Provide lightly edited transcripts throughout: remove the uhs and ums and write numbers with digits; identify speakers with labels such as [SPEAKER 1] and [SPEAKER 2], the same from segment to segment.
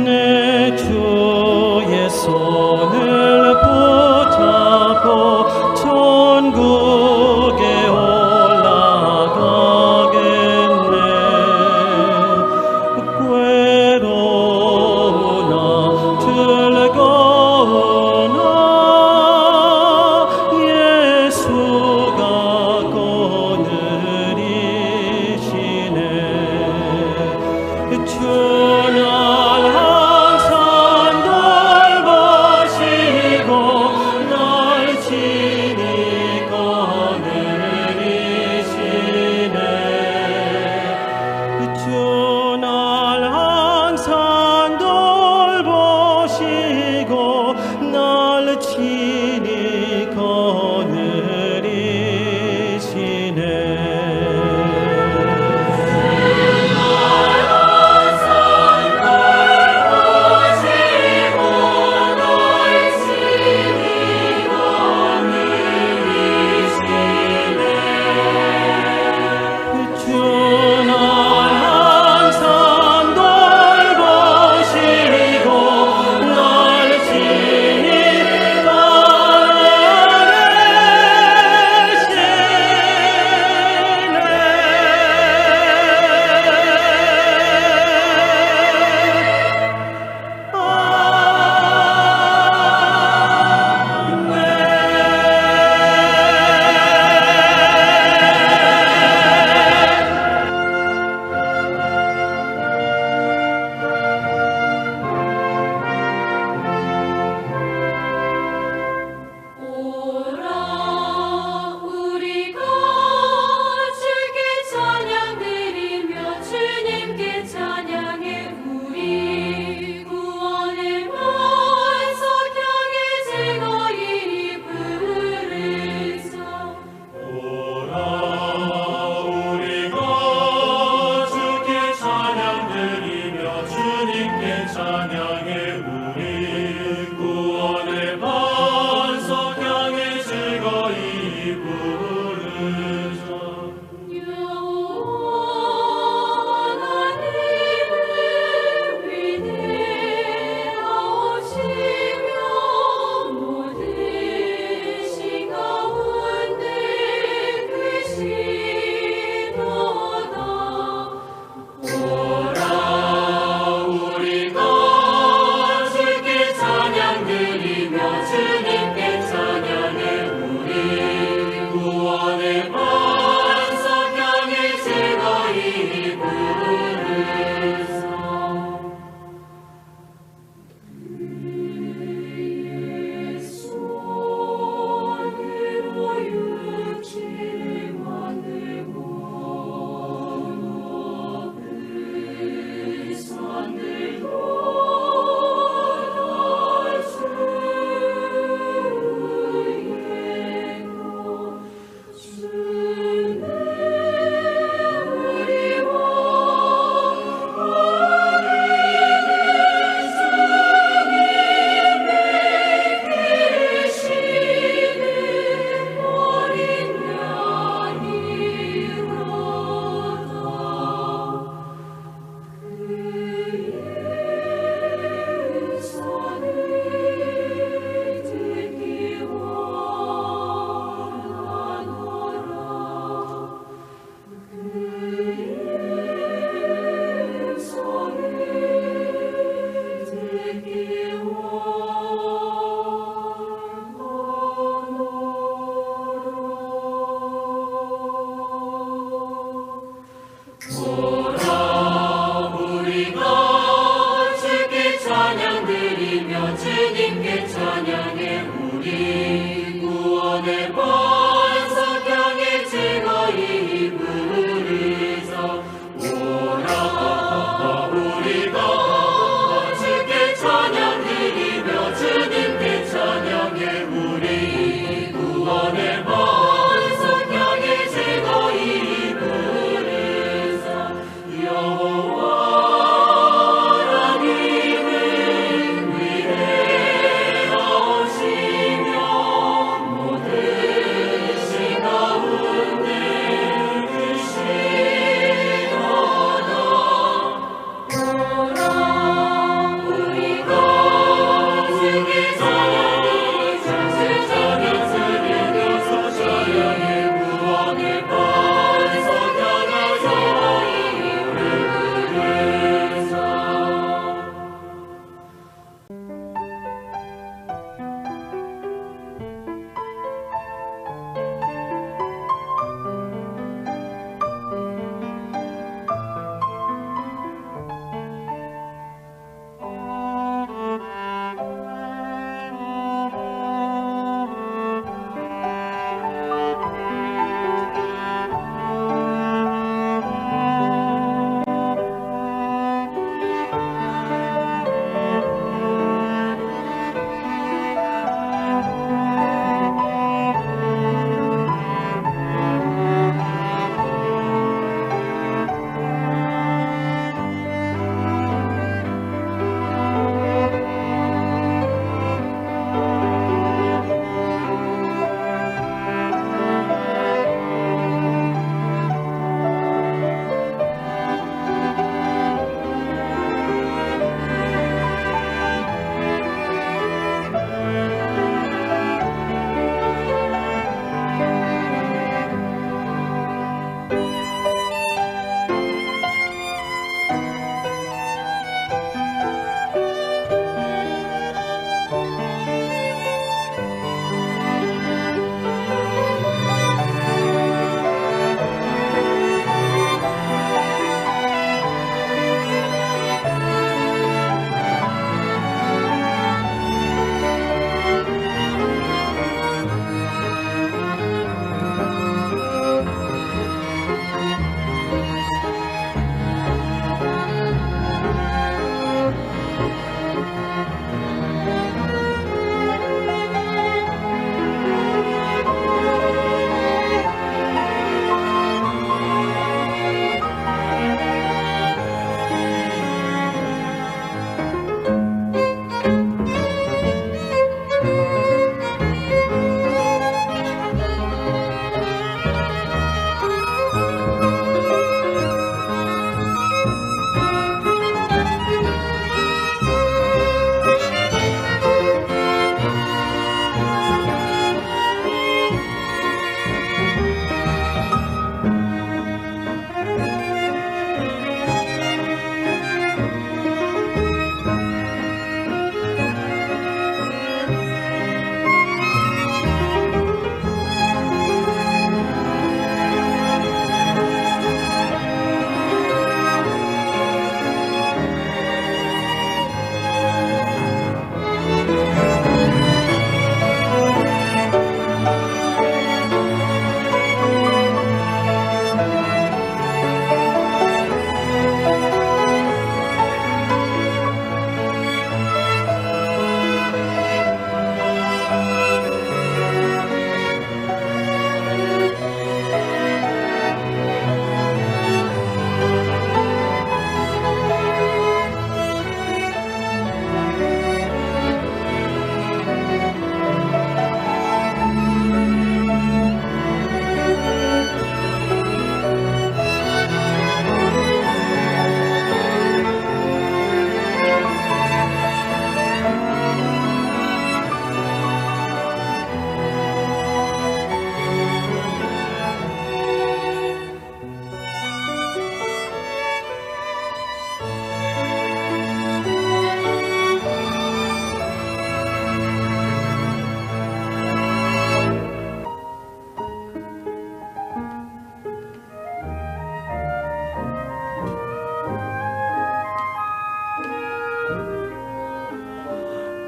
[SPEAKER 1] 내 주의 손을 붙잡고 천국에 올라가겠네. 괴로우나 즐거우나 예수가 거느리시네. 주날 항상 돌보시고 날 친히 거느리시네. 주날 항상 돌보시고 날 친히 거느리시네. 주날 항상 돌보시고 날 친히 거느리시네.
[SPEAKER 2] 오라 우리가 주께 찬양드리며 주님께 찬양해 우리 구원의 반석 향해 즐거이 부르자.
[SPEAKER 3] 오라 우리가 주께 찬양드리며 주님께 찬양해 우리 구원의 반석 향해 즐거이 부르자.
[SPEAKER 2] 여호와 하나님은 위대하시며 모든 신 가운데 크시도다. 오라.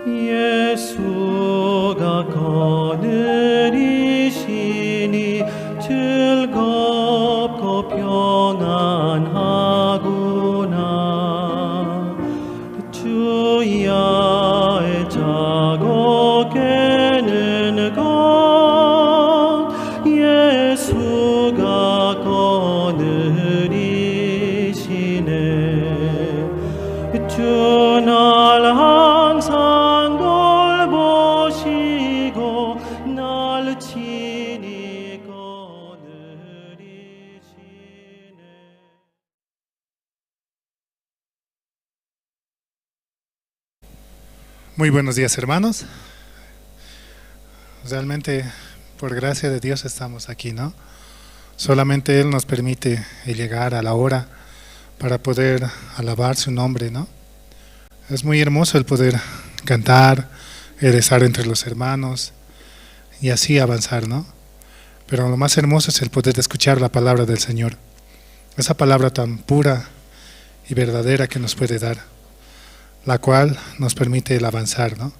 [SPEAKER 1] 예수가 거느리시니 즐겁고 평안하구나. 주야의 자고 깨는 것 예수가 거느리시네. 주 날 항상 돌보시고 날 친히 거느리시네.
[SPEAKER 4] Muy buenos días, hermanos. Realmente, por gracia de Dios estamos aquí, ¿no? Solamente Él nos permite llegar a la hora para poder alabar su nombre, ¿no? Es muy hermoso el poder cantar, el estar entre los hermanos y así avanzar, ¿no? Pero lo más hermoso es el poder escuchar la palabra del Señor, esa palabra tan pura y verdadera que nos puede dar, la cual nos permite el avanzar, ¿no?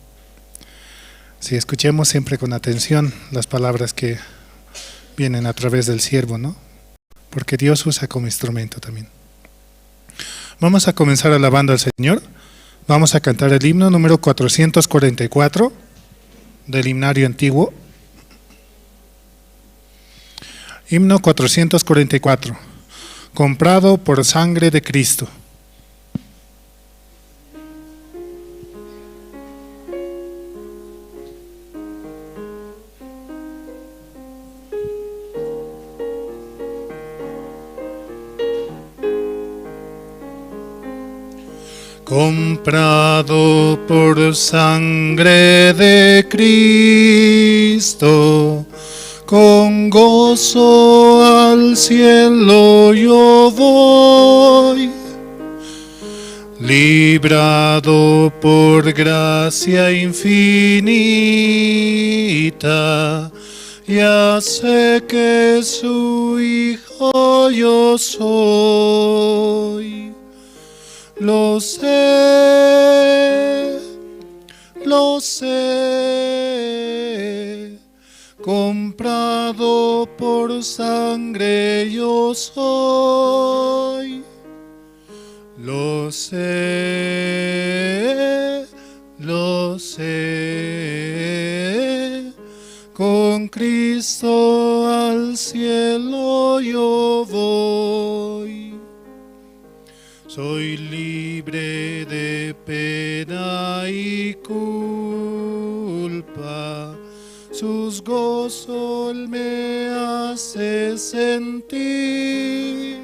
[SPEAKER 4] Si escuchemos siempre con atención las palabras que vienen a través del siervo, ¿no? Porque Dios usa como instrumento también. Vamos a comenzar alabando al Señor. Vamos a cantar el himno número 444 del himnario antiguo. Himno 444, comprado por sangre de Cristo. Comprado por sangre de Cristo, con gozo al cielo yo voy, librado por gracia infinita, ya sé que su hijo yo soy. Lo sé, comprado por sangre yo soy. Lo sé, con Cristo al cielo yo voy. Soy libre de pena y culpa, sus gozos me hace sentir.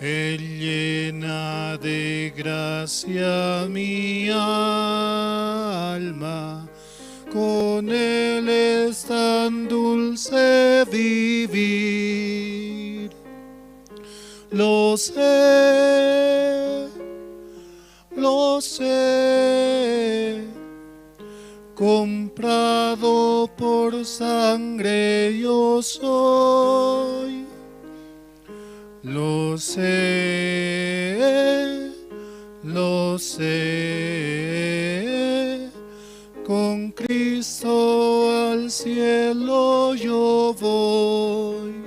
[SPEAKER 4] Él llena de gracia mi alma, con él es tan dulce vivir. Lo sé, comprado por sangre yo soy. Lo sé, con Cristo al cielo yo voy.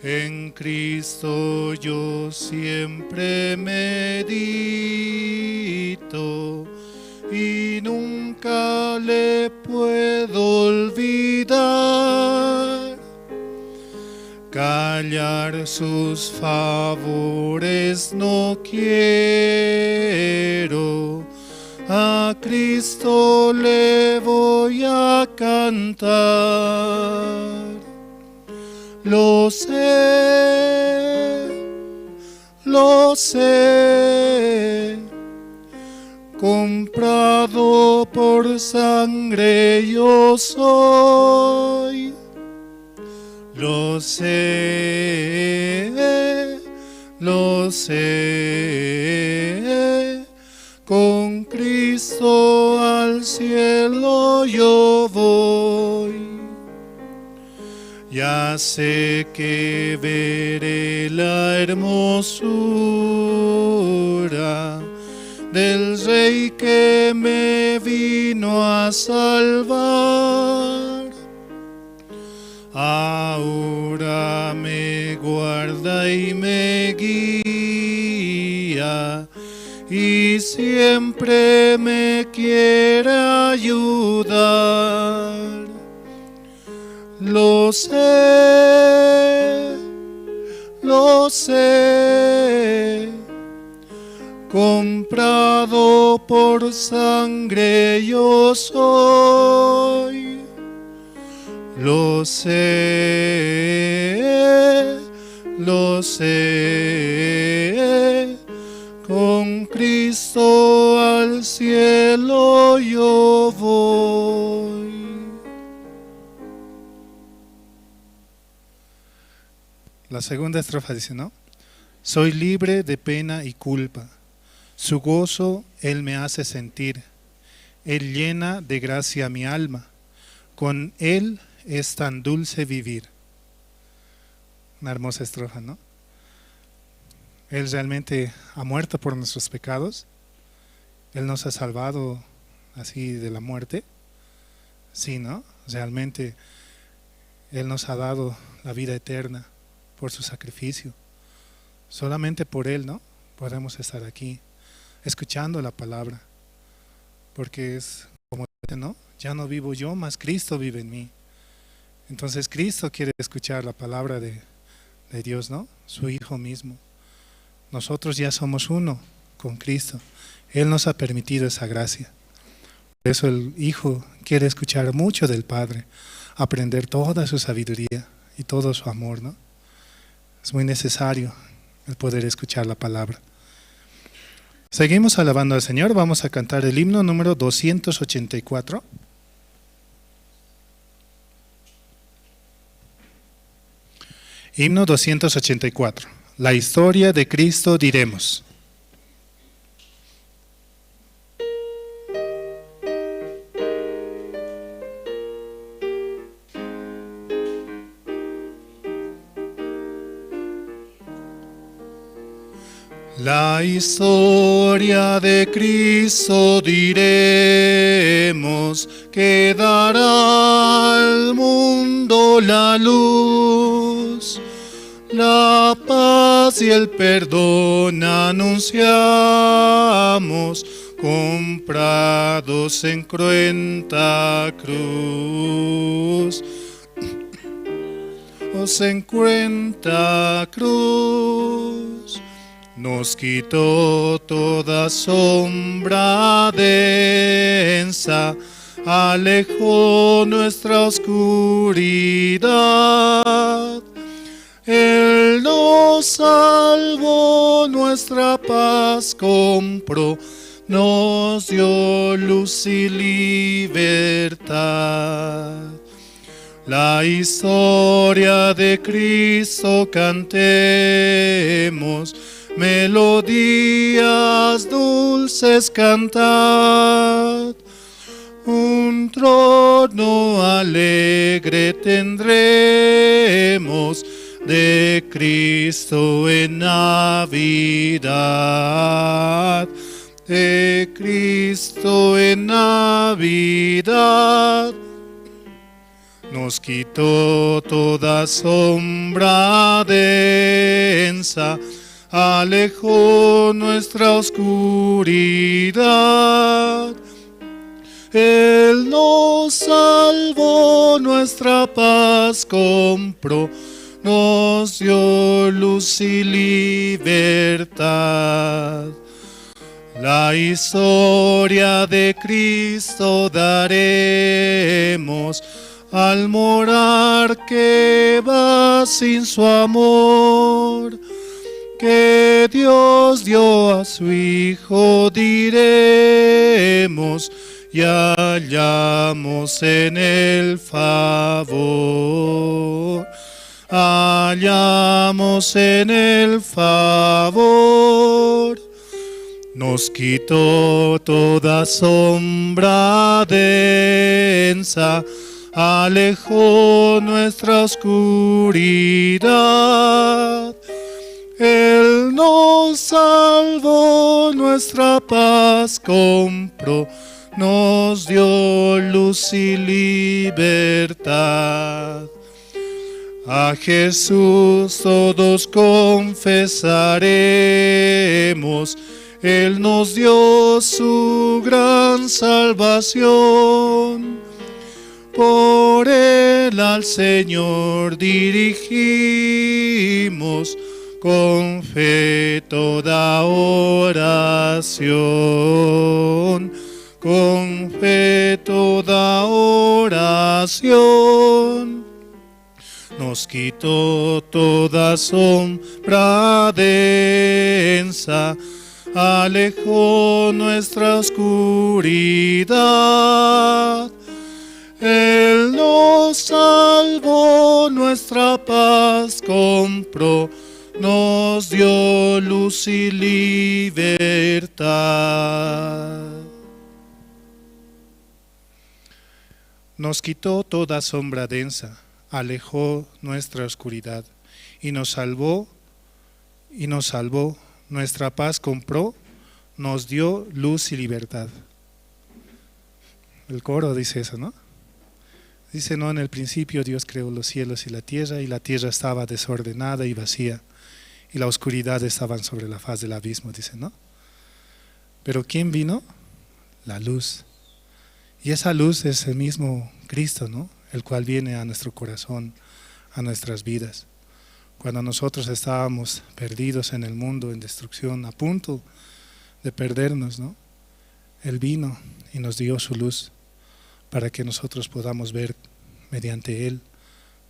[SPEAKER 4] En Cristo yo siempre medito y nunca le puedo olvidar. Callar sus favores no quiero, a Cristo le voy a cantar. Lo sé, comprado por sangre yo soy. Lo sé, con Cristo al cielo yo voy. Ya sé que veré la hermosura del Rey que me vino a salvar. Ahora me guarda y me guía, y siempre me quiere ayudar. Lo sé, comprado por sangre yo soy. Lo sé, con Cristo al cielo yo voy. La segunda estrofa dice, ¿no? Soy libre de pena y culpa. Su gozo Él me hace sentir. Él llena de gracia mi alma. Con Él es tan dulce vivir. Una hermosa estrofa, ¿no? Él realmente ha muerto por nuestros pecados. Él nos ha salvado así de la muerte. Sí, ¿no? Realmente Él nos ha dado la vida eterna por su sacrificio. Solamente por Él, ¿no? Podemos estar aquí escuchando la palabra. Porque es como dice, ¿no? Ya no vivo yo, mas Cristo vive en mí. Entonces Cristo quiere escuchar la palabra de Dios, ¿no? Su Hijo mismo. Nosotros ya somos uno con Cristo. Él nos ha permitido esa gracia. Por eso el Hijo quiere escuchar mucho del Padre, aprender toda su sabiduría y todo su amor, ¿no? Es muy necesario el poder escuchar la palabra. Seguimos alabando al Señor. Vamos a cantar el himno número 284. Himno 284. La historia de Cristo diremos. La historia de Cristo diremos, que dará al mundo la luz. La paz y el perdón anunciamos, comprados en cruenta cruz. En cruenta cruz. Nos quitó toda sombra densa, alejó nuestra oscuridad. Él nos salvó, nuestra paz compró, nos dio luz y libertad. La historia de Cristo cantemos, melodías dulces cantad. Un trono alegre tendremos de Cristo en Navidad. De Cristo en Navidad. Nos quitó toda sombra densa, alejó nuestra oscuridad. Él nos salvó, nuestra paz compró, nos dio luz y libertad. La historia de Cristo daremos al morar que va sin su amor, que Dios dio a su Hijo diremos, y hallamos en el favor. Hallamos en el favor. Nos quitó toda sombra densa, alejó nuestra oscuridad. Él nos salvó, nuestra nuestra paz compró, nos dio luz y libertad. A Jesús todos confesaremos, Él nos dio su gran salvación. Por Él al Señor dirigimos con fe toda oración, con fe toda oración. Nos quitó toda sombra densa, alejó nuestra oscuridad. Él nos salvó, nuestra paz compró, nos dio luz y libertad. Nos quitó toda sombra densa, alejó nuestra oscuridad y nos salvó, nuestra paz compró, nos dio luz y libertad. El coro dice eso, ¿no? Dice, no, en el principio Dios creó los cielos y la tierra estaba desordenada y vacía, y la oscuridad estaba sobre la faz del abismo, dice, ¿no? Pero ¿quién vino? La luz. Y esa luz es el mismo Cristo, ¿no? El cual viene a nuestro corazón, a nuestras vidas. Cuando nosotros estábamos perdidos en el mundo, en destrucción, a punto de perdernos, ¿no? Él vino y nos dio su luz para que nosotros podamos ver mediante Él,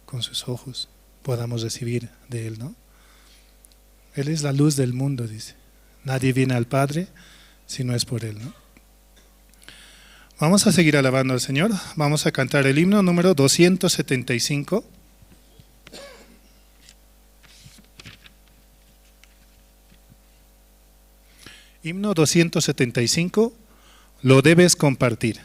[SPEAKER 4] con sus ojos, podamos recibir de Él, ¿no? Él es la luz del mundo, dice. Nadie viene al Padre si no es por Él, ¿no? Vamos a seguir alabando al Señor. Vamos a cantar el himno número 275. Himno 275, lo debes compartir.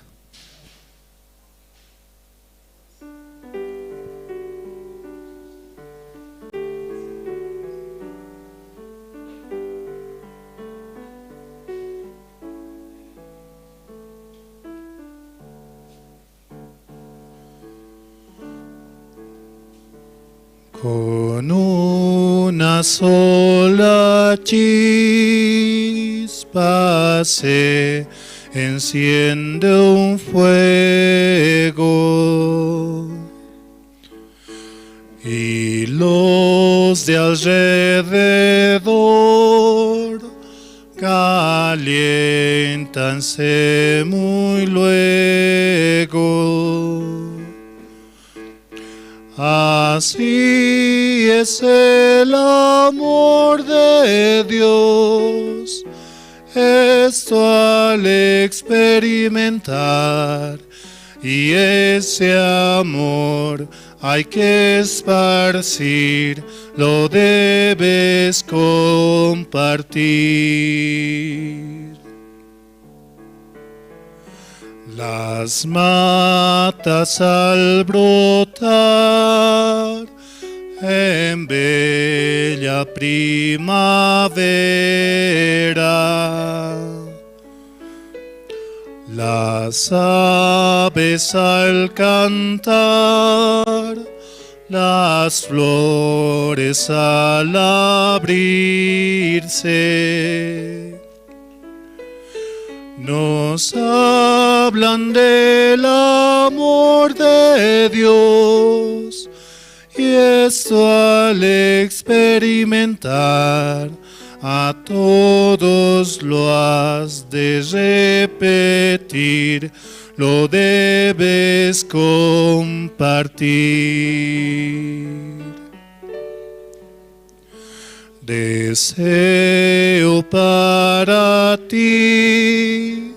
[SPEAKER 4] Con una sola chispa se enciende un fuego y los de alrededor caliéntanse muy luego. Así es el amor de Dios, esto al experimentar, y ese amor hay que esparcir, lo debes compartir. Las matas al brotar en bella primavera, las aves al cantar, las flores al abrirse, nos hablan del amor de Dios, y esto al experimentar, a todos lo has de repetir, lo debes compartir. Deseo para ti,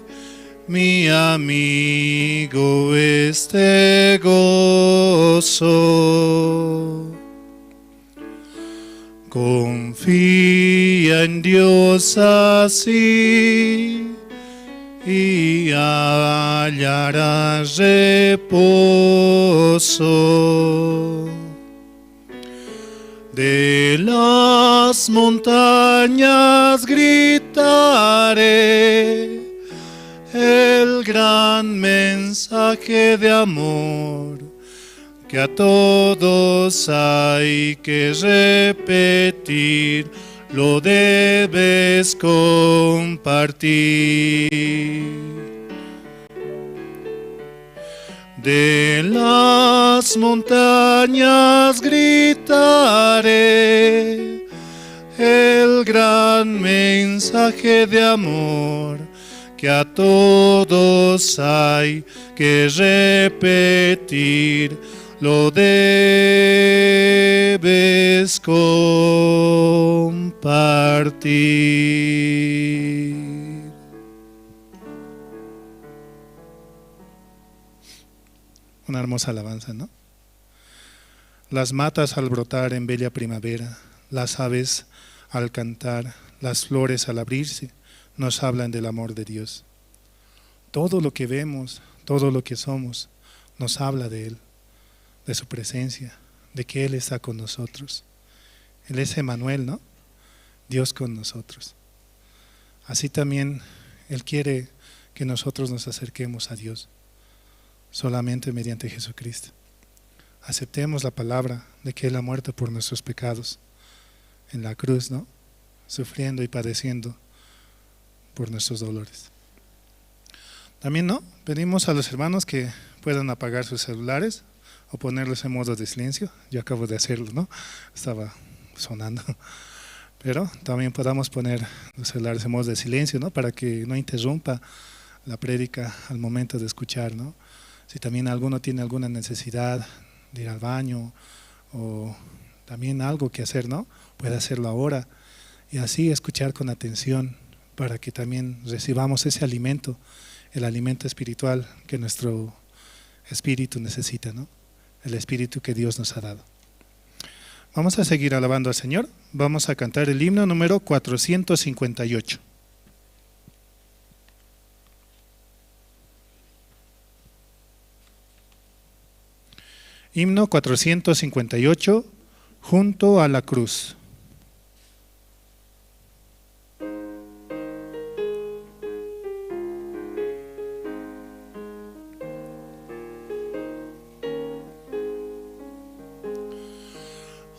[SPEAKER 4] mi amigo, este gozo. Confía en Dios así y hallarás reposo. De las montañas gritaré, gran mensaje de amor que a todos hay que repetir, lo debes compartir. De las montañas gritaré el gran mensaje de amor que a todos hay que repetir, lo debes compartir. Una hermosa alabanza, ¿no? Las matas al brotar en bella primavera, las aves al cantar, las flores al abrirse, nos hablan del amor de Dios. Todo lo que vemos, todo lo que somos, nos habla de Él, de su presencia, de que Él está con nosotros. Él es Emanuel, ¿no? Dios con nosotros. Así también Él quiere que nosotros nos acerquemos a Dios, solamente mediante Jesucristo. Aceptemos la palabra de que Él ha muerto por nuestros pecados en la cruz, ¿no? Sufriendo y padeciendo por nuestros dolores. También, ¿no? Pedimos a los hermanos que puedan apagar sus celulares o ponerlos en modo de silencio. Yo acabo de hacerlo, ¿no? Estaba sonando. Pero también podamos poner los celulares en modo de silencio, ¿no? Para que no interrumpa la prédica al momento de escuchar, ¿no? Si también alguno tiene alguna necesidad de ir al baño o también algo que hacer, ¿no? Puede hacerlo ahora y así escuchar con atención para que también recibamos ese alimento, el alimento espiritual que nuestro espíritu necesita, ¿no? El espíritu que Dios nos ha dado. Vamos a seguir alabando al Señor. Vamos a cantar el himno número 458. Himno 458, junto a la cruz.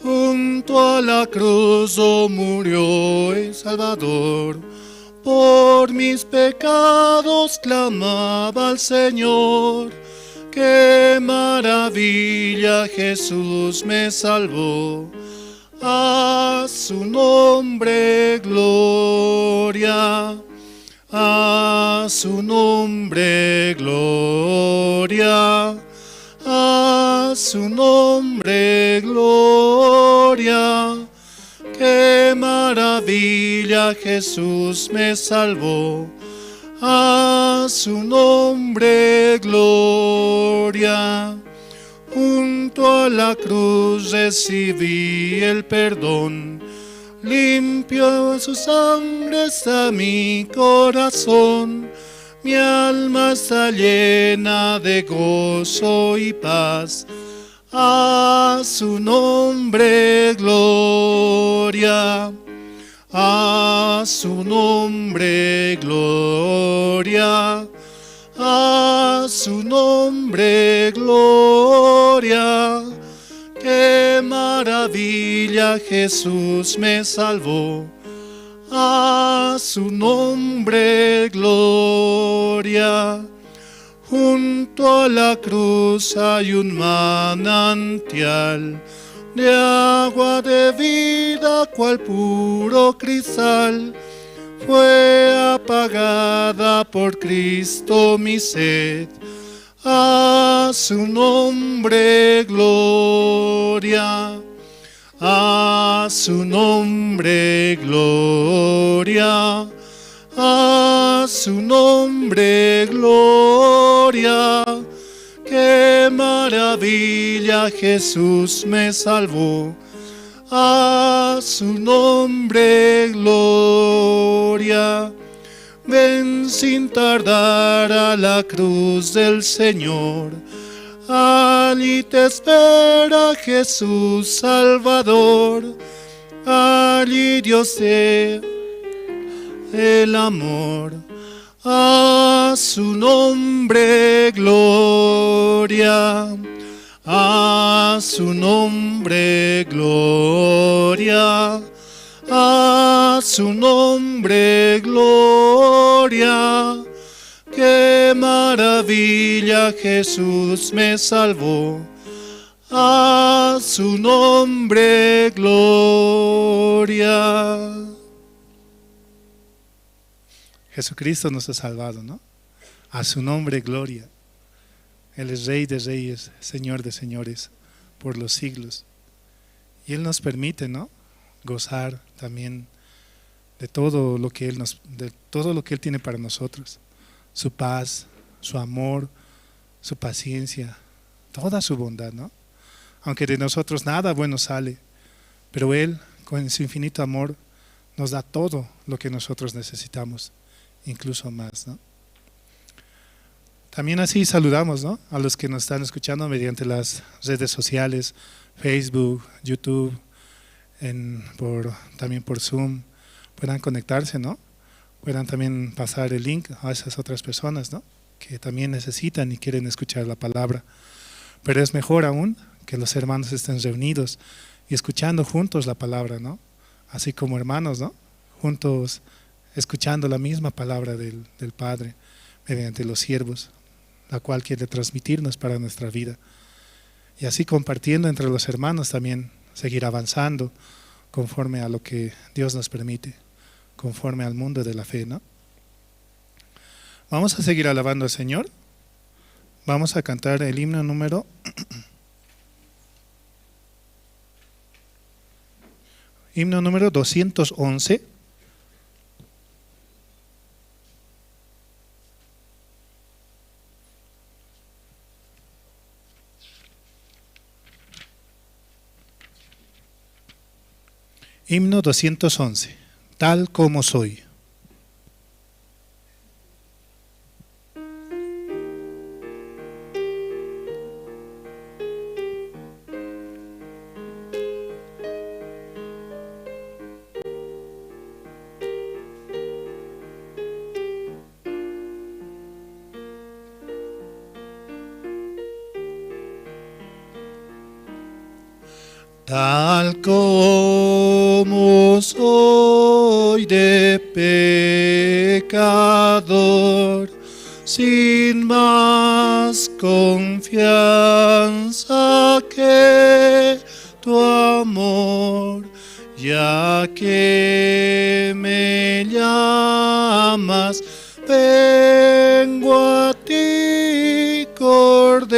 [SPEAKER 4] Junto a la cruz, oh, murió el Salvador, por mis pecados clamaba al Señor. Qué maravilla, Jesús me salvó, a su nombre gloria, a su nombre gloria, a su nombre gloria. Qué maravilla, Jesús me salvó, a su nombre gloria. Junto a la cruz recibí el perdón, limpio su sangre está mi corazón. Mi alma está llena de gozo y paz, a su nombre gloria, a su nombre gloria, a su nombre gloria. Qué maravilla, Jesús me salvó, a su nombre gloria. Junto a la cruz hay un manantial de agua de vida, cual puro cristal. Fue apagada por Cristo mi sed, a su nombre gloria, a su nombre gloria, a su nombre gloria. Qué maravilla, Jesús me salvó, a su nombre gloria. Ven sin tardar a la cruz del Señor, allí te espera Jesús Salvador, allí Dios te el amor, A su nombre gloria, a su nombre gloria, a su nombre gloria. Qué maravilla Jesús me salvó. A su nombre gloria. Jesucristo nos ha salvado, ¿no? A su nombre gloria. Él es Rey de reyes, Señor de señores, por los siglos. Y Él nos permite, ¿no? Gozar también de todo lo que Él nos, de todo lo que Él tiene para nosotros. Su paz, su amor, su paciencia, toda su bondad, ¿no? Aunque de nosotros nada bueno sale, pero Él, con su infinito amor, nos da todo lo que nosotros necesitamos, incluso más, ¿no? También así saludamos, ¿no?, a los que nos están escuchando mediante las redes sociales, Facebook, YouTube, también por Zoom, puedan conectarse, ¿no? Puedan también pasar el link a esas otras personas, ¿no?, que también necesitan y quieren escuchar la palabra. Pero es mejor aún que los hermanos estén reunidos y escuchando juntos la palabra, ¿no? Así como hermanos, ¿no?, juntos escuchando la misma palabra del Padre mediante los siervos, la cual quiere transmitirnos para nuestra vida. Y así compartiendo entre los hermanos también, seguir avanzando conforme a lo que Dios nos permite, conforme al mundo de la fe, ¿no? Vamos a seguir alabando al Señor. Vamos a cantar el himno número 211. Himno 211, Tal como soy. Tal como soy de pecador, sin más confianza que tu amor, ya que me llamas, vengo a ti, Cordero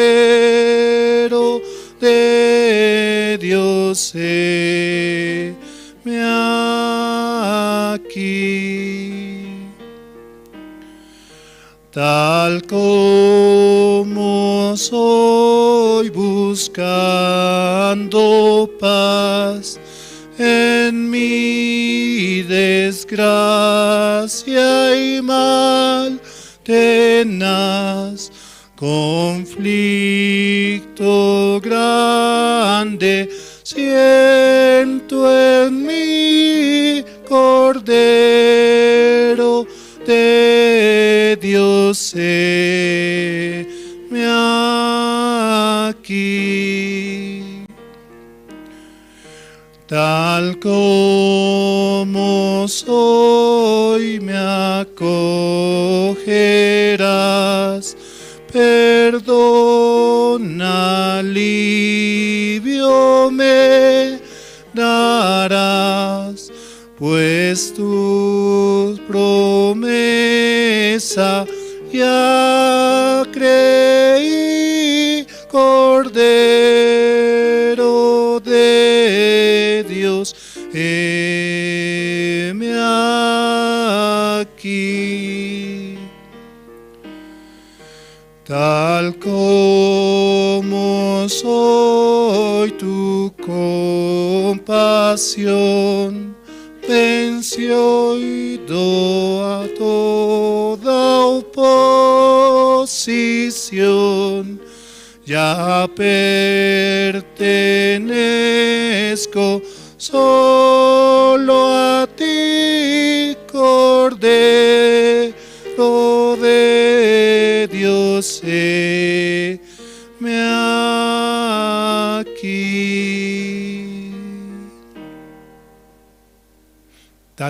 [SPEAKER 4] de Dios, heme aquí. Tal como soy, buscando paz en mi desgracia y mal tenaz, conflicto grande siento en mi Cordero de Dios, heme aquí. Tal como soy me acogerás, perdón, alivio me darás, pues tu promesa ya creí, Cordero de Dios, heme aquí. Tal como soy, tu compasión venció y a toda oposición. Ya pertenezco solo a ti, Cordero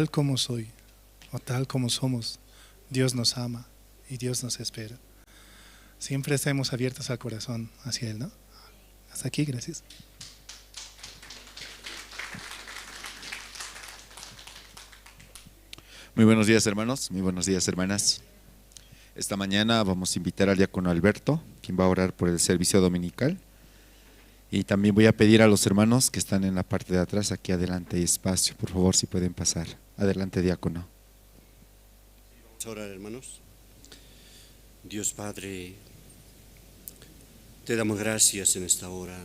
[SPEAKER 4] Tal como soy o tal como somos, Dios nos ama y Dios nos espera. Siempre estemos abiertos al corazón hacia Él, ¿no? Hasta aquí, gracias.
[SPEAKER 5] Muy buenos días, hermanos. Muy buenos días, hermanas. Esta mañana vamos a invitar al diácono Alberto, quien va a orar por el servicio dominical. Y también voy a pedir a los hermanos que están en la parte de atrás, aquí adelante hay espacio, por favor, si pueden pasar. Adelante, diácono.
[SPEAKER 6] Vamos a orar, hermanos. Dios Padre, te damos gracias en esta hora.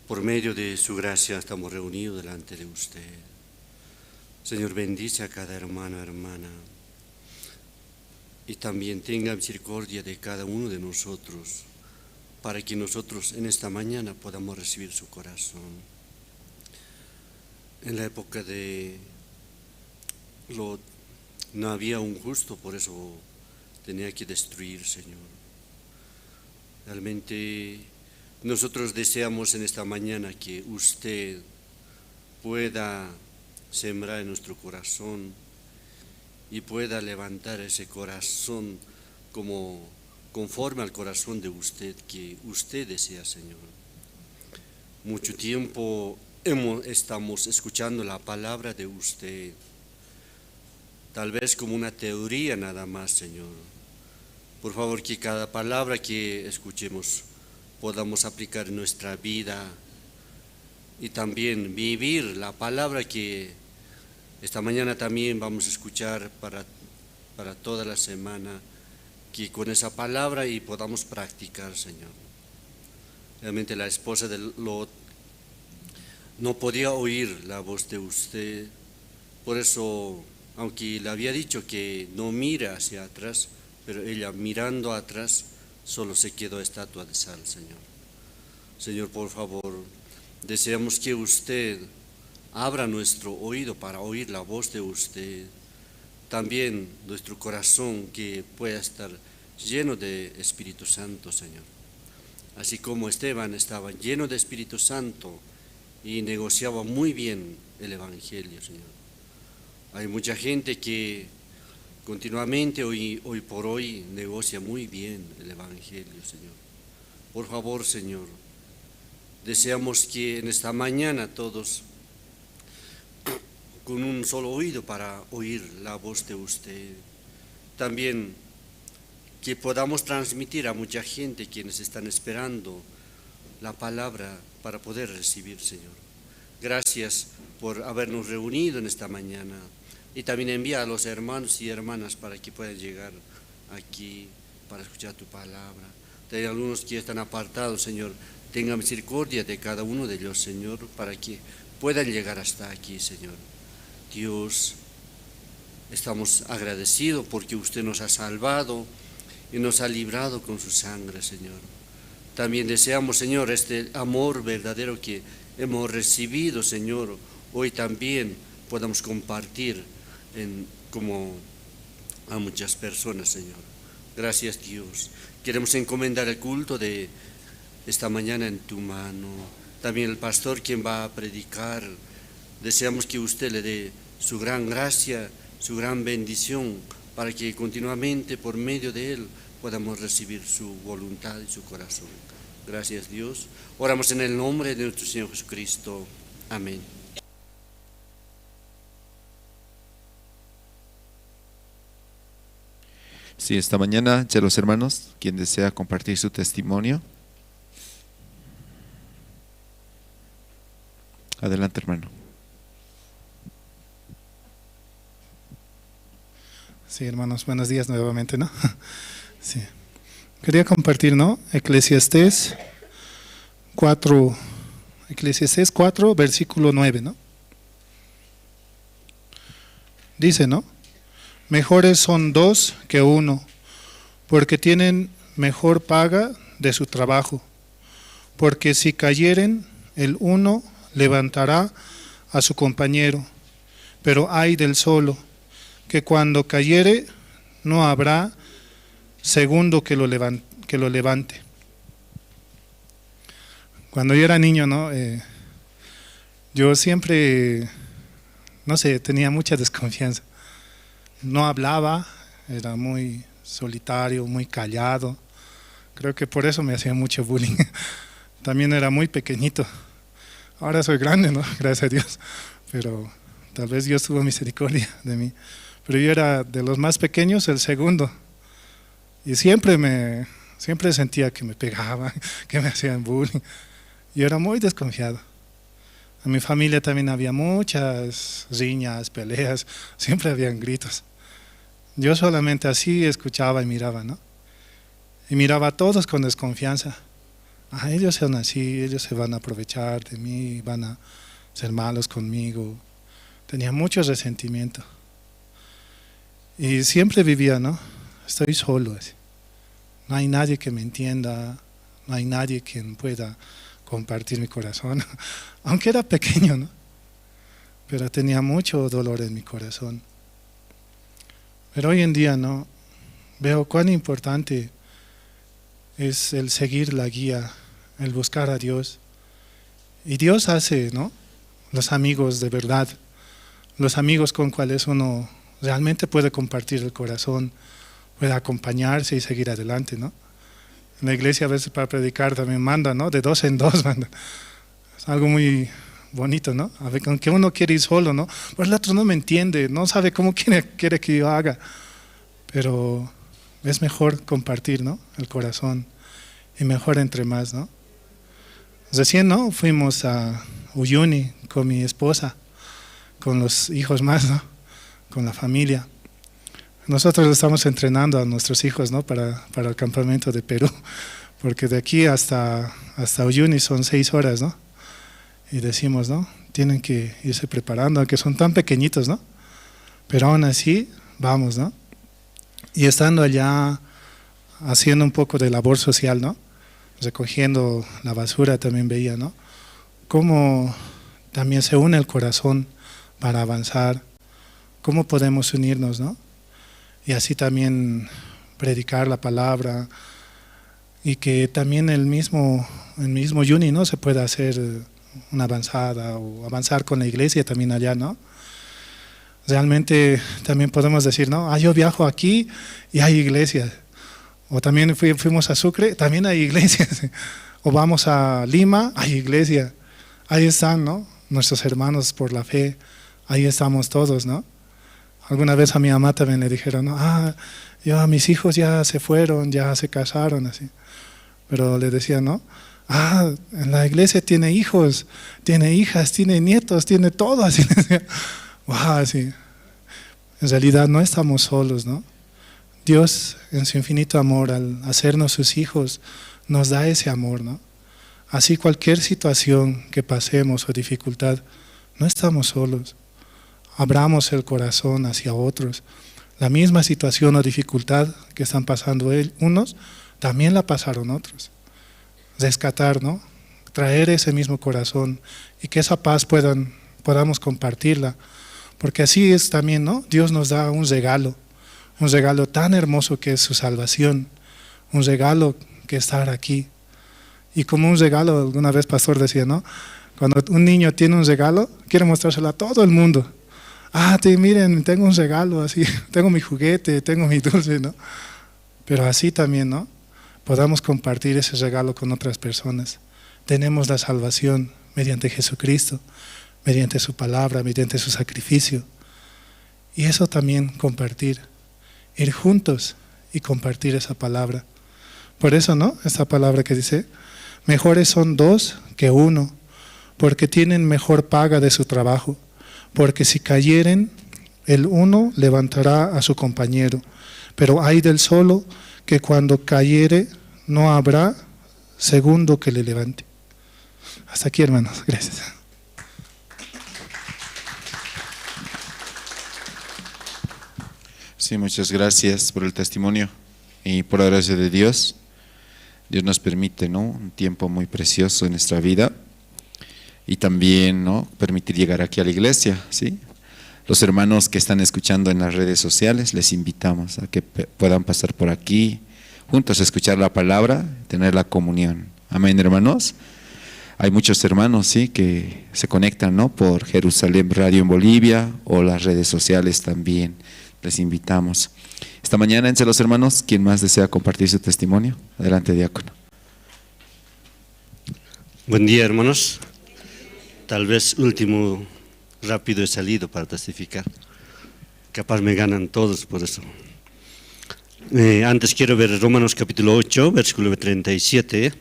[SPEAKER 6] Por medio de su gracia estamos reunidos delante de usted. Señor, bendice a cada hermano, hermana. Y también tenga misericordia de cada uno de nosotros, para que nosotros en esta mañana podamos recibir su corazón. En la época de Lot no había un justo, por eso tenía que destruir, Señor. Realmente nosotros deseamos en esta mañana que usted pueda sembrar en nuestro corazón y pueda levantar ese corazón como conforme al corazón de usted que usted desea, Señor. Mucho tiempo estamos escuchando la palabra de usted, tal vez como una teoría nada más, Señor. Por favor, que cada palabra que escuchemos podamos aplicar en nuestra vida y también vivir la palabra que esta mañana también vamos a escuchar para toda la semana, que con esa palabra y podamos practicar, Señor. Realmente la esposa de Lot no podía oír la voz de usted, por eso, aunque le había dicho que no mira hacia atrás, pero ella mirando atrás solo se quedó estatua de sal, Señor. Señor, por favor, deseamos que usted abra nuestro oído para oír la voz de usted. También nuestro corazón que pueda estar lleno de Espíritu Santo, Señor. Así como Esteban estaba lleno de Espíritu Santo y negociaba muy bien el Evangelio, Señor. Hay mucha gente que continuamente, hoy por hoy, negocia muy bien el Evangelio, Señor. Por favor, Señor, deseamos que en esta mañana todos con un solo oído para oír la voz de usted. También que podamos transmitir a mucha gente quienes están esperando la palabra para poder recibir, Señor. Gracias por habernos reunido en esta mañana y también envía a los hermanos y hermanas para que puedan llegar aquí para escuchar tu palabra. Hay algunos que están apartados, Señor. Tenga misericordia de cada uno de ellos, Señor, para que puedan llegar hasta aquí, Señor. Dios, estamos agradecidos porque usted nos ha salvado y nos ha librado con su sangre, Señor. También deseamos, Señor, este amor verdadero que hemos recibido, Señor, hoy también podamos compartir como a muchas personas, Señor. Gracias, Dios. Queremos encomendar el culto de esta mañana en tu mano. También el pastor quien va a predicar, deseamos que usted le dé su gran gracia, su gran bendición, para que continuamente por medio de él podamos recibir su voluntad y su corazón. Gracias, Dios. Oramos en el nombre de nuestro Señor Jesucristo. Amén.
[SPEAKER 5] Sí, esta mañana, ya los hermanos, quien desea compartir su testimonio. Adelante, hermano.
[SPEAKER 4] Sí, hermanos, buenos días nuevamente, ¿no? Sí. Quería compartir, ¿no? Eclesiastés 4, Eclesiastés 4, versículo 9, ¿no? Dice, ¿no? Mejores son dos que uno, porque tienen mejor paga de su trabajo. Porque si cayeren, el uno levantará a su compañero, pero ay del solo, que cuando cayere no habrá segundo que lo levante. Cuando yo era niño, ¿no? Yo siempre No sé, tenía mucha desconfianza. No hablaba, era muy solitario, muy callado. Creo que por eso me hacía mucho bullying. También era muy pequeñito. Ahora soy grande, ¿no? Gracias a Dios. Pero tal vez Dios tuvo misericordia de mí. Pero yo era de los más pequeños, el segundo. Y siempre sentía que me pegaban, que me hacían bullying. Yo era muy desconfiado. En mi familia también había muchas riñas, peleas, siempre habían gritos. Yo solamente así escuchaba y miraba, ¿no? Y miraba a todos con desconfianza. Ah, ellos son así, ellos se van a aprovechar de mí, van a ser malos conmigo. Tenía mucho resentimiento. Y siempre vivía, ¿no? Estoy solo, así. No hay nadie que me entienda, no hay nadie quien pueda compartir mi corazón. Aunque era pequeño, ¿no? Pero tenía mucho dolor en mi corazón. Pero hoy en día, ¿no? Veo cuán importante es el seguir la guía, el buscar a Dios. Y Dios hace, ¿no? Los amigos de verdad, los amigos con cuales uno realmente puede compartir el corazón, puede acompañarse y seguir adelante, ¿no? En la iglesia a veces para predicar también manda, ¿no? De dos en dos manda. Es algo muy bonito, ¿no? A ver, aunque uno quiere ir solo, ¿no? Pues el otro no me entiende, no sabe cómo quiere que yo haga. Pero es mejor compartir, ¿no? El corazón, y mejor entre más, ¿no? Recién, ¿no? Fuimos a Uyuni con mi esposa, con los hijos más, ¿no? Con la familia. Nosotros estamos entrenando a nuestros hijos, ¿no? Para el campamento de Perú, porque de aquí hasta Uyuni son 6 horas, ¿no? Y decimos, ¿no? Tienen que irse preparando, aunque son tan pequeñitos, ¿no? Pero aún así, vamos, ¿no? Y estando allá haciendo un poco de labor social, ¿no? Recogiendo la basura también veía, ¿no? Cómo también se une el corazón para avanzar, cómo podemos unirnos, ¿no? Y así también predicar la palabra y que también el mismo Uyuni, ¿no? Se pueda hacer una avanzada o avanzar con la iglesia también allá, ¿no? Realmente también podemos decir, ¿no? Ah, yo viajo aquí y hay iglesias. O también fuimos a Sucre, también hay iglesias. O vamos a Lima, hay iglesia. Ahí están, ¿no? Nuestros hermanos por la fe. Ahí estamos todos, ¿no? Alguna vez a mi mamá también le dijeron, ¿no? Ah, yo, mis hijos ya se fueron, ya se casaron, así. Pero le decía, ¿no? Ah, en la iglesia tiene hijos, tiene hijas, tiene nietos, tiene todo, así. Wow, sí. En realidad no estamos solos, ¿no? Dios, en su infinito amor, al hacernos sus hijos, nos da ese amor, ¿no? Así cualquier situación que pasemos o dificultad, no estamos solos. Abramos el corazón hacia otros. La misma situación o dificultad que están pasando unos, también la pasaron otros. Rescatar, ¿no? Traer ese mismo corazón y que esa paz podamos compartirla. Porque así es también, ¿no? Dios nos da un regalo tan hermoso que es su salvación, un regalo que es estar aquí. Y como un regalo, alguna vez pastor decía, ¿no? Cuando un niño tiene un regalo, quiere mostrárselo a todo el mundo. Ah, miren, tengo un regalo, así, tengo mi juguete, tengo mi dulce, ¿no? Pero así también, ¿no? Podamos compartir ese regalo con otras personas. Tenemos la salvación mediante Jesucristo, mediante su palabra, mediante su sacrificio. Y eso también compartir, ir juntos y compartir esa palabra. Por eso, ¿no? Esta palabra que dice, mejores son dos que uno, porque tienen mejor paga de su trabajo, porque si cayeren, el uno levantará a su compañero, pero ay del solo, que cuando cayere no habrá segundo que le levante. Hasta aquí, hermanos. Gracias.
[SPEAKER 5] Sí, muchas gracias por el testimonio y por la gracia de Dios. Dios nos permite, ¿no?, un tiempo muy precioso en nuestra vida y también, ¿no?, permitir llegar aquí a la iglesia, ¿sí? Los hermanos que están escuchando en las redes sociales, les invitamos a que puedan pasar por aquí, juntos a escuchar la palabra, tener la comunión. Amén, hermanos. Hay muchos hermanos, sí, que se conectan, ¿no? Por Jerusalén Radio en Bolivia o las redes sociales también. Les invitamos. Esta mañana, entre los hermanos, ¿quién más desea compartir su testimonio? Adelante, diácono.
[SPEAKER 6] Buen día, hermanos. Tal vez último rápido he salido para testificar. Capaz me ganan todos por eso. Antes quiero ver Romanos capítulo 8, versículo 37.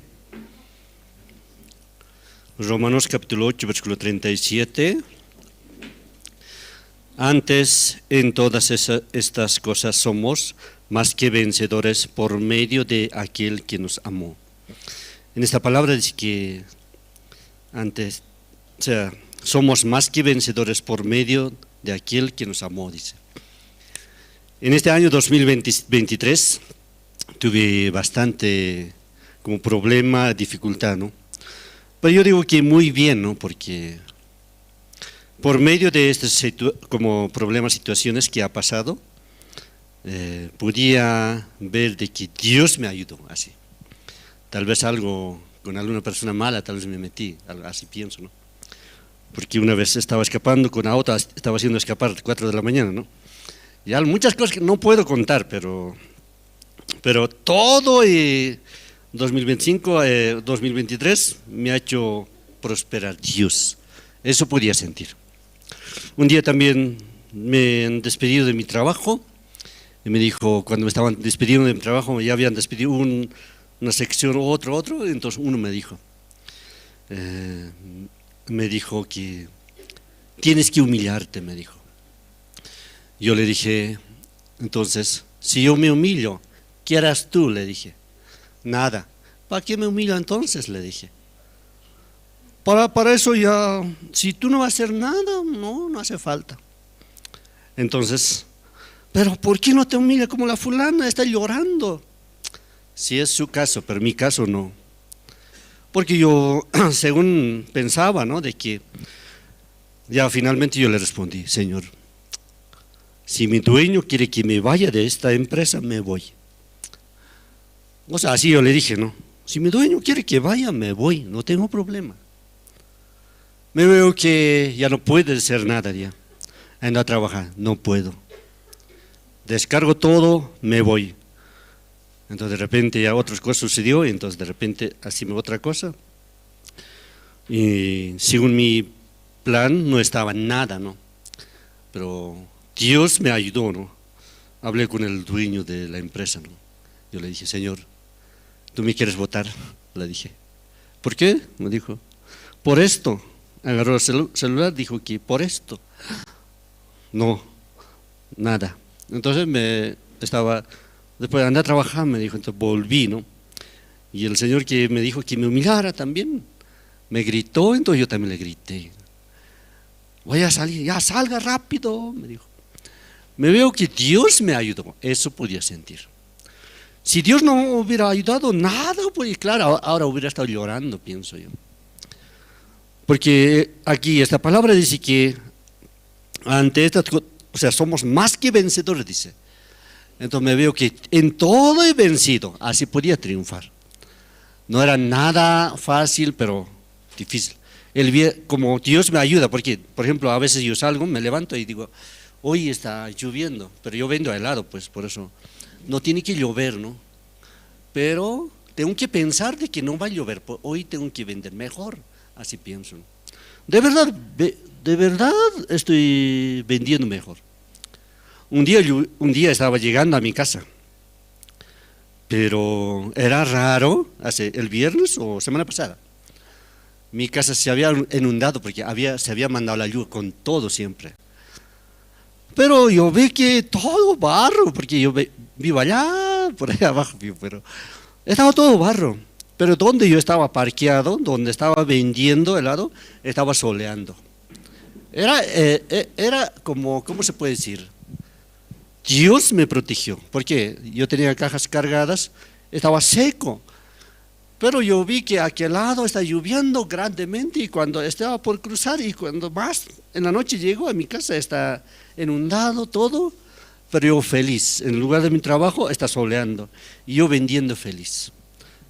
[SPEAKER 6] Romanos capítulo 8, versículo 37. Antes en todas estas cosas somos más que vencedores por medio de aquel que nos amó. En esta palabra dice que antes, o sea, somos más que vencedores por medio de aquel que nos amó, dice. En este año 2023 tuve bastante como problema, dificultad, ¿no? Pero yo digo que muy bien, ¿no? Porque por medio de estos como problemas, situaciones que ha pasado, podía ver de que Dios me ayudó, así. Tal vez algo con alguna persona mala, tal vez me metí, algo así pienso, ¿no? Porque una vez estaba escapando con la otra, estaba haciendo escapar a las 4 de la mañana, ¿no? Y hay muchas cosas que no puedo contar, pero todo 2025, 2023 me ha hecho prosperar Dios. Eso podía sentir. Un día también me han despedido de mi trabajo. Y me dijo, cuando me estaban despidiendo de mi trabajo, ya habían despedido una sección, otro. Entonces uno me dijo que tienes que humillarte, me dijo. Yo le dije, entonces, si yo me humillo, ¿qué harás tú? Le dije. Nada. ¿Para qué me humillo entonces? Le dije. Para eso ya, si tú no vas a hacer nada, no hace falta. Entonces, pero ¿por qué no te humilla como la fulana? Está llorando. Si es su caso, pero mi caso no. Porque yo, según pensaba, ¿no? De que ya finalmente yo le respondí, Señor, si mi dueño quiere que me vaya de esta empresa, me voy. O sea, así yo le dije, ¿no? Si mi dueño quiere que vaya, me voy, no tengo problema. Me veo que ya no puede hacer nada ya. Ando a trabajar, no puedo. Descargo todo, me voy. Entonces de repente ya otra cosa sucedió, y entonces de repente así me otra cosa. Y según mi plan no estaba nada, ¿no? Pero Dios me ayudó, ¿no? Hablé con el dueño de la empresa, ¿no? Yo le dije, Señor, ¿tú me quieres votar? Le dije. ¿Por qué? Me dijo. Por esto. Agarró el celular, dijo que por esto. No, nada. Entonces me estaba, después de andar a trabajar, me dijo, entonces volví, ¿no? Y el señor que me dijo que me humillara también, me gritó, entonces yo también le grité. Voy a salir, ya salga rápido, me dijo. Me veo que Dios me ayudó, eso podía sentir. Si Dios no hubiera ayudado, nada, pues claro, ahora hubiera estado llorando, pienso yo. Porque aquí esta palabra dice que ante estas o sea, somos más que vencedores, dice. Entonces me veo que en todo he vencido, así podía triunfar. No era nada fácil, pero difícil. Como Dios me ayuda, porque, por ejemplo, a veces yo salgo, me levanto y digo, hoy está lloviendo, pero yo vendo helado, pues por eso no tiene que llover, ¿no? Pero tengo que pensar de que no va a llover, pues, hoy tengo que vender mejor, así pienso, ¿no? De verdad estoy vendiendo mejor. Un día estaba llegando a mi casa, pero era raro, hace el viernes o semana pasada, mi casa se había inundado porque se había mandado la lluvia con todo siempre. Pero yo vi que todo barro, porque yo vivo allá, por allá abajo vivo, pero estaba todo barro. Pero donde yo estaba parqueado, donde estaba vendiendo helado, estaba soleando. Era como, ¿cómo se puede decir? Dios me protegió, porque yo tenía cajas cargadas, estaba seco. Pero yo vi que aquel lado está lloviendo grandemente y cuando estaba por cruzar y cuando más en la noche llego a mi casa está inundado todo, pero yo feliz, en lugar de mi trabajo está soleando y yo vendiendo feliz.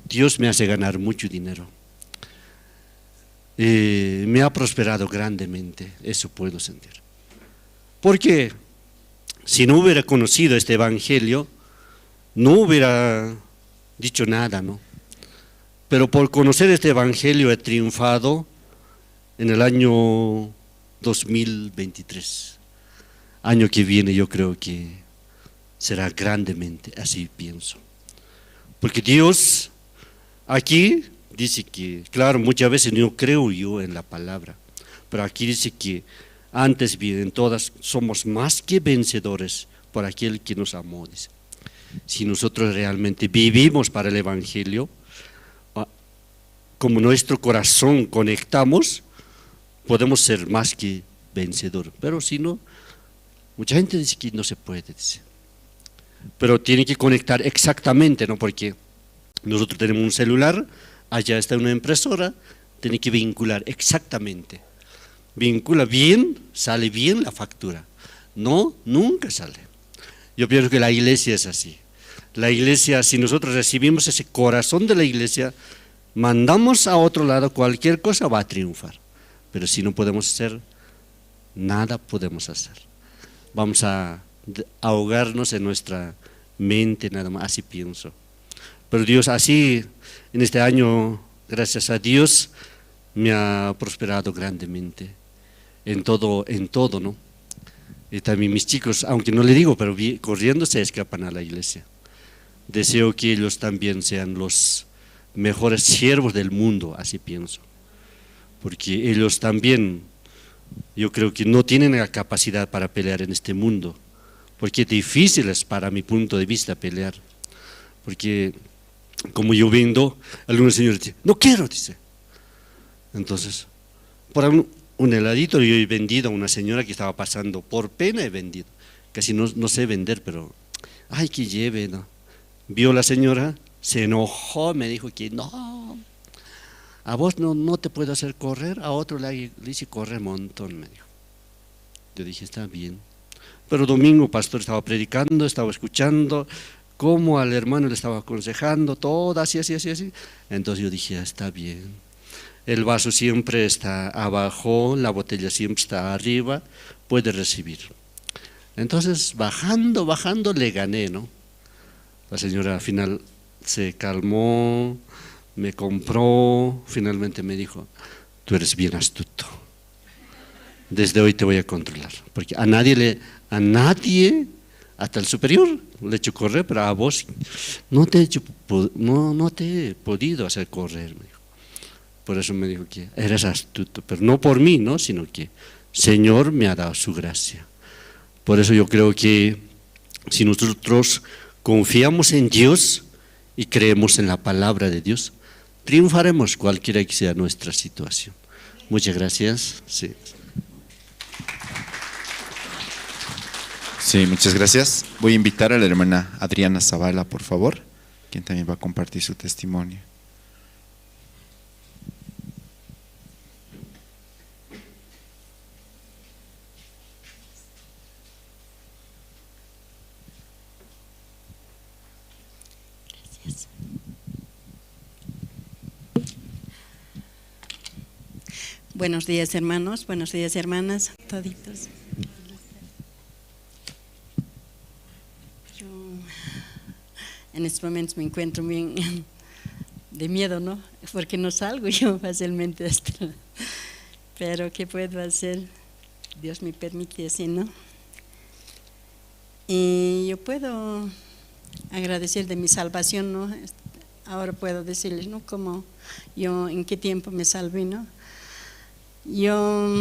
[SPEAKER 6] Dios me hace ganar mucho dinero. Me ha prosperado grandemente, eso puedo sentir. Porque si no hubiera conocido este evangelio, no hubiera dicho nada, ¿no? Pero por conocer este evangelio he triunfado en el año 2023. Año que viene yo creo que será grandemente, así pienso. Porque Dios aquí dice que, claro, muchas veces no creo yo en la palabra, pero aquí dice que antes bien en todas somos más que vencedores por aquel que nos amó, dice. Si nosotros realmente vivimos para el evangelio, como nuestro corazón conectamos, podemos ser más que vencedor. Pero si no, mucha gente dice que no se puede, dice. Pero tiene que conectar exactamente, ¿no? Porque nosotros tenemos un celular, allá está una impresora, tiene que vincular exactamente. Vincula bien, sale bien la factura. No, nunca sale. Yo pienso que la iglesia es así. La iglesia, si nosotros recibimos ese corazón de la iglesia, mandamos a otro lado, cualquier cosa va a triunfar. Pero si no podemos hacer, nada podemos hacer. Vamos a ahogarnos en nuestra mente, nada más, así pienso. Pero Dios, así, en este año, gracias a Dios, me ha prosperado grandemente, en todo, ¿no? Y también mis chicos, aunque no le digo, pero corriendo se escapan a la iglesia. Deseo que ellos también sean los mejores siervos del mundo, así pienso. Porque ellos también, yo creo que no tienen la capacidad para pelear en este mundo, porque difícil es para mi punto de vista pelear. Porque como yo vendo, algunos señores dicen, no quiero, dice. Entonces, por un heladito yo he vendido a una señora que estaba pasando, por pena he vendido. Casi no sé vender, pero, ay, que lleve, ¿no? Vio la señora, se enojó, me dijo que no, a vos no te puedo hacer correr, a otro le hice correr un montón, me dijo. Yo dije, está bien. Pero domingo, pastor estaba predicando, estaba escuchando, cómo al hermano le estaba aconsejando, todo así, así, así, así. Entonces yo dije, está bien. El vaso siempre está abajo, la botella siempre está arriba, puede recibir. Entonces, bajando, bajando, le gané, ¿no? La señora al final se calmó, me compró, finalmente me dijo, tú eres bien astuto. Desde hoy te voy a controlar, porque a nadie, hasta el superior, le he hecho correr, pero a vos no te he hecho, no te he podido hacer correr, me dijo. Por eso me dijo que eres astuto, pero no por mí, ¿no? Sino que Señor me ha dado su gracia. Por eso yo creo que si nosotros confiamos en Dios y creemos en la palabra de Dios, triunfaremos cualquiera que sea nuestra situación. Muchas gracias. Sí.
[SPEAKER 5] Sí, muchas gracias. Voy a invitar a la hermana Adriana Zavala, por favor, quien también va a compartir su testimonio.
[SPEAKER 7] Gracias. Buenos días, hermanos, buenos días, hermanas, toditos. Yo en estos momentos me encuentro bien de miedo, ¿no? Porque no salgo yo fácilmente de este lado. Pero ¿qué puedo hacer? Dios me permite así, ¿no? Y yo puedo agradecer de mi salvación, ¿no? Ahora puedo decirles, ¿no? Cómo yo, en qué tiempo me salvé, ¿no? Yo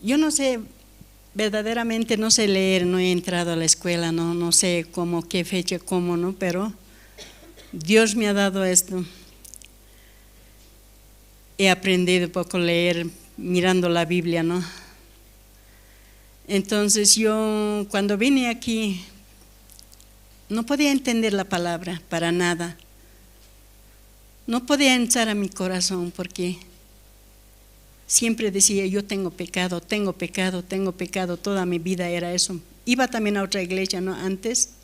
[SPEAKER 7] no sé, verdaderamente no sé leer, no he entrado a la escuela, no sé cómo, qué fecha, cómo, ¿no? Pero Dios me ha dado esto. He aprendido poco a leer mirando la Biblia, ¿no? Entonces yo cuando vine aquí no podía entender la palabra para nada. No podía entrar a mi corazón porque siempre decía, yo tengo pecado, tengo pecado, tengo pecado, toda mi vida era eso. Iba también a otra iglesia, ¿no? Antes,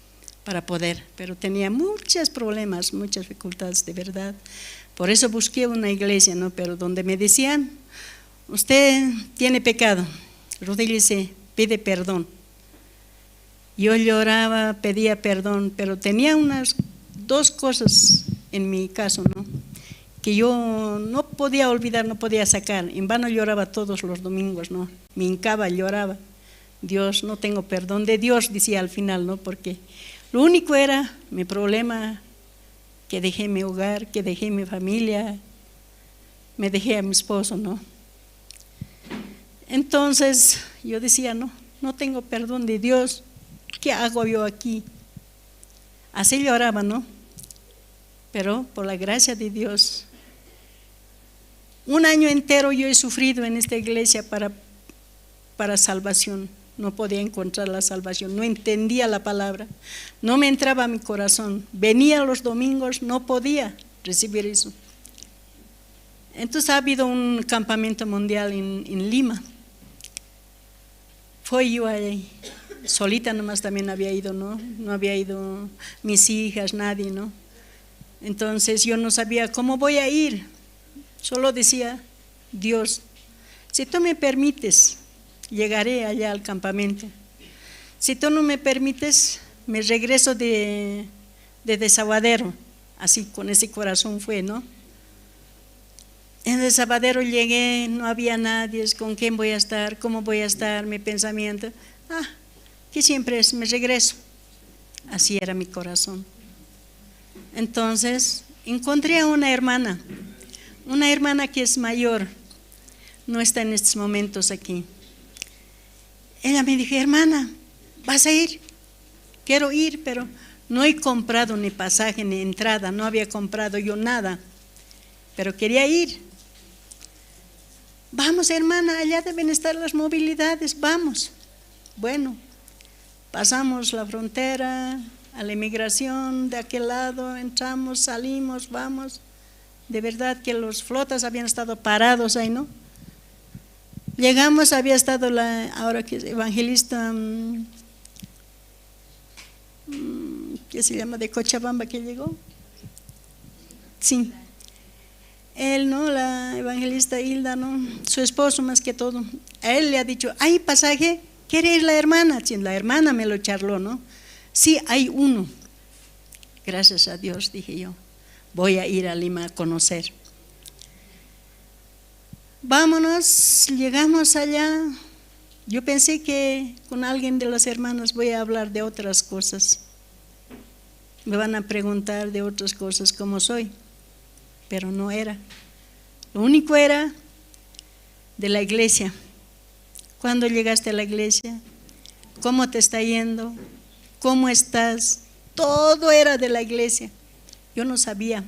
[SPEAKER 7] para poder, pero tenía muchos problemas, muchas dificultades de verdad. Por eso busqué una iglesia, ¿no? Pero donde me decían, usted tiene pecado, rodíllese, pide perdón. Yo lloraba, pedía perdón, pero tenía unas dos cosas en mi caso, ¿no? Que yo no podía olvidar, no podía sacar. En vano lloraba todos los domingos, ¿no? Me hincaba, lloraba. Dios, no tengo perdón de Dios, decía al final, ¿no? Porque lo único era mi problema, que dejé mi hogar, que dejé mi familia, me dejé a mi esposo, ¿no? Entonces yo decía, no, no tengo perdón de Dios, ¿qué hago yo aquí? Así lloraba, ¿no? Pero por la gracia de Dios, un año entero yo he sufrido en esta iglesia para salvación. No podía encontrar la salvación, no entendía la palabra, no me entraba a mi corazón. Venía los domingos, no podía recibir eso. Entonces ha habido un campamento mundial en Lima. Fui yo ahí, solita nomás también había ido, ¿no? No había ido mis hijas, nadie, ¿no? Entonces yo no sabía cómo voy a ir. Solo decía, Dios, si tú me permites, llegaré allá al campamento. Si tú no me permites, me regreso de Desaguadero. Así, con ese corazón fue, ¿no? En Desaguadero llegué, no había nadie, ¿con quién voy a estar? ¿Cómo voy a estar? Mi pensamiento, que siempre es, me regreso. Así era mi corazón. Entonces, encontré a una hermana que es mayor, no está en estos momentos aquí. Ella me dijo, hermana, ¿vas a ir? Quiero ir, pero no he comprado ni pasaje ni entrada, no había comprado yo nada, pero quería ir. Vamos, hermana, allá deben estar las movilidades, vamos. Bueno, pasamos la frontera a la inmigración de aquel lado, entramos, salimos, vamos. De verdad que los flotas habían estado parados ahí, ¿no? Llegamos, había estado la, ahora que es evangelista, ¿qué se llama? De Cochabamba que llegó. Sí. Él, ¿no? La evangelista Hilda, ¿no? Su esposo más que todo. A él le ha dicho, ¿hay pasaje? ¿Quiere ir la hermana? Sí, la hermana me lo charló, ¿no? Sí, hay uno. Gracias a Dios, dije yo, voy a ir a Lima a conocer. Vámonos, llegamos allá. Yo pensé que con alguien de las hermanas voy a hablar de otras cosas. Me van a preguntar de otras cosas cómo soy, pero no era. Lo único era de la iglesia. ¿Cuándo llegaste a la iglesia? ¿Cómo te está yendo? ¿Cómo estás? Todo era de la iglesia. Yo no sabía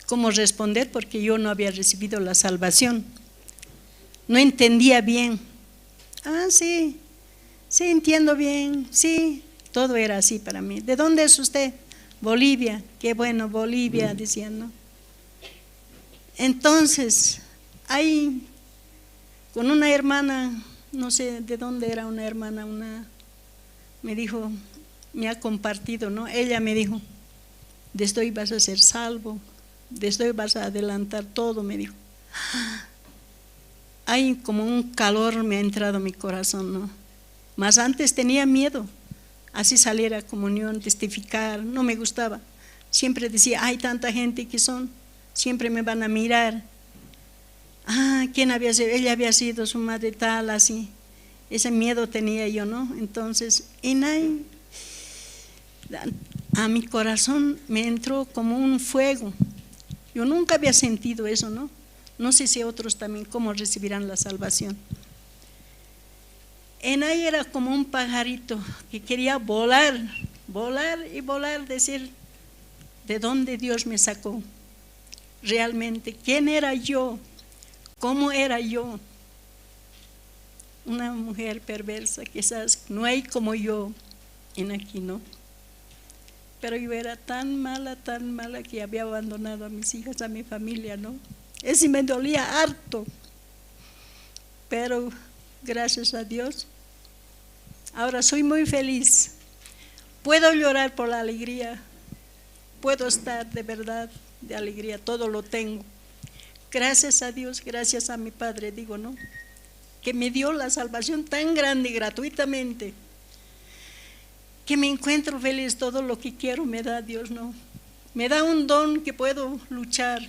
[SPEAKER 7] cómo responder porque yo no había recibido la salvación. No entendía bien. Ah, sí, sí, entiendo bien, sí. Todo era así para mí. ¿De dónde es usted? Bolivia. Qué bueno, Bolivia, decían, ¿no? Entonces, ahí, con una hermana, no sé de dónde era una hermana, me dijo, me ha compartido, ¿no? Ella me dijo, desde hoy vas a ser salvo, desde hoy vas a adelantar todo, me dijo. Hay como un calor me ha entrado a mi corazón, ¿no? Mas antes tenía miedo, así salir a comunión, testificar, no me gustaba. Siempre decía, hay tanta gente que son, siempre me van a mirar. Ah, ¿quién había sido? Ella había sido su madre tal, así. Ese miedo tenía yo, ¿no? Entonces, en ahí, a mi corazón me entró como un fuego. Yo nunca había sentido eso, ¿no? No sé si otros también, cómo recibirán la salvación. En ahí era como un pajarito que quería volar, volar y volar, decir, ¿de dónde Dios me sacó? Realmente, ¿quién era yo? ¿Cómo era yo? Una mujer perversa, quizás no hay como yo en aquí, ¿no? Pero yo era tan mala que había abandonado a mis hijas, a mi familia, ¿no? Ese me dolía harto. Pero gracias a Dios, ahora soy muy feliz. Puedo llorar por la alegría, puedo estar de verdad de alegría, todo lo tengo. Gracias a Dios, gracias a mi Padre, digo, ¿no? Que me dio la salvación tan grande gratuitamente, que me encuentro feliz, todo lo que quiero me da Dios, ¿no? Me da un don que puedo luchar.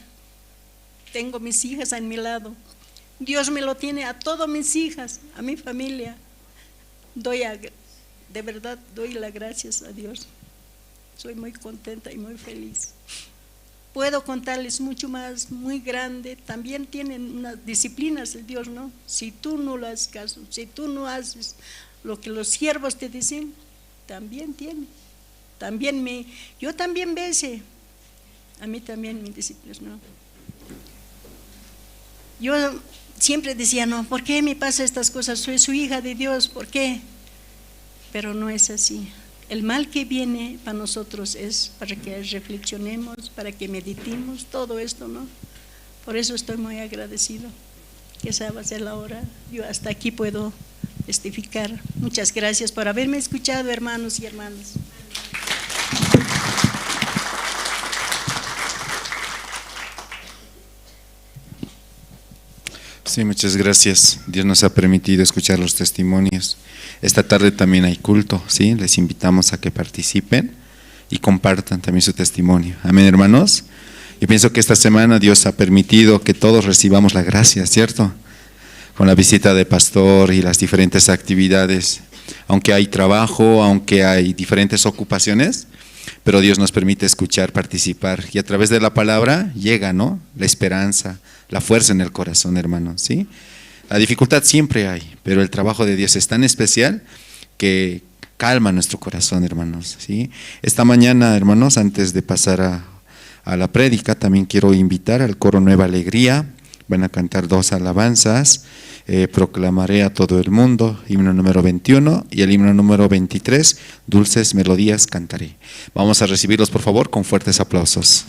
[SPEAKER 7] Tengo mis hijas a mi lado. Dios me lo tiene a todas mis hijas, a mi familia. De verdad doy las gracias a Dios. Soy muy contenta y muy feliz. Puedo contarles mucho más, muy grande. También tienen unas disciplinas el Dios, ¿no? Si tú no lo haces caso, si tú no haces lo que los siervos te dicen, también tiene. También yo también bese. A mí también mis discípulos, ¿no? Yo siempre decía, no, ¿por qué me pasa estas cosas? Soy su hija de Dios, ¿por qué? Pero no es así. El mal que viene para nosotros es para que reflexionemos, para que meditemos todo esto, ¿no? Por eso estoy muy agradecido que esa va a ser la hora. Yo hasta aquí puedo testificar. Muchas gracias por haberme escuchado, hermanos y hermanas.
[SPEAKER 5] Sí, muchas gracias. Dios nos ha permitido escuchar los testimonios. Esta tarde también hay culto, ¿sí? Les invitamos a que participen y compartan también su testimonio. Amén, hermanos. Yo pienso que esta semana Dios ha permitido que todos recibamos la gracia, ¿cierto? Con la visita de pastor y las diferentes actividades. Aunque hay trabajo, aunque hay diferentes ocupaciones, pero Dios nos permite escuchar, participar. Y a través de la palabra llega, ¿no? La esperanza, la fuerza en el corazón, hermano, ¿sí? La dificultad siempre hay, pero el trabajo de Dios es tan especial que calma nuestro corazón, hermanos, ¿sí? Esta mañana, hermanos, antes de pasar a la prédica, también quiero invitar al coro Nueva Alegría. Van a cantar 2 alabanzas. Proclamaré a todo el mundo, himno número 21, y el himno número 23, Dulces Melodías Cantaré. Vamos a recibirlos, por favor, con fuertes aplausos.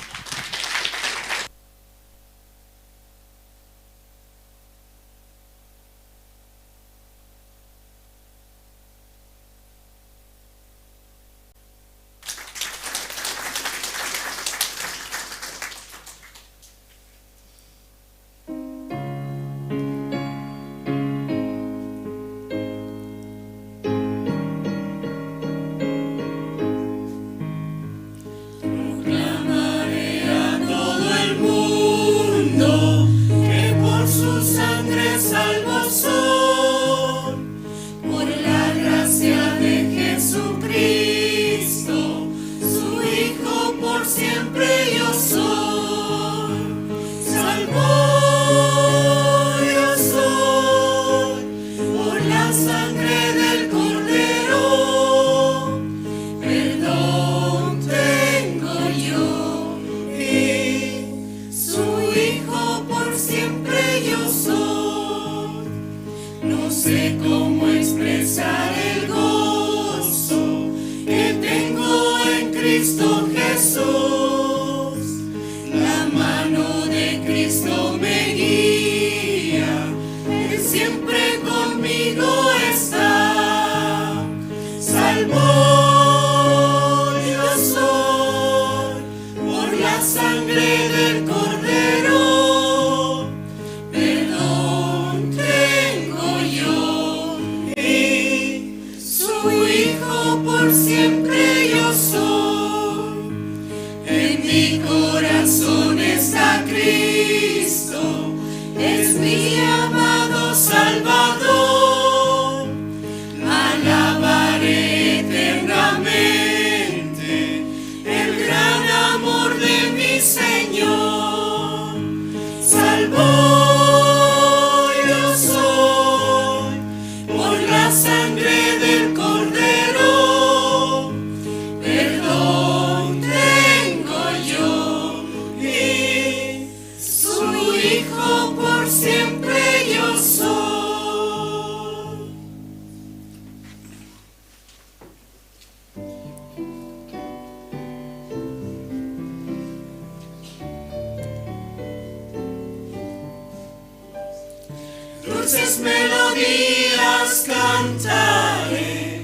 [SPEAKER 3] Dulces melodías cantaré,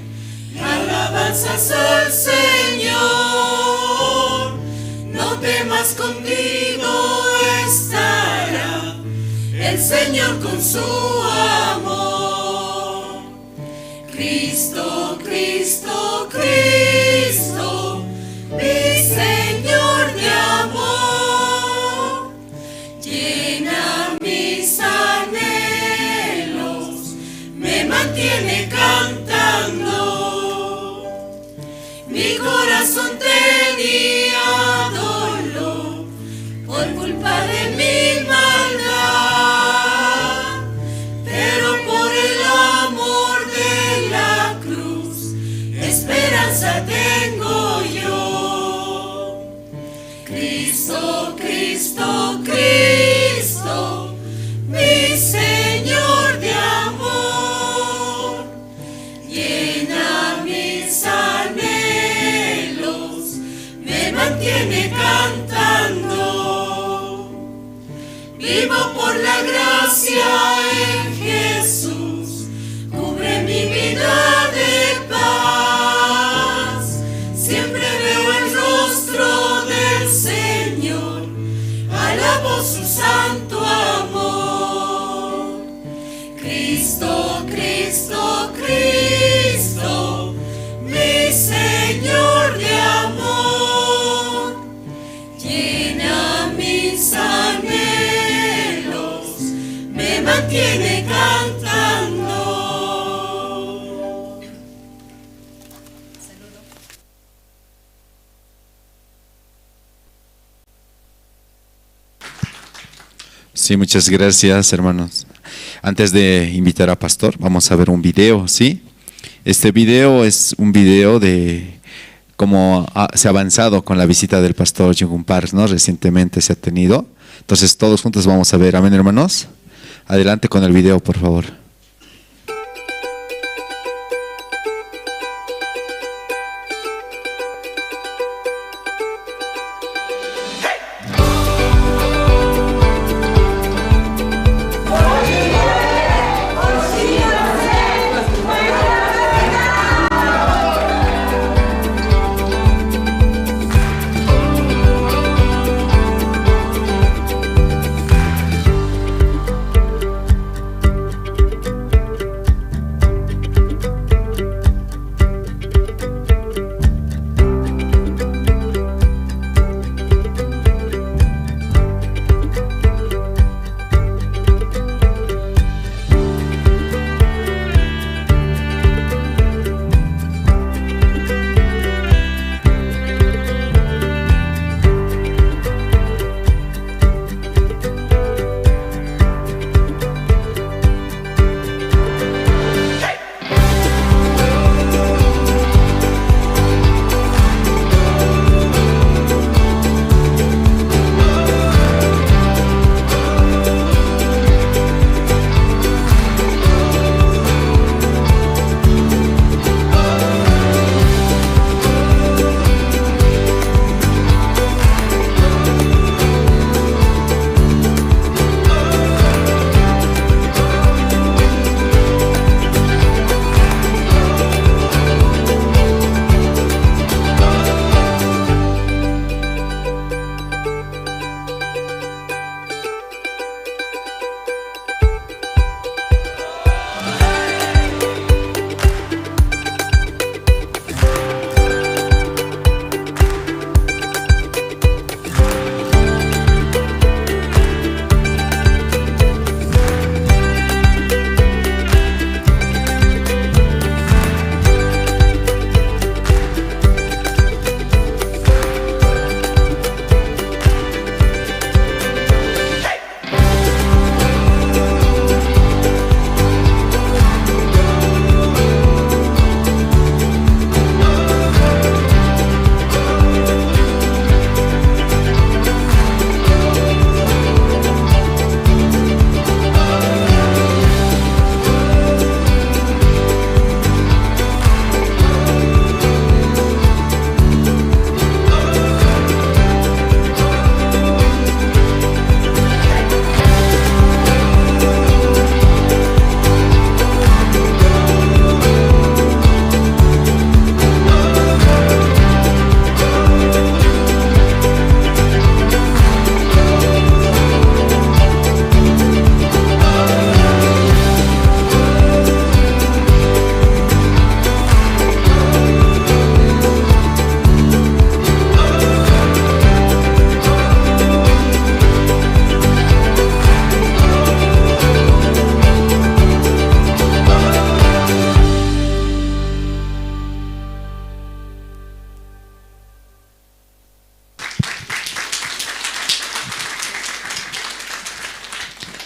[SPEAKER 3] alabanza.
[SPEAKER 2] Alabanzas al Señor, no temas, contigo estará el Señor con su amor. Cristo, Cristo, Cristo, mi Señor de amor, llena mis anhelos, me mantiene cantando. Mi corazón tenía dolor por culpa de mi maldad, pero por el amor de la cruz esperanza tengo yo. Cristo, Cristo, Cristo, mi Señor de amor, llena mis anhelos, me mantiene cantando. Vivo por la gracia en Jesús, cubre mi vida de paz. Siempre veo el rostro del Señor, alabo su santo amor. Cristo, Cristo, Cristo, mi Señor de amor, llena mis anhelos, me mantiene cantando.
[SPEAKER 5] Sí, muchas gracias, hermanos. Antes de invitar a Pastor, vamos a ver un video, ¿sí? Este video es un video de cómo se ha avanzado con la visita del pastor Jung Park, ¿no? Recientemente se ha tenido. Entonces, todos juntos vamos a ver. Amén, hermanos. Adelante con el video, por favor.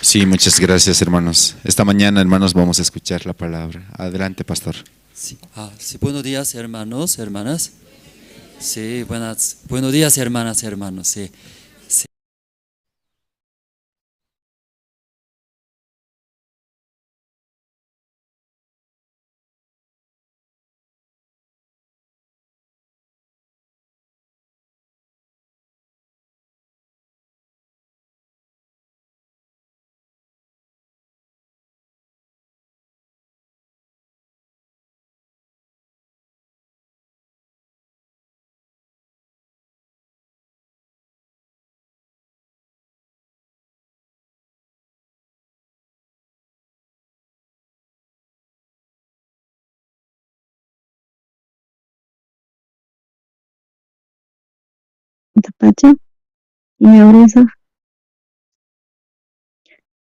[SPEAKER 5] Sí, muchas gracias, hermanos. Esta mañana, hermanos, vamos a escuchar la palabra. Adelante, pastor.
[SPEAKER 8] Sí, sí, buenos días, hermanos, hermanas. Sí, buenos días, hermanas, hermanos. Sí, sí.
[SPEAKER 9] Pacha ñawrisaq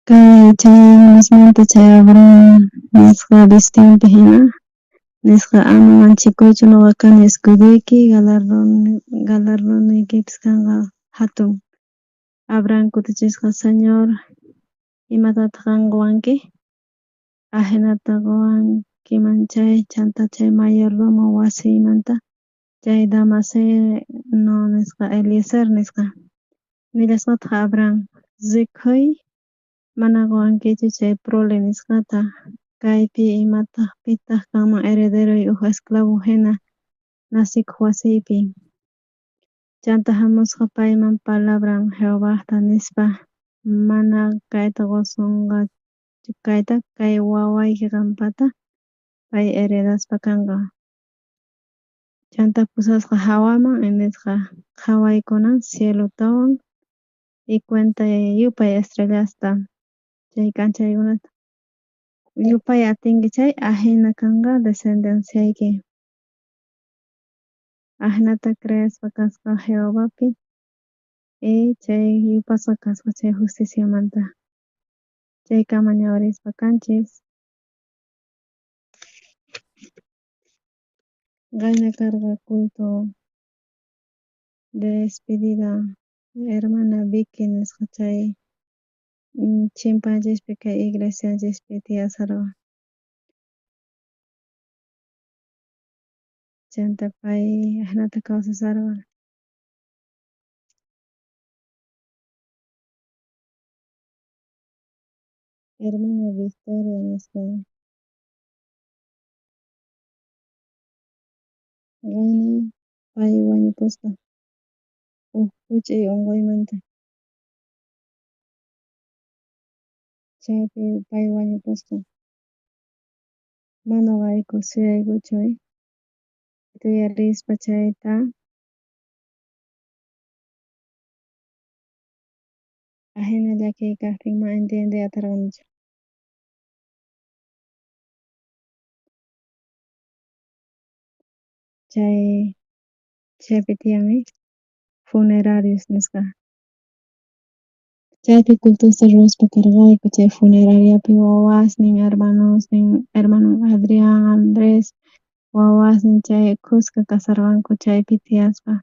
[SPEAKER 9] kay chay lunesmanta chay Abraham nisqa vistinpi hina nisqa ama manchikuychu noqa kani escuduyki galardonniykipis kanqa hatun. Abraham kutichisqa Señor, imatataq qan qowanki? Ajinata qowankiman chay chanta chay mayordomo wasiymanta chay Damasceno nisqa Eliezer nisqa. Nillasqataq Abraham, rikhuy mana qowankichu chay prole nisqata kaypi imataq pitaq kanman herederoy uj esclavo hina nacikuq wasiypi. Chanta jamusqa payman palabran Jehovajta nispa mana kayta qosonqachu kayta kay wawayki qampata pay heredaspa kanqa. Chanta pusasqa jawaman nisqa qhawaykunan cielotawan y cuentay yupay estrellasta chay k'anchaykunata yupay atinki chay ajina kanqa descendenciayki. Ajinata creespa kasqa Jehovapi y chay yupasqa kasqa chay justiciamanta. Chaykama ñawirispa kanchis. Qayna karqa culto de despedida hermana Vicky nisqa chay chimpanchispi kay iglesianchispi tiyasharqa. Chanta pay ajinata kawsasharqa. Hermana Victoria nisqa qayna pay wañupusqa uj juch'iy unquymanta. Chaypi pay wañupusqa. Mana noqayku suyaykuchu tuyarispa chayta ajina llakiy kajtin mana entiendey atarqanichu. Chay chaypi tiyan funerarios nisqa. Chaypi cultosta ruwaspa karqayku chay funerariapi wawasnin hermanosnin hermano Adrián, Andrés wawasnin chay khuska kasarqanku chaypi tiyaspa.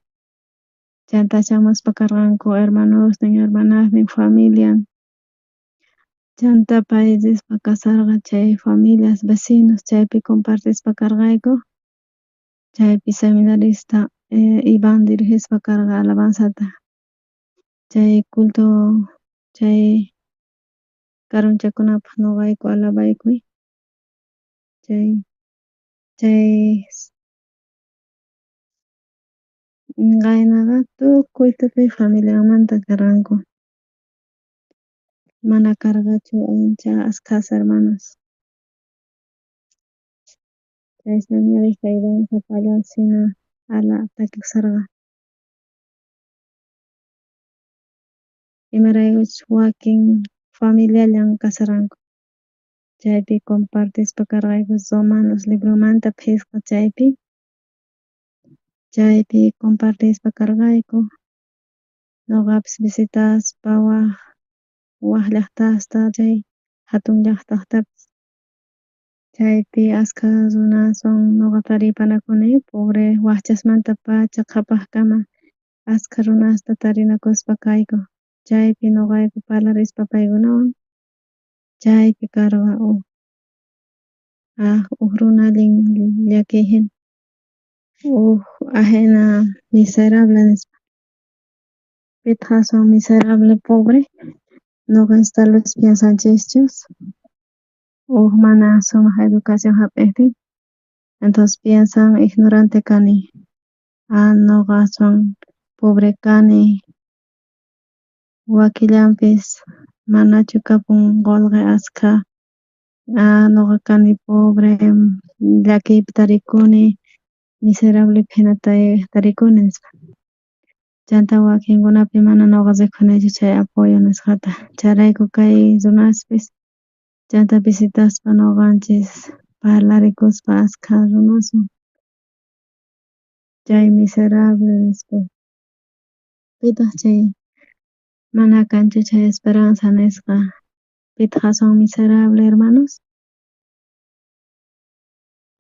[SPEAKER 9] Chanta chamuspa karqanku hermanosnin, hermanasnin, familian. Chanta pay rispa kasarqa chay familias, vecinos chaypi compartispa karqayku. Chaypi seminarista Iván dirigispa karqa alabanzata. Chay culto chay karunchakunapaj noqayku alabaykuy. Chay chay qaynaqa tukuy tukuy familianmanta karqanku. Mana karqachu ancha askhas hermanos. Chay seminarista Iván sapallan sina ala takikusharqa. Imaraykuchus wakin familiallan kasarqanku. Chaypi compartispa karqayku Romanos libromanta phisqa chaypi. Chaypi compartispa karqayku. Noqapis visitaspa waj waj llaqtasta chay hatun llaqtastapis. Chaypi askha runaswan noqa taripanakuni pobre wajchasmanta pacha qhapajkama askha runasta tarinakuspa kayku. Chaypi noqayku parlarispa paykunawan. Chaypi karqa uj uj runa allin llakiy hina uj ajina miserable nispa. Pitaq aswan miserable pobre? Nuqanchis tal vez piensanchischus uj mana sumaq educación hap'iqtin entonces piensan ignorante kani ah nuqa aswan pobre kani wakillanpis manachu kapun qullqi askha ah nuqa kani pobre llakiypi tarikuni miserable hina tarikuni nispa. Chanta wakinkunapi mana nuqa rikhunichu chay apoyo nisqata chayrayku kay runaspis chanta visitaspa nuqanchis parlarikuspa askha runaswan chay miserable nispa pitaq chay mana kanchu chay esperanza nisqa pitaq aswan miserable hermanos?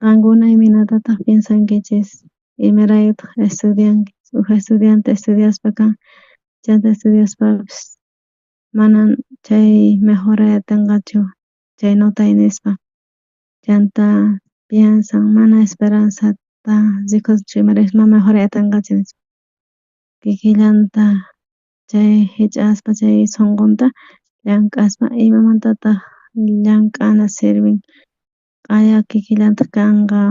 [SPEAKER 9] Qankuna imaynatataq piensankichis imaraykutaq estudianki uj estudiante estudiaspa kan chanta estudiaspapis mana chay mejoray atinqachu chay notay nispa chanta piensan mana esperanzata rikunchu imaraykuchus mana mejoray atinqachu nispa kikillanta chay hich'aspa chay sunqunta llank'aspa imamantataq llank'ana sirven q'aya kikillantaq kanqa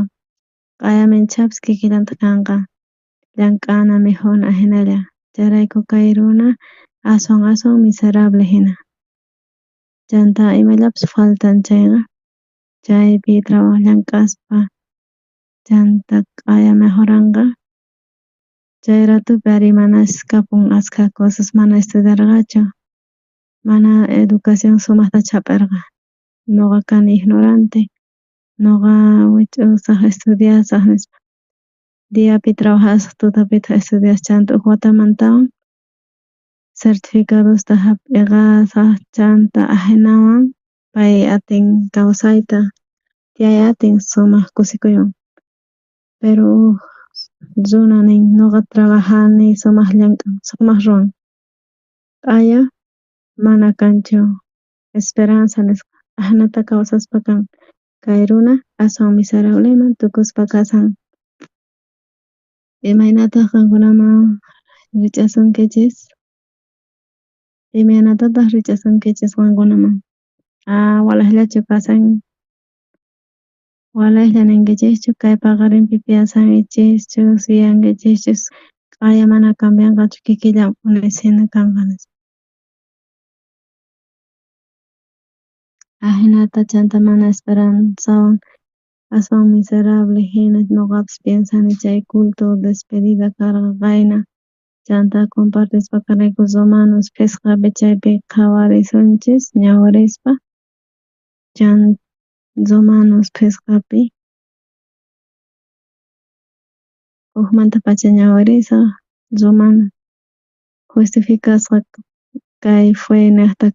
[SPEAKER 9] q'aya minchhapis kikillantaq kanqa llank'ana mikhuna hinalla chayrayku kay runa aswan aswan miserable hina chanta imallapis faltan chayqa chaypi trabajo llank'aspa chanta q'aya mejoranqa chay ratupi ari manas kapun askha cosas mana estudiarqachu mana educación sumaqtachu hap'irqa nuqa kani ignorante nuqa wich'usaq estudiasaq nispa diapi trabajasaq tutapitaq estudiasaq chanta uj watamantawan certificadosta hap'iqasaq chanta ajinawan pay atin kawsayta tiyay atin sumaq kusikuywan pero uj runa nin nuqa trabajani sumaq llank'an sumaq ruwan q'aya mana kanchu esperanza nisqa ajinata kawsaspa kan kay runa aswan miserableman tukuspa kasan. Imaynataq qankunaman rich'asunkichis imaynatataq rich'asunkichis qankunaman ah walejllachu kasan walejlla ninkichischu kay paqarinpi piensankichischus yuyankichischus q'aya mana cambianqachu kikillanpuni hina kanqa nispa. Ajinata chanta mana esperanzawan aswan miserable hina nuqapis piensani chay culto despedida karqa qayna chanta compartispa karqayku Romanos phisqapi chaypi qhawarisunchis ñawirispa chan Romanos phisqapi ujmantapacha ñawirisaq Romano justificasqa kay fe niqta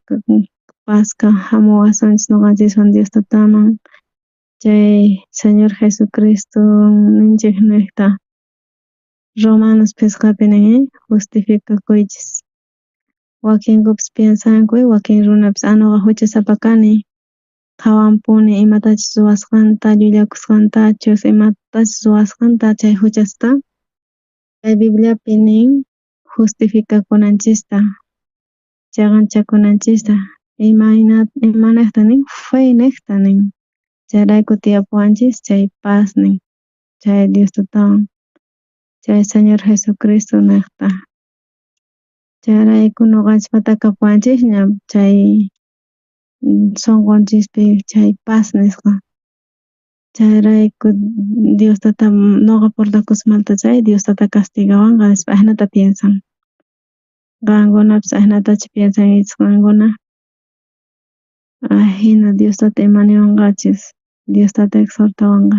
[SPEAKER 9] pasqa hamuwasunchis nuqanchiswan Dios tataman chay Señor Jesucristo ninchik niqta Romanos phisqapi nin justificakuychis wakinkupis piensanku wakin runapis ah nuqa huchasapa kani qhawanpuni imatachus ruwasqanta llullakusqantachus imatachus ruwasqanta chay huchasta kay Bibliapi nin justificakunanchista chaqanchakunanchista imayna imanejta nin fe niqta nin chayrayku tiyapuwanchis chay paz nin chay Dios tatawan chay Señor Jesucristo niqta chayrayku nuqanchispata kapuwanchisña chay sunqunchispi chay paz nisqa chayrayku Dios tata nuqa portakuspa malta chay Dios tata castigawanqa nispa ajinata piensan qankunapis ajinatachu piensankichis qankuna ajina Dios tata ima niwanqachis Dios tata exhortawanqa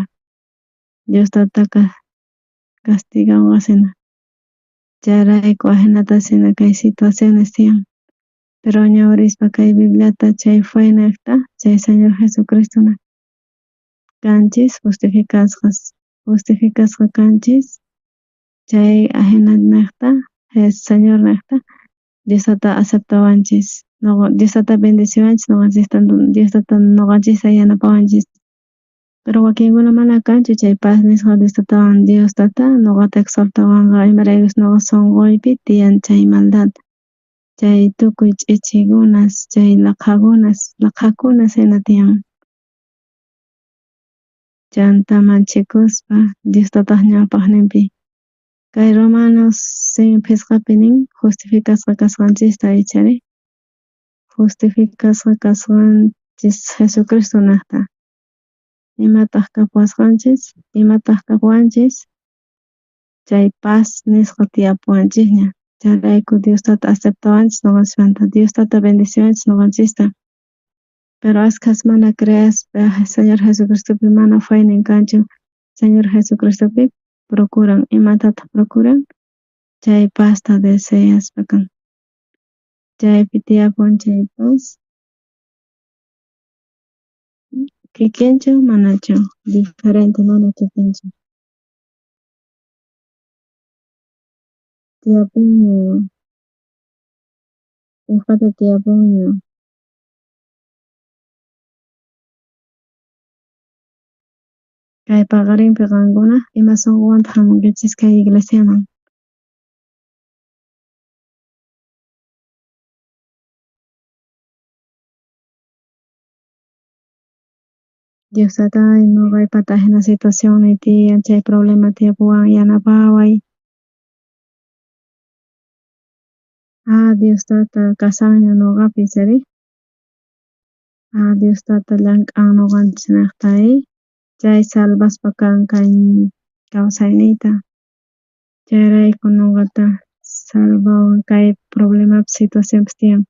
[SPEAKER 9] Dios tata castigawanqa hina chayrayku ajinata hina kay situaciones tiyan pero ñawirispa kay Bibliata chay fe niqta chay Señor Jesucristo kanchis justificasqas justificasqa kanchis chay ajina niqta Señor niqta Dios tata aceptawanchis Dios tata bendeciwanchis noqanchista, Dios tata noqanchista yanapawanchis. Pero wakinkuna mana kanchu chay paz nisqa Dios tatawan, Dios tata noqata exhortawanqa imaraykus noqa sonqoypi tiyan chay maldad, chay tukuy ch'ichikunas, chay laqhakunas, laqhakunas hina tiyan. Chanta manchikuspa Dios tataq ñawpaqninpi. Kay Romanos simi phisqapi nin justificasqa kasqanchista ichari. Justificasqa kasqanchis Jesucristo naqta. Imataq kapuwasqanchis? Imataq kapuwanchis? Chay paz nisqa tiyapuwanchisña. Chayrayku Dios tata aceptawanchis noqanchismanta. Dios tata bendeciwanchis noqanchista. Pero askhas mana creaspa Señor Jesucristopi mana faynin kanchu. Señor Jesucristopi procuran. Imatataq procuran? Chay pazta deseaspa kan. Chaypi tiyapun chay paz. Kikinchu manachu? Diferente mana kikinchu. Tiyapunña. Ujpata tiyapunña. Kay paqarinpi qankuna ima sunquwantaq hamunkichis kay iglesiaman? Dios tatay, noqaypata hina situacionniy tiyan, chay problema tiyapuwan, yanapaway. Ah, Dios tata kasanña noqapi, chari. Ah, Dios tata llank'an noqanchisnaqta, chay salvaspa kan kay kawsayniyta. Chayrayku noqata salvawan kay problemapi situacionpis tiyan.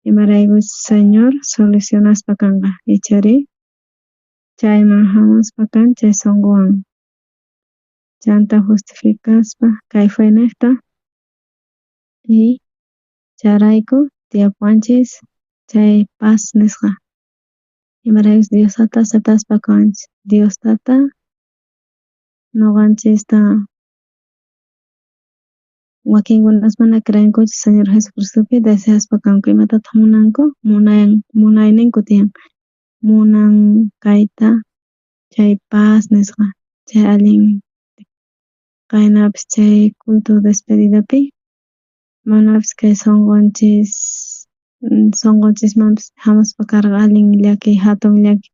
[SPEAKER 9] Imarayku Señor solucionaspa kanqa, ichari. Chayman hamuspa kan chay sunquwan. Chanta justificaspa kay fayniqta y chayrayku tiyapuwanchis chay paz nisqa. Imaraykus Dios tata aceptaspa kanchis. Dios tata noqanchista wakinkunas mana creenkuchu Señor Jesucristopi deseaspa kanku. Imatataq munanku? Munayninku tiyan. Munan kayta chay paz nisqa, chay allin qaynapis chay culto despedidapi manapis kay sunqunchis sunqunchismanpis hamuspa karqa allin llaki, hatun llaki,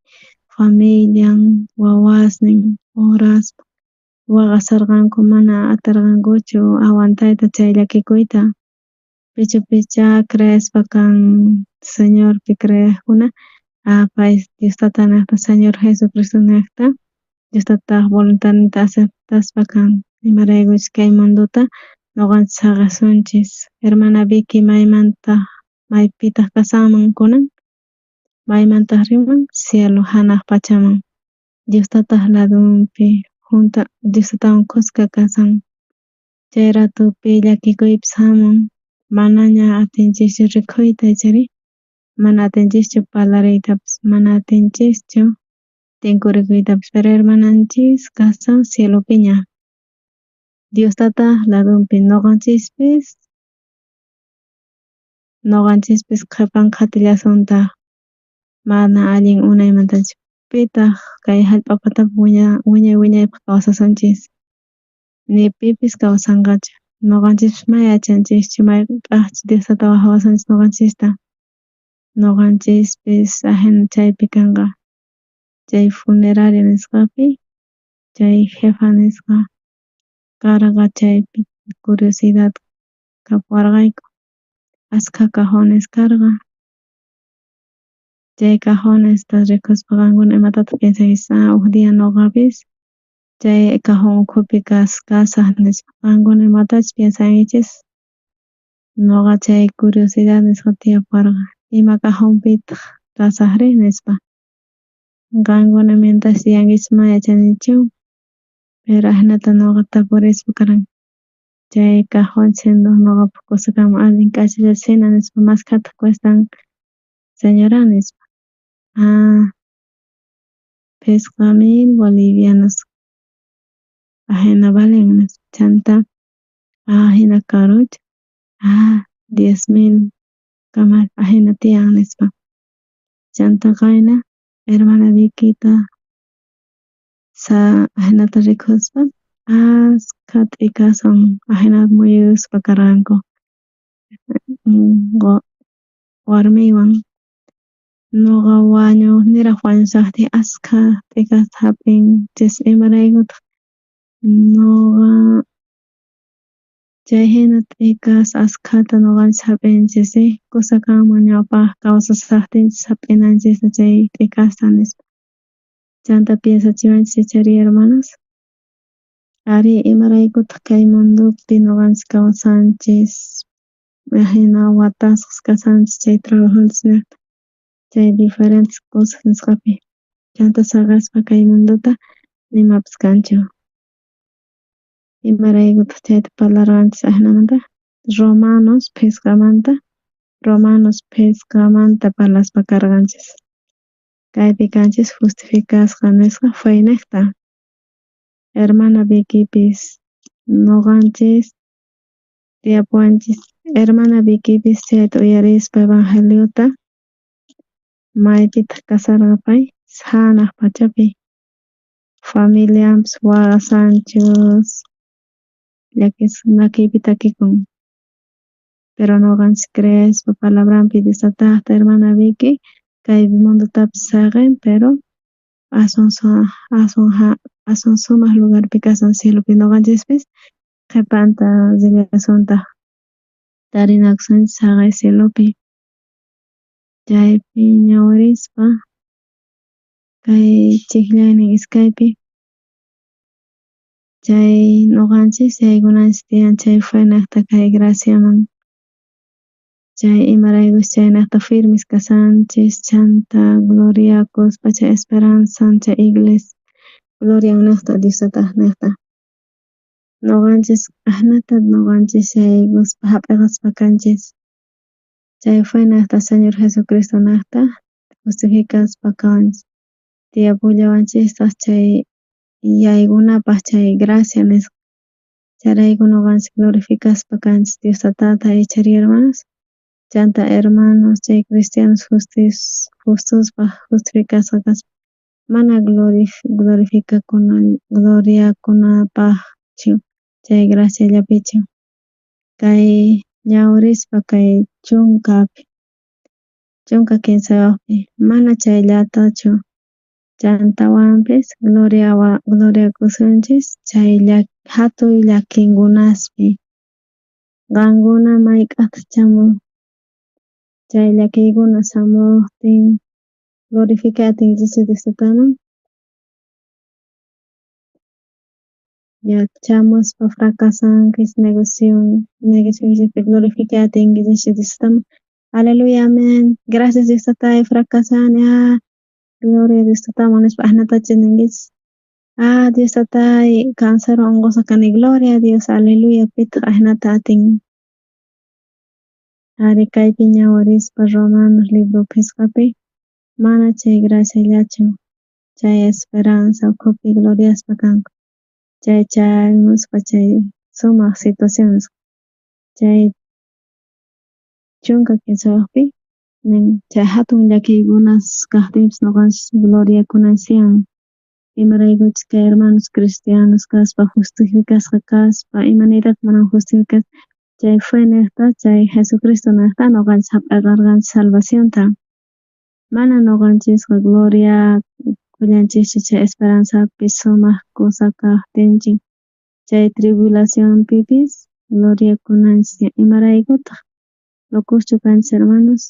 [SPEAKER 9] familian, wawasnin, oraspa waqasarqanku, mana atirqankuchu aguantayta chay llakikuyta. Pichupichá creespa kan Señorpi creejkuna, pay Dios tata niqta, Señor Jesucristo niqta, Dios tataq voluntadninta aceptaspa kan, imaraykuchus kay mundota noqanchis saqesunchis. Hermana Vicky, maymantaq, maypitaq kasanman kunan? Maymantaq rinman? Cielo, hanaq pachaman. Dios tataq ladunpi, junta Dios tatawan khuska kasan. Chay ratupi llakikuypis hamun, manaña atinchischu rikhuyta ichari, mana atinchischu parlariytapis, mana atinchischu tinkurikuytapis, pero hermananchis kasan cielopiña. Dios tataq ladunpi, noqanchispis qhipan qhatillasuntaq mana allin unaymantachu. Pitaq kay hallp'a patapi wiñay wiñaypaq kawsasunchis. Ni pipis kawsanqachu. Noqanchispis may yachanchischu mayk'aqchus Dios tata wajawasunchis noqanchista. Noqanchispis ajina chaypi kanqa. Chay funeraria nisqapi, chay jefa nisqa karqa chaypi curiosidad kapuwarqayku. Askha cajones karqa. Chay cajonesta rikuspa qankuna imatataq piensankichis? Ah, uj día noqapis chay cajón ukhupi kasaj nispa. Qankuna imatachus piensankichis? Noqa chay curiosidad nisqa tiyapuwarqa. Ima cajonpitaq kasajri nispa. Qankuna imatachus yuyankichis mana yachanichu, pero ajinata noqa tapurispa karqani. Chay cajón siendo noqapaq kusa kanman allin k'achillachus hina nispa, mashkhataq cuestan señora nispa. Ah, 5000 bolivianos ajina valen nispa. Chanta, ah, hina karuchu. Ah, 10.000 kama ajina tiyan nispa. Chanta qayna hermana Viquita sa ajinata rikuspa askha t'ikaswan ajina muyuspa karqanku warmiywan nuqa wañu niraj wañushajtiy askha t'ikasta jap'inchis imaraykutaq nuqa chay hina t'ikas askhata nuqanchis jap'inchis kusa kanman ñawpaj kawsashajtinchis jap'inanchista chay t'ikasta nispa. Chanta piensachiwanchis ichari hermanos. Ari imaraykutaq kay mundopi nuqanchis kawsanchis ajina watasqas kashanchis chay trabajonchis chay diferentes cosas nisqapi chanta saqespa kay mundota nimapis kanchu. Imaraykutaq chayta parlarqanchis ajinamanta Romanos phisqamanta parlaspa karqanchis. Kaypi kanchis justificasqa nisqa feynejta. Hermana Viquipis nuqanchis tiyapuwanchis. Hermana Viquipis chayta uyarispa evangeliota maypitaq kasharqa pay hanaq pachapi familianpis waqashanchus llakiypi takikun. Pero nuqanchis creespa palabranpi Dios tataqta hermana Vicky kay mundotapis saqen pero aswan sumaq lugarpi kashan cielopi nuqanchispis qhepanta rillasuntaj tarinakusunchis jaqay cielopi. Chaypi ñawirispa kay chijllaynin iskaypi chay nuqanchis yaykunanchis tiyan chay fenejta kay graciaman chay imaraykuchus chaynejta firmes kashanchis chanta gloriakuspa chay esperanza chay iglesia gloriannejta Dios tatajnejta nuqanchis ajinata nuqanchis yaykuspa jap'iqaspa kanchis chay fenejta Señor Jesucristonejta justificaspa kanchis tiyapullawanchistaj chay yaykunapaj chay gracia nisqa chayrayku nuqanchis glorificaspa kanchis Dios tatata ichari hermanos chanta hermanos chay cristianos justospaj justificasqa kaspa mana gloriakunapajchu chay graciallapichu kay ñawirispa kay 13pi mana chayllatachu chantawanpis gloriakusunchis chay jatun llakiykunaspi qankuna mayk'ajtaj chay llakiykuna samojtin glorificay atinkichis Dios tataman chamuspa fracasankichis negocioykichispi glorificay atinkichis Dios tataman aleluya amén gracias Dios tatay fracasani gloria Dios tataman nispa ajinatachu ninkichis Dios tatay cancerwan unqusqa kani gloria a Dios aleluya pitaq ajinata atin. Ari kaypi ñawirispa Romanos libro phisqapi mana chay graciallachu chay esperanza ukhupi gloriaspa kanku chay chayamuspa chay sumaq situaciones chay 13pi nin chay jatun llakiykunas kajtinpis nuqanchis gloriakunanchis tiyan imaraykuchus kay hermanos cristianos kaspa justificasqa kaspa imaniytataq mana justificasqa chay fenejta chay Jesucristonejta nuqanchis jap'eqarqanchis salvacionta mana nuqanchisqa gloriakullanchischu chay esperanzapi sumaq kusa kajtinchik chay tribulacionpipis gloriakunanchis tiyan imaraykutaq locoschu kanchis hermanos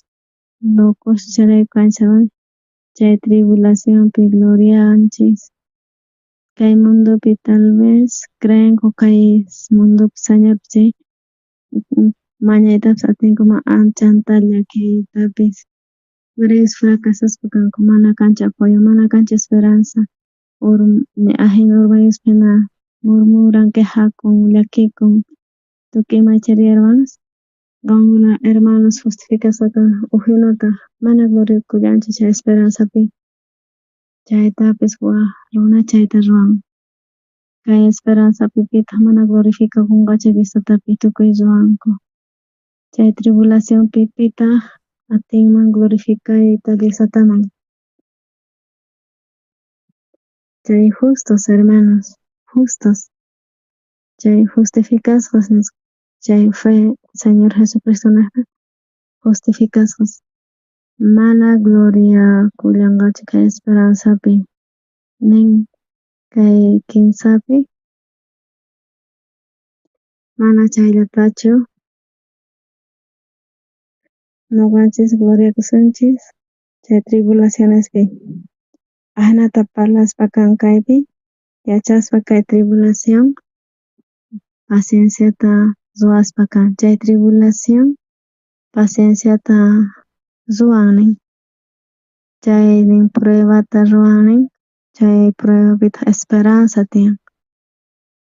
[SPEAKER 9] locoschu chayrayku kanchis hermanos chay tribulacionpi glorianchis kay mundopi tal vez creenku kay mundopi Señorpi chay mañaytapis atinkuman chanta llakiytapis imaraykus fracasaspa kanku mana kanchu apoyo mana kanchu esperanza ajina urmayuspa jina murmuran quejakun llakikun tukuy ima ichari hermanos qankuna hermanos justificasqa ujinata mana gloriakullanchu chay esperanzapi chaytapis waj runa chayta ruwan kay esperanzapi pitaq mana glorificakunqachu Dios tatapi tukuy ruwanku. Chay tribulacionpi pitaj atinman glorificayta Dios Tataman. Chay justos, hermanos, justos, chay justificasqas, chay fe Señor Jesucristo nejta justificasqas, mana gloria kullanqachu kay esperanzapi nin kay kinsapi mana chayllatachu noqanchis gloriakusunchis chay tribulacionespi. Ajinata parlaspa kan kaypi yachaspa kay tribulación pacienciata ruwaspa kan chay tribulación pacienciata ruwan nin chay nin pruebata ruwan nin chay pruebapitaj esperanza tiyan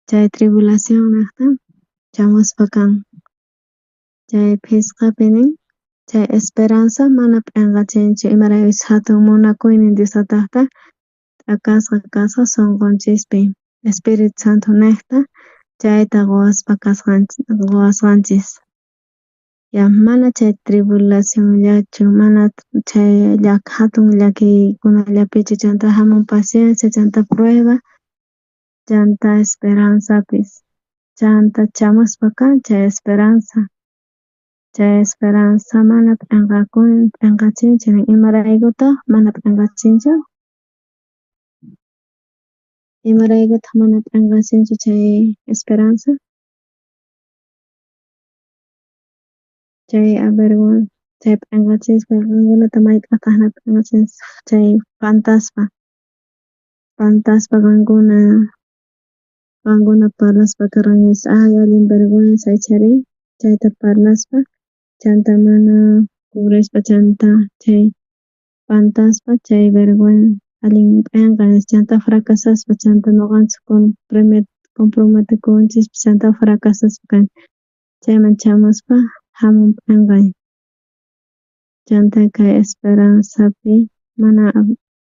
[SPEAKER 9] chay tribulación nejta chamuspa kan chay phisqapi nin chay esperanza mana p'enqachinchu imaraykuchus jatun munakuynin Dios Tatajta t'akasqa kasqa sonqonchispi Espíritu Santo nejta chayta qowaspa qowasqanchis. Ya mana chay tribulacionllachu mana chay jatun llakiykunallapichu chanta jamun paciencia chanta prueba chanta esperanzapis chanta chamuspa kan chay esperanza. Chay esperanza mana p'enqachinchu imaraykutaj mana p'enqachinchu? Imaraykutaj mana p'enqachinchu chay esperanza? Chay avergüenza chay p'enqachispa qankunata mayk'ajtaj p'enqachinchis chay pantaspa pantaspa qankuna parlaspa karqankichis ay allin vergüenza ichari chayta parlaspa chanta mana cubrispa chanta chay pantaspa chay vergüenza allin p'enqay chanta fracasaspa chanta noqanchis comprometekunchis chanta fracasaspa kanchis chayman chamuspa jamun p'enqay chanta kay esperanzapi mana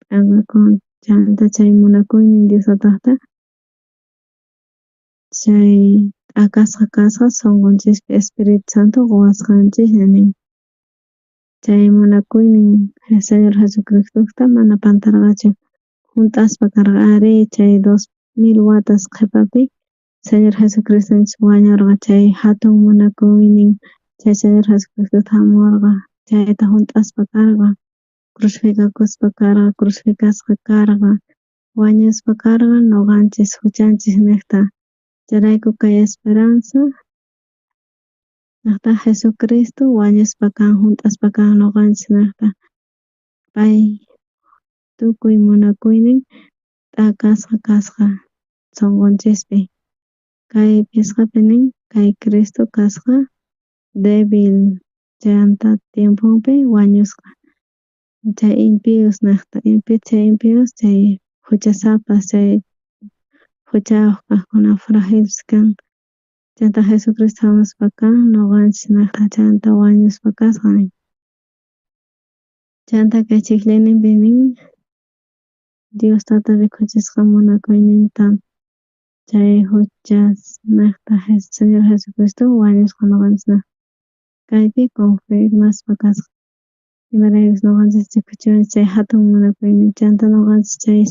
[SPEAKER 9] p'enqakun chanta chay munakuynin Dios Tatajta chay t'akasqa kasqa sonqonchispi Espíritu Santo qowasqanchis nin chay munakuynin Señor Jesucristota mana pantarqachu junt'aspa karqa arí chay 2000 watas qhepapi Señor Jesucristo wañorqa chay jatun munakuynin chay Señor Jesucristota jamorqa chayta junt'aspa karqa crucificakuspa karqa crucificasqa karqa wañuspa karqa noqanchis juchanchis nejta chayrayku kay esperanza nejta Jesucristo wañuspa kan junt'aspa kan noqanchis nejta pay tukuy munakuynin t'akasqa kasqa sonqonchispi kay phisqapi nin kay Cristo kasqa débil chanta tiemponpi wañusqa chay impíos nejta chay impíos chay juchasapas chay juchayoj kajkuna frágiles kan chanta Jesucristo jamuspa kan noqanchis nejta chanta wañuspa kasqa nin chanta kay chijllayninpi nin Dios Tata rikuchisqa munakuyninta chay juchas nejta Señor Jesucristo wañusqa noqanchis nejta kaypi confirmaspa kasqa imaraykuchus noqanchis rikuchiwanchis chay jatun munakuynin chanta noqanchis chay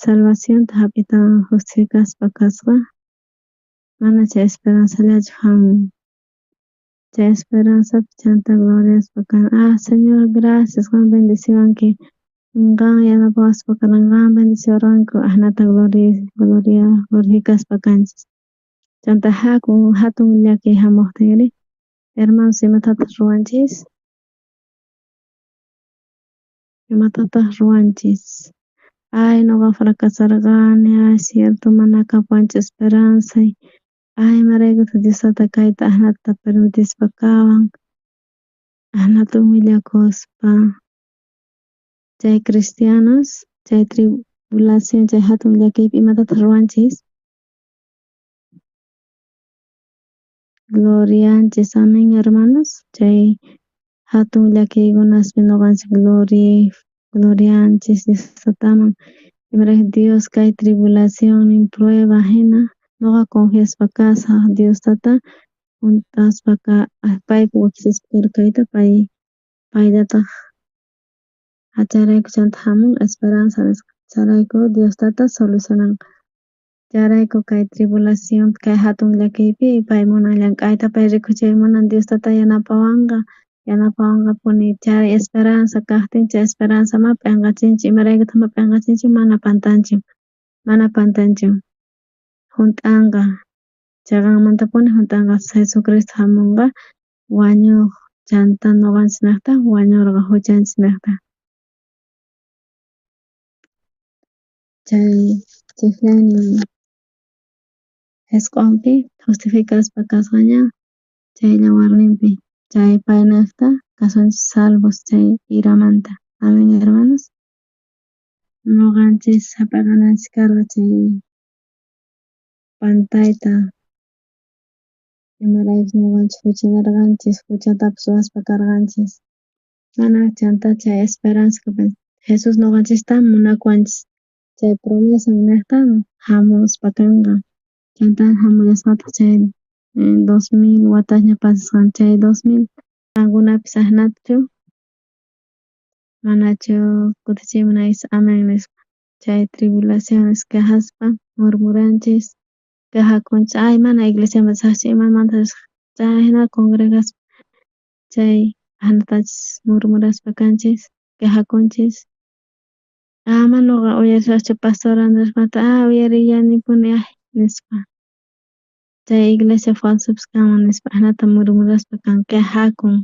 [SPEAKER 9] salvacionta jap'itawan justificaspa kasqa mana chay esperanzallachu jamun chay esperanzapi chanta gloriaspa kan ah Señor gracias qan bendeciwanki qan yanapawaspa karqanki qan bendeciwarqanku ajinata gloria glorificaspa kanchis chanta jatun llakiy jamojtinri hermanos imatataj ruwanchis imatataj ruwanchis ay noqa fracasarqani ay cierto mana kapuwanchu esperanzay ay imaraykutaj Dios Tata kayta ajinata permitispa kawan ajinata humillakuspa chay cristianos chay tribulación chay jatun llakiypi imatataj ruwanchis glorianchis amén hermanos chay jatun llakiykunaspi noqanchis glorianchis Dios Tataman imarayku Dios kay tribulación prueba jina noqa confiaspa kasaj Dios Tata Junt'aspa paypi wakichispa karqa kayta pay payllataj chayrayku chanta jamun esperanza nisqa chayrayku Dios tata solucionanqa chayrayku kay tribulación kay jatun llakiypi pay munan llank'ayta pay rikuchiyta munan Dios tata yanapawanqa yanapawanqapuni chay esperanza kajtin chay esperanza ma p'enqachinchu imaraykutaj ma p'enqachinchu mana pantanchu mana pantanchu junt'anqa cheqanmantapuni junt'anqa Jesucristo jamonqa wañoj chanta noqanchisnejta wañorqa juchanchisnejta chay chijllaynin jisq'onpi justificaspa kasqaña chay yawarninpi chay paynejta kasunchis salvos chay iramanta. Amén hermanos. Noqanchis jap'aqananchis karqa chay pantayta imaraykus noqanchis juchallarqanchis juchatapis ruwaspa karqanchis mana chanta chay esperanza Jesús noqanchista munakuwanchis chay promesa nejta jamuspa kanqa chanta jamullasqataj chay 2000 watasña pasasqan chay 2000 qankunapis ajinachu manachu kutichimunaykichis amén nispa chay tribulaciones quejaspa murmuranchis quejakunchis ay mana iglesiaman risaqchu imamanta risaq chay jinata congregaspa chay ajinatachis murmuraspa kanchis quejakunchis ama noqa uyarisaqchu pastor Andresmanta uyarillanipuni ay nispa chay iglesia falsopis kanman nispa ajinata murmuraspa kan quejakun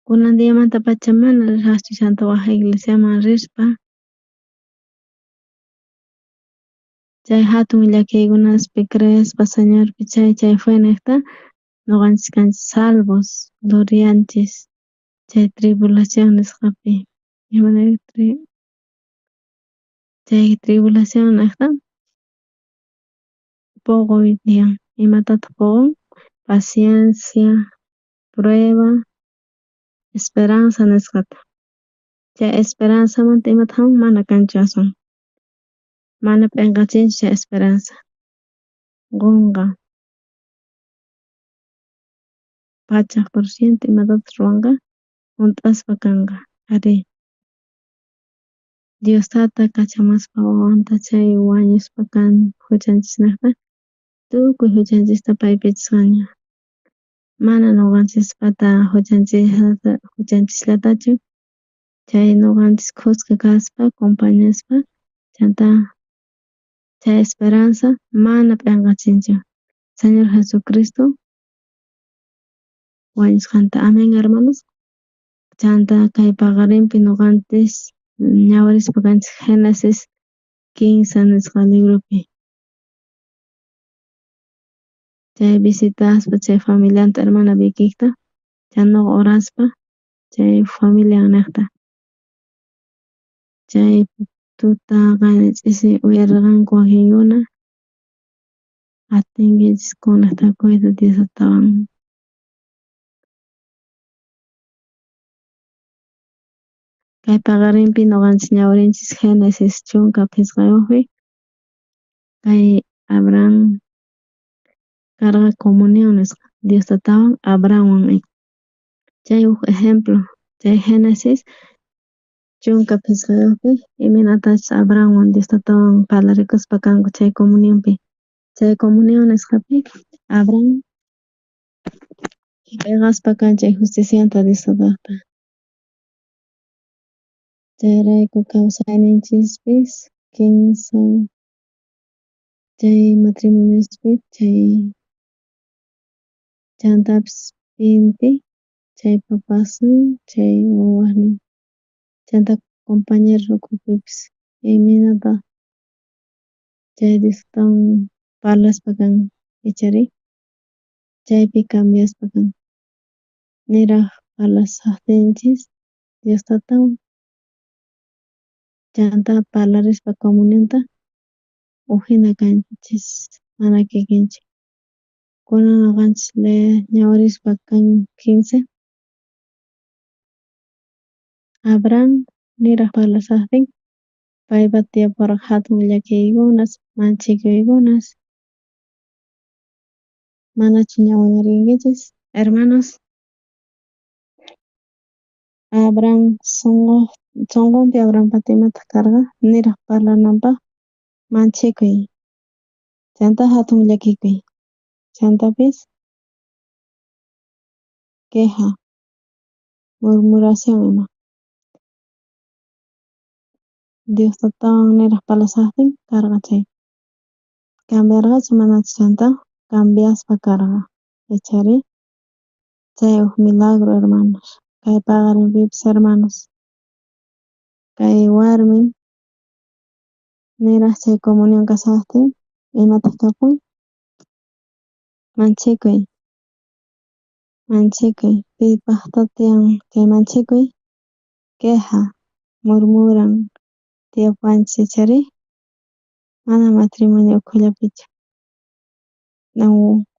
[SPEAKER 9] kunan diamantapacha mana risaqchu chanta waj iglesiaman rispa chay jatun llakiykunaspi creespa Señorpi chay chay fe nejta noqanchis kanchis salvos glorianchis chay tribulación nisqapi chay tribulación nejta poqoy tiyan imatataj poqon paciencia prueba esperanza nisqata chay esperanzamanta imataj jamun mana kanchu aswan mana p'enqachinchu chay esperanza qonqa 100% imatataj ruwanqa junt'aspa kanqa arí Dios tata kachamuspa wawanta chay wañuspa kan juchanchisnejta tukuy juchanchista pay pichisqaña mana noqanchispata juchanchisllatachu chay noqanchis khuska kaspa compañaspa chanta chay esperanza mana p'enqachinchu Señor Jesucristo wañusqanta. Amén hermanos. Chanta kay paqarinpi noqanchis ñawirispa kanchis Génesis 15 nisqa libropi chay visitaspa chay familianta hermana Viquita chay noqa oraspa chay familiannejta chay tuta qayna ch'isi uyarerqanku wakinkuna atinkichis conectakuyta Dios tatawan. Kay paqarinpi noqanchis ñawirinchis Génesis 15pi kay Abraham karqa comunión nisqa Dios tatawan Abrahamwan chay uj ejemplo chay Génesis 15pi imaynatachus Abrahamwan Dios tatawan parlarikuspa kanku chay comunionpi chay comunión nisqapi Abraham jap'eqaspa kan chay justicianta Dios tatajta chayrayku kawsayninchispis kinsa chay matrimoniospi chay chantapis inti chay papasnin chay wawasnin chanta compañeros ukhupipis imaynata chay Diostawan parlaspa kan ichari chaypi cambiaspa kan niraj parlashajtinchis Dios tatawan chanta parlarispa comunionta ujina kanchis mana kikinchu kunan noqanchis ñawirispa kan 15 Abraham niraj parlashajtin paypa tiyaporqa jatun llakiykunas manchikuykunas Manachu ñawinrinkichis, hermanos? Abraham sonqonpi Abrahampata imataq karqa niraj parlananpaj manchikuy, chantá jatun llakikuy, chantapis queja, murmuración ima. Dios tatawan niraj parlashajtin karqa chay. Cambiarqachu manachu chantá cambiaspa karqa ichari chay uj milagro, hermanos. Kay paqarinpipis, hermanos, kay warmi niraj chay comunión kashajtin imataq kapun? Manchikuy. Manchikuy. Pipajta tiyan chay manchikuy? Queja, murmuran tiyapuwanchis ichari mana matrimonio ukhullapichu.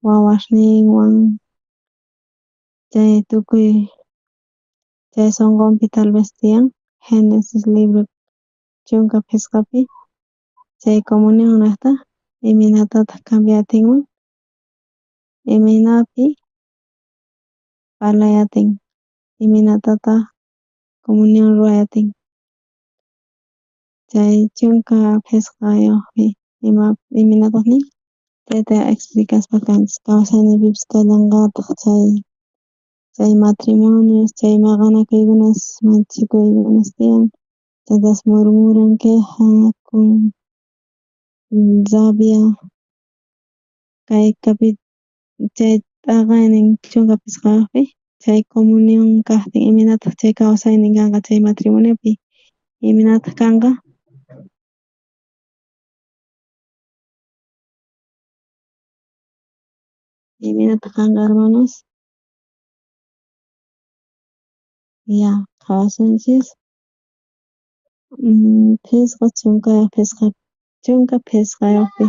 [SPEAKER 9] Wawasninwan chay tukuy chay sonqonpi tal vez tiyan Génesis libro 15pi chay comunión nejta imaynatataq cambiay atinman, imaynapi parlay atin, imaynatataq comunión ruway atin. Chay 15yojpi imaynataq nin chayta explicaspa kanchis kawsayniypipis kallanqataq chay matrimonios chay maqanakuykunas manchikuykunas tiyan chaytas murmuran quejakun rabia kay chay t'aqaynin 15yojpi chay comunión kajtin imaynataq chay kawsaynin kanqa chay matrimoniopi imaynataq kanqa. Imaynataq kanqa, hermanos? Ya, qhawasunchis 15 15yojpi.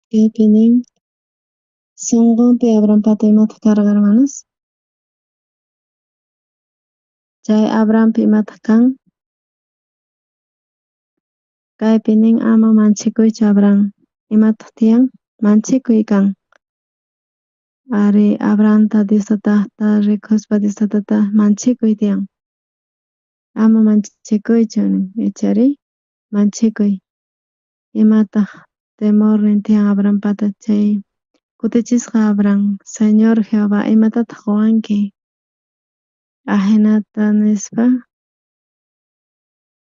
[SPEAKER 9] Kaypi nin sonqonpi Abrahampata imataq karqa, hermanos? Chay Abrahampi imataq kan? Kaypi nin ama manchikuychu Abraham. Imataq tiyan? Manchikuy kan. Ari Abrahamta Dios tataqta rikuspa Dios tatata manchikuy tiyan. Ama manchikuychu nin ichari manchikuy. Imataq temornin tiyan Abrahampata chay kutichisqa Abraham, Señor Jehová, imatataq qowanki? Ajinata nispa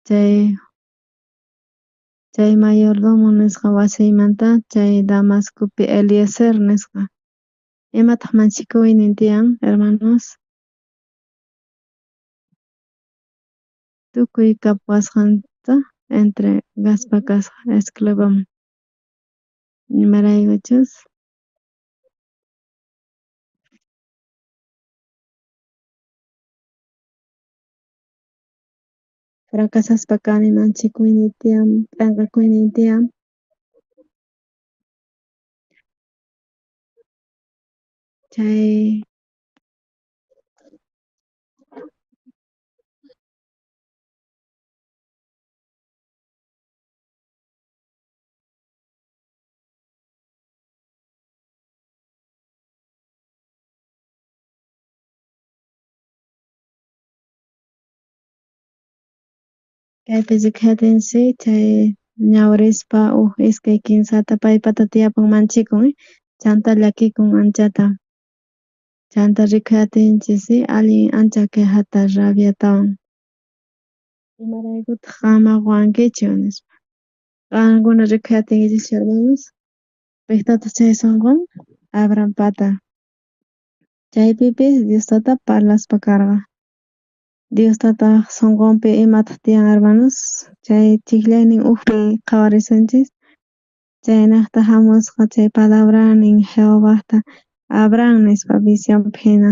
[SPEAKER 9] chay mayordomo nisqa wasiymanta chay Damascopi Eliezer nisqa. Imataq manchikuynin tiyan, hermanos? Tukuy kapuwasqanta entregaspa kasqa esclavoman. Imaraykuchus fracasaspa kani manchikuyniy tiyan, p'enqakuyniy tiyan. Chay kaypi rikhatinsi chay ñawrispa uj iskay kinsata paypata tiyapun manchikun chanta llakikun anchata chanta rikhatinchis allin ancha quejata rabiatawan imaraykutaq qanma qowankichu nispa qankuna rikhatinkichis hermanos piqtataq chay sonqon Abrahampata chaypipis Dios tata parlaspa karqa Dios tata sonqonpi imataq tiyan, hermanos? Chay chijllaynin ujpi qhawarisunchis chaynajta jamusqa chay palabranin Jehovajta Abraham nispa visionpi jina.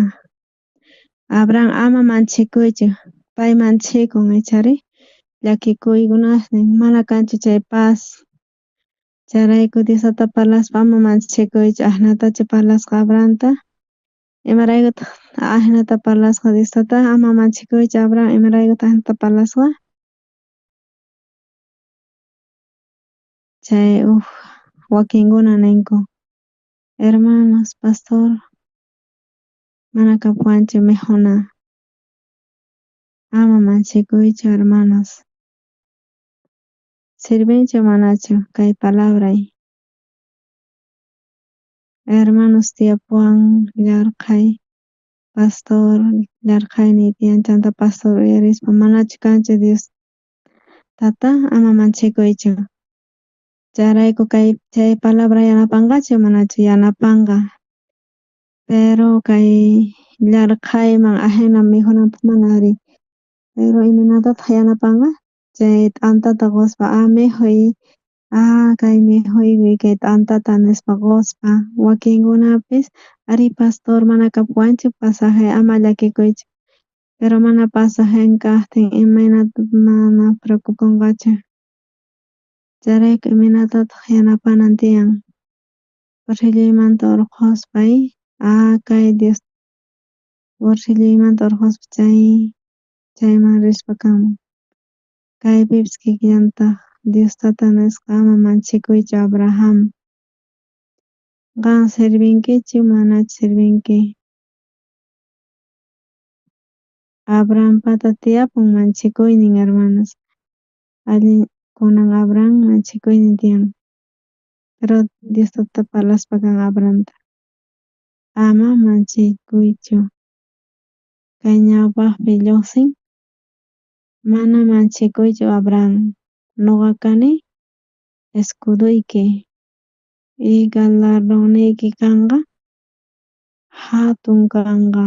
[SPEAKER 9] Abraham ama manchikuychu pay manchikun ichari llakikuykunasnin mana kanchu chay paz. Chayrayku Dios tata parlaspa ama manchikuychu, ajinatachu parlasqa Abrahamta. Imaraykutaj ajinata parlasqa Dios tata? Ama manchikuychu Abraham, imaraykutaj ajinata parlasqa? Chay uj wakinkuna ninku, hermanos, pastor, mana kapuwanchu mikhuna. Ama manchikuychu hermanos. Sirvenchu manachu kay palabray? Hermanos tiyapuwan yarqhay, pastor yarqhayniy tiyan chanta pastor uyarispa manachu kanchu Dios tata ama manchikuychu. Chayrayku kay chay palabra yanapanqachu manachu yanapanqa. Pero kay yarqhayman ajina mikhunanpaj mana ari. Pero imaynatataq yanapanqa? Chay t'antata quspa ah mikhuy, ah kay mikhuykuy kay t'antata nispa quspa wakinkunapis ari pastor mana kapuwanchu pasaje ama llakikuychu. Pero mana pasaje kajtin imaynata mana preocupanqachu. Chayrayku imaynatataq yanapanan tiyan. Bolsilloymanta urqhuspa ah kay Dios bolsilloymanta urqhuspa chay chayman rispa kanman. Kaypipis kikillantaj Dios tata nisqa ama manchikuychu Abraham. Qan sirvinkichu manachu sirvinki. Abrahampata tiyapun manchikuynin hermanos. Allin kunan Abraham manchikuynin tiyan. Pero Dios tata parlaspa kan Abrahamta. Ama manchikuychu. Kay ñawpajpi lluqsin. Mana manchikuychu Abraham. Nuqa kani escuduyki. Y galardonniyki kanqa hatun kanqa.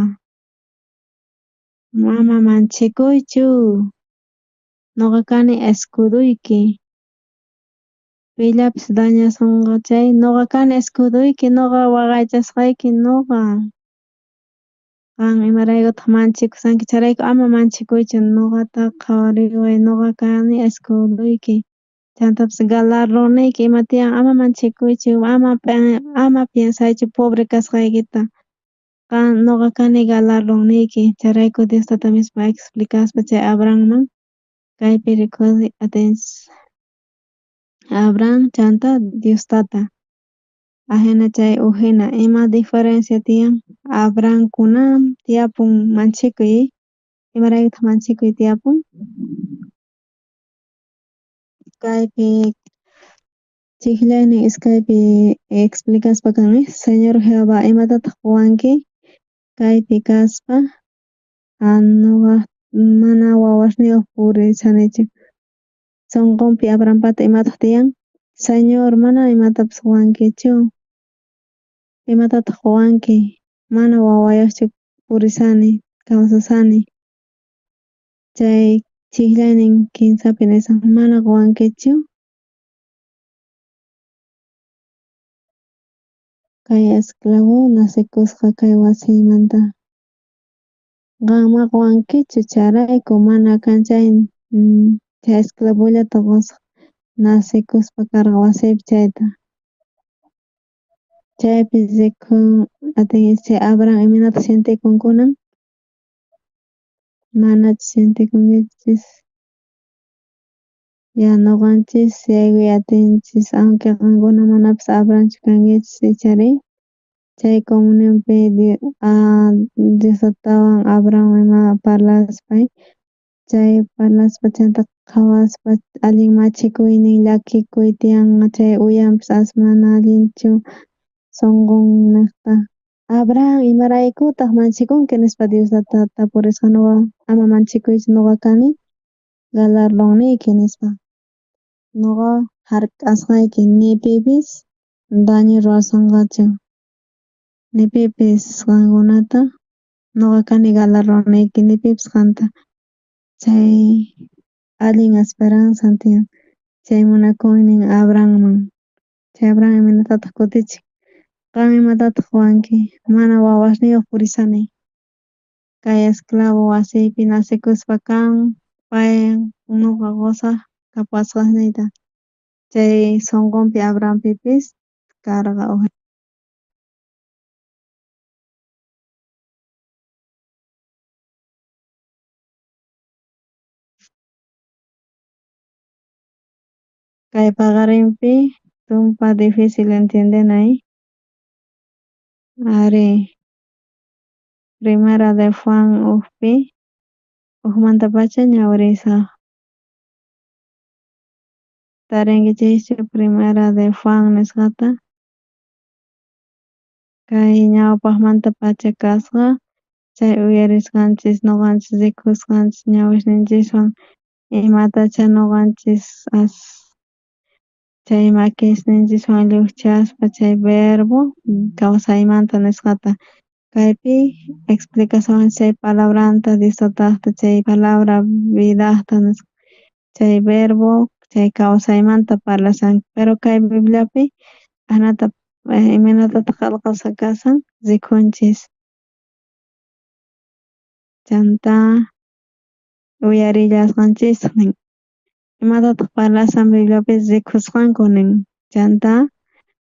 [SPEAKER 9] Ama manchikuychu. Nuqa kani escuduyki. Pillapis dañasunqa chay nuqa kani escuduyki nuqa waqaychasqayki nuqa. Qan imaraykutaq manchikushanki chayrayku ama manchikuychu nuqata qhawariway nuqa kani escuduyki. Chantapis galardonniyki ima tiyan ama manchikuychu ama piensaychu pobre kasqaykita. Qan nuqa kani galardonniyki chayrayku Dios tata misma explicaspa chay Abrahamman kaypi rikhuri atinchis. Abraham chanta Dios tata. Ajina chay ujina ima diferencia tiyan Abraham kunan tiyapun manchikuy imaraykutaq manchikuy tiyapun kaypi chijllaynin iskaypi explicaspa kan Señor Jehová imatataq quwanki kaypi kaspa nuqa mana wawasniyuq purishanichu sunqunpi Abrahampata imataq tiyan Señor mana imatapis quwankichu imatataq quwanki mana wawayuqchu purishani kawsashani chay chijllaynin kinsapi nisan mana quwankichu kay esclavo nacekusqa kay wasiymanta qan ma quwankichu chayrayku mana kan chay chay esclavollata qusaq nacekuspa karqa wasiypi chayta chaypi rikun atin chay Abraham imaynataq sientekun kunan manachu sientekunkichis ya nuqanchis yaykuy atinchis aunque qankuna manapis Abrahamchu kankichis ichari chay comunionpi Dios tatawan Abraham ima parlaspa chay parlaspa chanta qhawaspa allin machikuynin llakikuy tiyan chay uyanpis as mana allinchu sunqun niqta Abraham imaraykutaq manchikunki nispa Dios tata tapurisqa nuqa ama manchikuychu nuqa kani galardonniyki nispa nuqa hark'asqayki ni pipis daño ruwasunqachu ni pipis qankunata nuqa kani galardonniyki ni pipis qanta chay allin esperanza tiyan chay munakuynin Abrahamman chay Abraham imaynatataq kutichin qan imatataq quwanki mana wawasniyuq purishani kay esclavo wasiypi nacekuspa kan pay nuqa qusaq kapuwasqasniyta. Chay sonqonpi Abrahampipis karqa uj. Kay paqarinpi tumpa difícil entiendenay. Ari, Primera de Juan ujpi ujmantapacha ñawirisaj. Tarinkichischu Primera de Juan nisqata? Kay ñawpajmantapacha kasqa chay uyarisqanchis noqanchis rikusqanchis ñawisninchiswan imatacha noqanchis as chay makisninchiswan llujchaspa chay verbo kawsaymanta nisqata. Kaypi explicasawanchis chay palabranta Dios tatajta chay palabra vidajta nisqa chay verbo chay kawsaymanta parlashan. Pero kay Bibliapi ajnata imaynatataq qhelqasqa kashan rikunchis. Chantá uyarillasqanchistaj nin. Imatataq parlashan Bibliapi rikusqanku nin. Chantá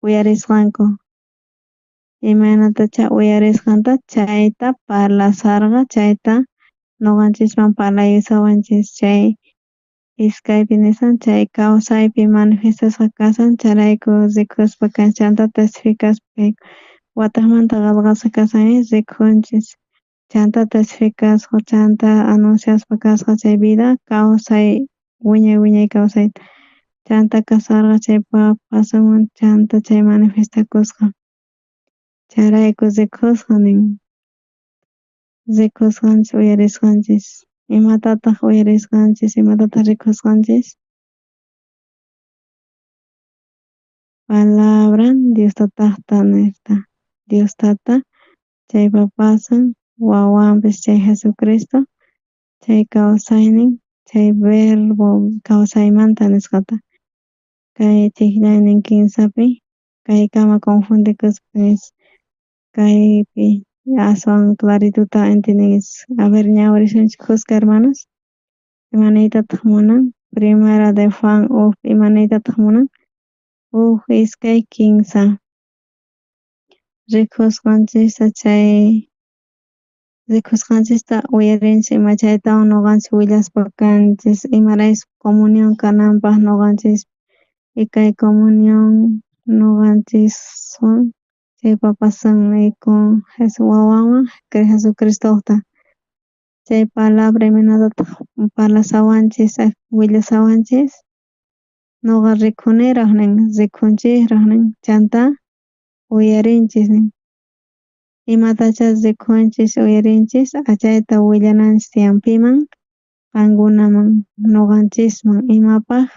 [SPEAKER 9] uyarisqanku. Imaynatacha uyarisqanta chayta parlasharqa chayta noqanchisman parlayusawanchis chay iskaypi nisan chay kawsaypi manifestasqa kashan chayrayku rikuspa chantá testificaspa watejmanta qhelqasqa kashan rikunchis chantá testificasqa chantá anunciaspa kasqa chay vida kawsay wiñay wiñay kawsayta chantá kasarqa chay pasunwan chantá chay manifestakusqa chayrayku rikusqa nin rikusqanchis uyarisqanchis imatataq uyarisqanchis imatataq rikusqanchis palabran Dios tatajta nisqa Dios tata chaypa pasan wawanpis chay Jesucristo chay kawsaynin chay verbo kawsaymanta nisqata kay chijllaynin kinsapi kaykama confundikuspa kaypi aswan clarituta entiendenchis. A ver ñawirisunchis khuska hermanos. Ima niytataj munan Primera de Juan uj ima niytataj munan uj iskay kinsa rikusqanchista chay rikusqanchista uyarinchis ima chaytawan noqanchis willaspa kanchis imaraykus comunión kananpaj noqanchis y kay comunión noqanchiswan chaypa pasan y con wawanwan Jesucristojta chay palabra imaynatataq parlasawanchis willasawanchis noqa rikuniraj nin rikunchisraj nin chantá uyarinchis nin imatacha rikunchis uyarinchis achayta willananchis tiyan piman qankunaman noqanchisman imapaj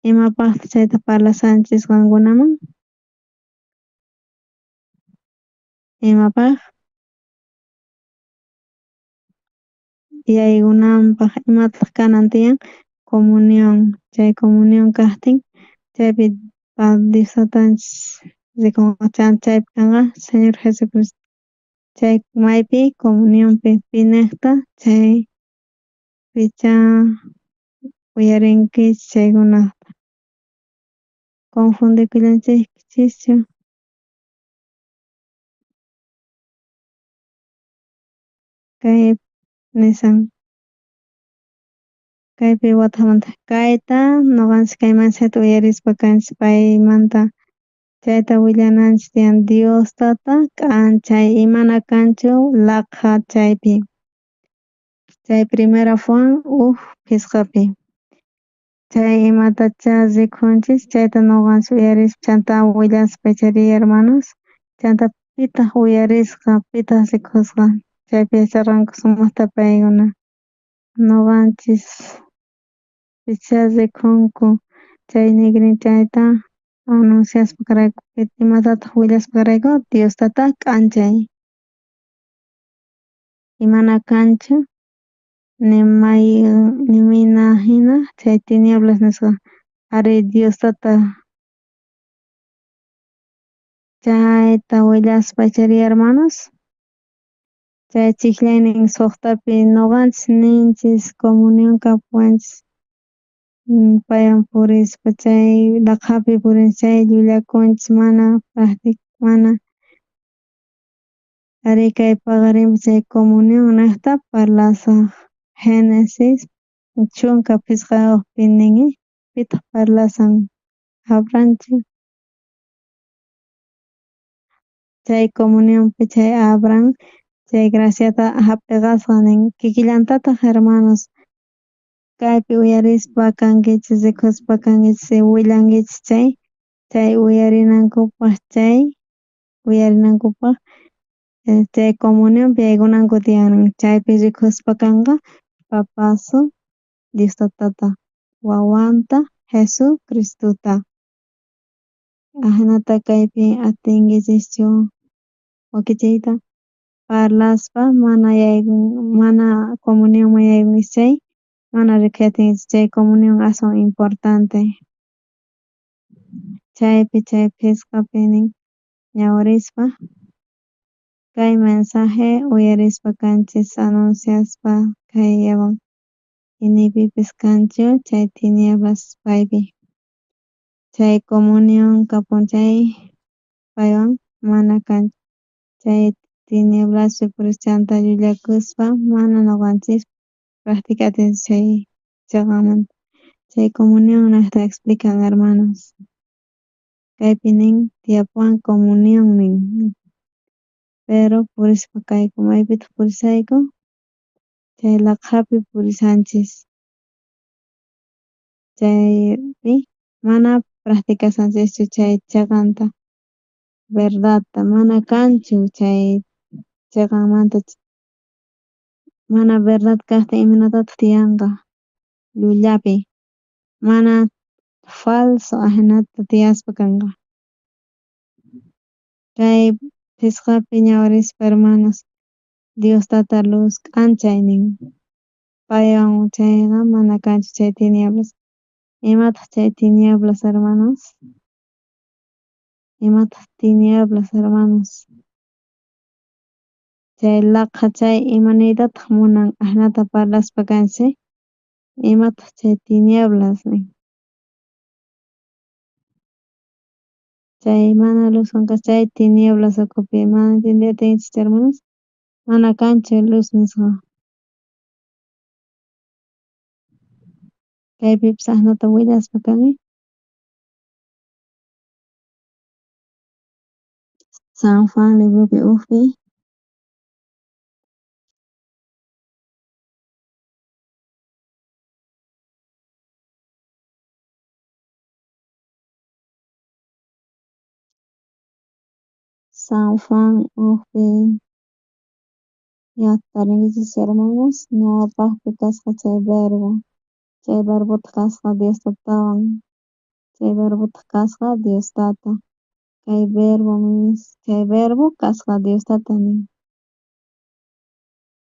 [SPEAKER 9] imapajtaj chayta parlasanchis qankunaman imapaj yaykunanpaj imataj kanan tiyan comunión chay comunión kajtin chaypi Dios tatanchis rikunqa chaypi kanqa Señor Jesucristo chay maypi comunionpi pinejta chay picha uyarinkichis chaykunata confundikullanchikchischu kay nisan kaypi watajmanta kayta noqanchis kay mensajeta uyarispa kanchis paymanta chayta willananchis tiyan Dios tata k'anchay imana kanchu laqha chaypi chay Primera Juan uj phisqapi chay imatacha rikunchis chayta noqanchis uyarispa chantá willaspa ichari hermanos chantá pitaq uyarisqa pitaq rikusqa chaypi yacharqanku sumajta paykuna noqanchis picha rikunku chay nigrin chayta anunciaspa karayku imatataq willaspa karayku Dios tata k'anchay imana kanchu ni mina jina chay tinieblas nisqa ari Dios tata chayta willaspa ichari hermanos chay chijllaynin suqtapi noqanchis ninchis comunión kapuwanchis Paywan purispa chay laqhapi purinchis chay llullakunchis mana mana arí kay paqarinpi chay comunión nejta parlasaj Génesis 15 nin pitaq parlasan Abrahamchu chay comunionpi chay Abraham chay graciata jap'iqasqa nin kikillantataq hermanos kaypi uyarispa kankichis rikuspa kankichis willankichis chay chay uyarinankupaj chay uyarinankupaj chay comunionpi yaykunanku tiyan chaypi rikuspa kanqa papasu Dios tatata wawanta Jesucristota ajinata kaypi atinkichischu wakichiyta parlaspa mana mana comunionman yaykunkichis chay mana rikuy atinkichis chay comunión aswan importante chaypi chay phisqapi nin ñawirispa kay mensaje uyarispa kanchis anunciaspa kay inipipis kanchu chay tinieblas paypi chay comunión kapun chay paywan mana kanchu chay tinieblaspi puris chanta llullakuspa mana noqanchis practica atinchis chay cheqanmanta chay comunión nejta explican hermanos kaypi nin tiyapuwan comunión nin pero purispa kayku maypitaq purishayku chay laqhapi purishanchis chaypi mana practicasanchischu chay cheqanta verdadta mana kanchu chay cheqanmanta mana verdad kajtin imaynatataq tiyanqa llullapi mana falso ajinata tiyaspa kanqa kay phisqapi ñawirispa hermanos Dios tata luz k'anchay nin paywan chayqa mana kanchu chay tinieblas imataq chay tinieblas hermanos imataq tinieblas hermanos chay laqha chay imaniytataq munan ajinata parlaspa kanchis imataq chay tinieblas nin chay mana luzwan chay tinieblas ukhupi mana entiendey atinchis hermanos mana kanchu luz nisqa kaypipis ajinata willaspa kan San Juan libropi ujpi San Juan ujpi tarinkichis hermanos ñawpajpi kasqa chay verbo chay verbotaq kasqa Dios tatawan chay verbotaq kasqa Dios tata kay verbo chay verbo kasqa Dios tata nin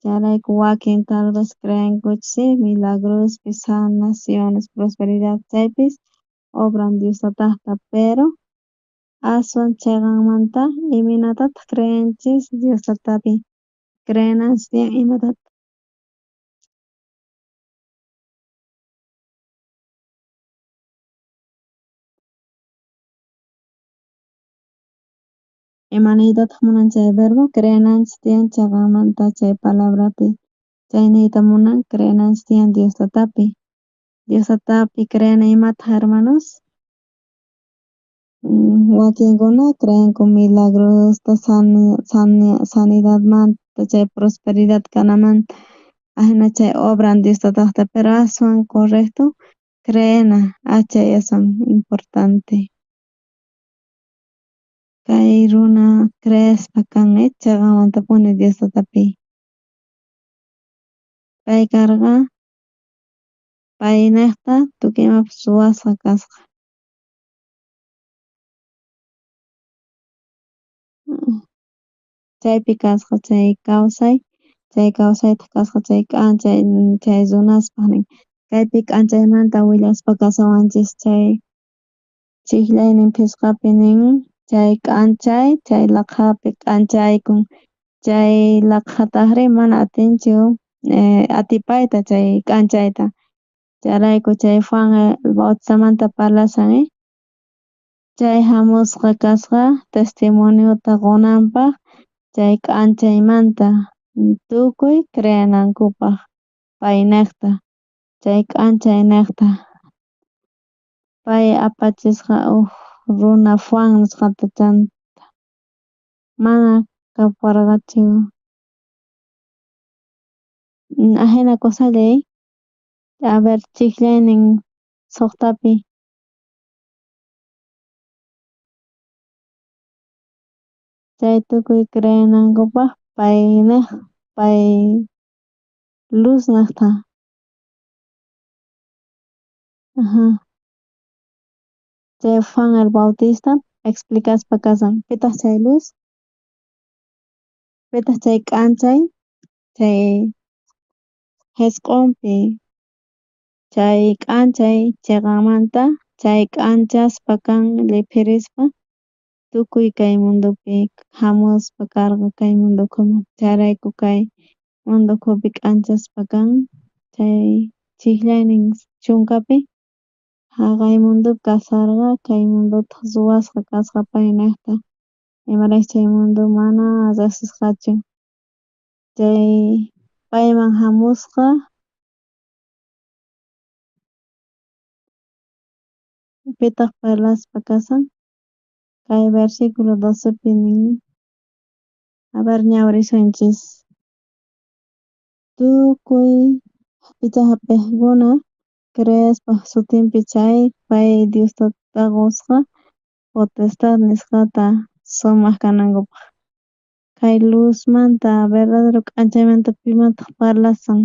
[SPEAKER 9] chayrayku wakin tal vez creenkuchis milagrospi sanaciones prosperidad chaypis obran Dios tatajta pero aswan cheqanmanta imaynatataq creenchis Dios tatapi creenanchis tiyan imatataq imaniytataq munan chay verbo creenanchis tiyan cheqanmanta chay palabrapi chay niyta munan creenanchis tiyan Dios tatapi Dios tatapi creena imataq hermanos wakinkuna creenku milagrosta sanidadmanta chay prosperidad kanamanta ajina chay obran Dios tatajta pero aswan correcto creena chay aswan importante kay runa creespa kan cheqanmantapuni Dios tatapi pay karqa paynejta tukuy imapis ruwasqa kasqa chaypi kasqa chay kawsay chay kawsaytaq kasqa chay k'anchay chay runaspaj nin kaypi k'anchaymanta willaspa kasawanchis chay chijllaynin phisqapi nin chay k'anchay chay laqhapi k'anchaykun chay laqhatajri mana atinchu atipayta chay k'anchayta. Chayrayku chay Juan el Bautizamanta parlashan, chay jamusqa kasqa testimoniota qonanpaj chay k'anchaymanta tukuy creenankupaj paynejta, chay k'anchaynejta. Pay apachisqa uj runa Juan nisqata chanta mana kapuwarqachu. Ajina cosalla, a ver chijllaynin 6tapi. Chay tukuy creenankupaj paynej pay luznejta. Ajá. Chay Juan el Bautista explicaspa kasan pitaq chay luz, pitaq chay k'anchay, chay jisq'onpi chay k'anchay cheqanmanta chay k'anchaspa kan lliphirispa tukuy kay mundopi jamuspa karqa kay mundo ukhuman. Chayrayku kay mundo ukhupi k'anchaspa kan chay chijllaynin 10pi jaqay mundopi kasharqa, kay mundotaj ruwasqa kasqa paynejta, imarayku chay mundo mana rejsisqachu. Chay payman jamusqa pitaj parlaspa kasan kay versículo 12pi nin. A ver ñawirisunchis. Tukuy picha jap'ejkuna creespa sutinpi chay pay Dios tata qosqa potestad nisqata sumaq kanankupaj. Kay luzmanta verdadero k'anchaymanta pimantaj parlasan.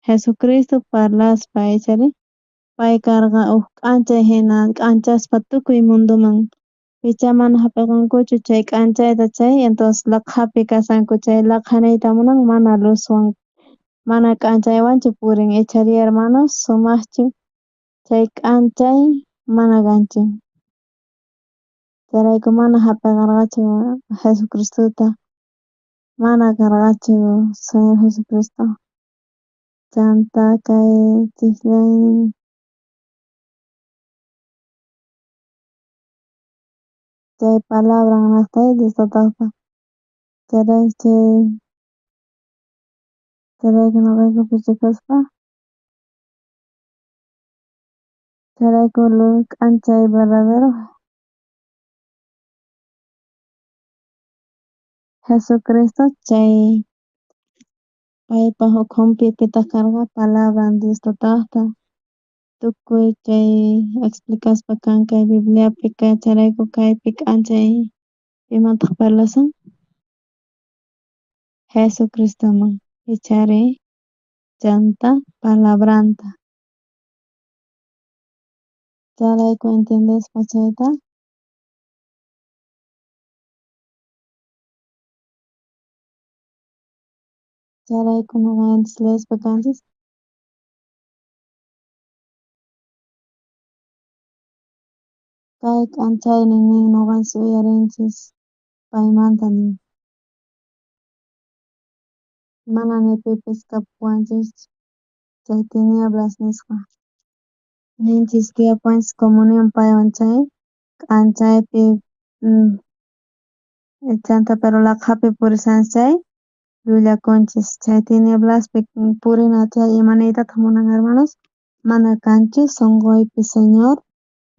[SPEAKER 9] Jesucristo parlaspa ichari pay karqa uj k'anchay jina k'anchaspa tukuy mundoman. Picha mana jap'eqankuchu chay k'anchayta chay entonces laqhapi kasanku chay laqha niyta munan mana luzwan mana k'anchaywanchu purin ichari hermanos sumajchu chay k'anchay mana kanchu. Chayrayku mana jap'eqarqachu Jesucristota, mana karqachu Señor Jesucristo. Chanta kay chijllaynin chay palabran nejta Dios tatajta. Chayrayku chay chayrayku noqaykupi rikuspa chayrayku k'anchay verdadero Jesucristo chay paypaj ukhunpi pitaq karqa palabran Dios tatajta tukuy chay explicaspa kan kay Bibliapi chayrayku kaypi k'anchay pimantaj parlasan Jesucristoman ichari chanta palabranta. Chayrayku entiendespa chayta chayrayku noqanchis leespa kanchis kay k'anchaynin nin noqanchis uyarinchis paymanta nin. Mana ni pipis kapuwanchis chay tinieblas nisqa. Ninchis tiyapuwanchis comunión paywan chay k'anchaypi chanta pero laqhapi purishanchis chay llullakunchis chay tinieblaspi purina chay ima niytataj munan hermanos mana kanchu sonqoypi Señor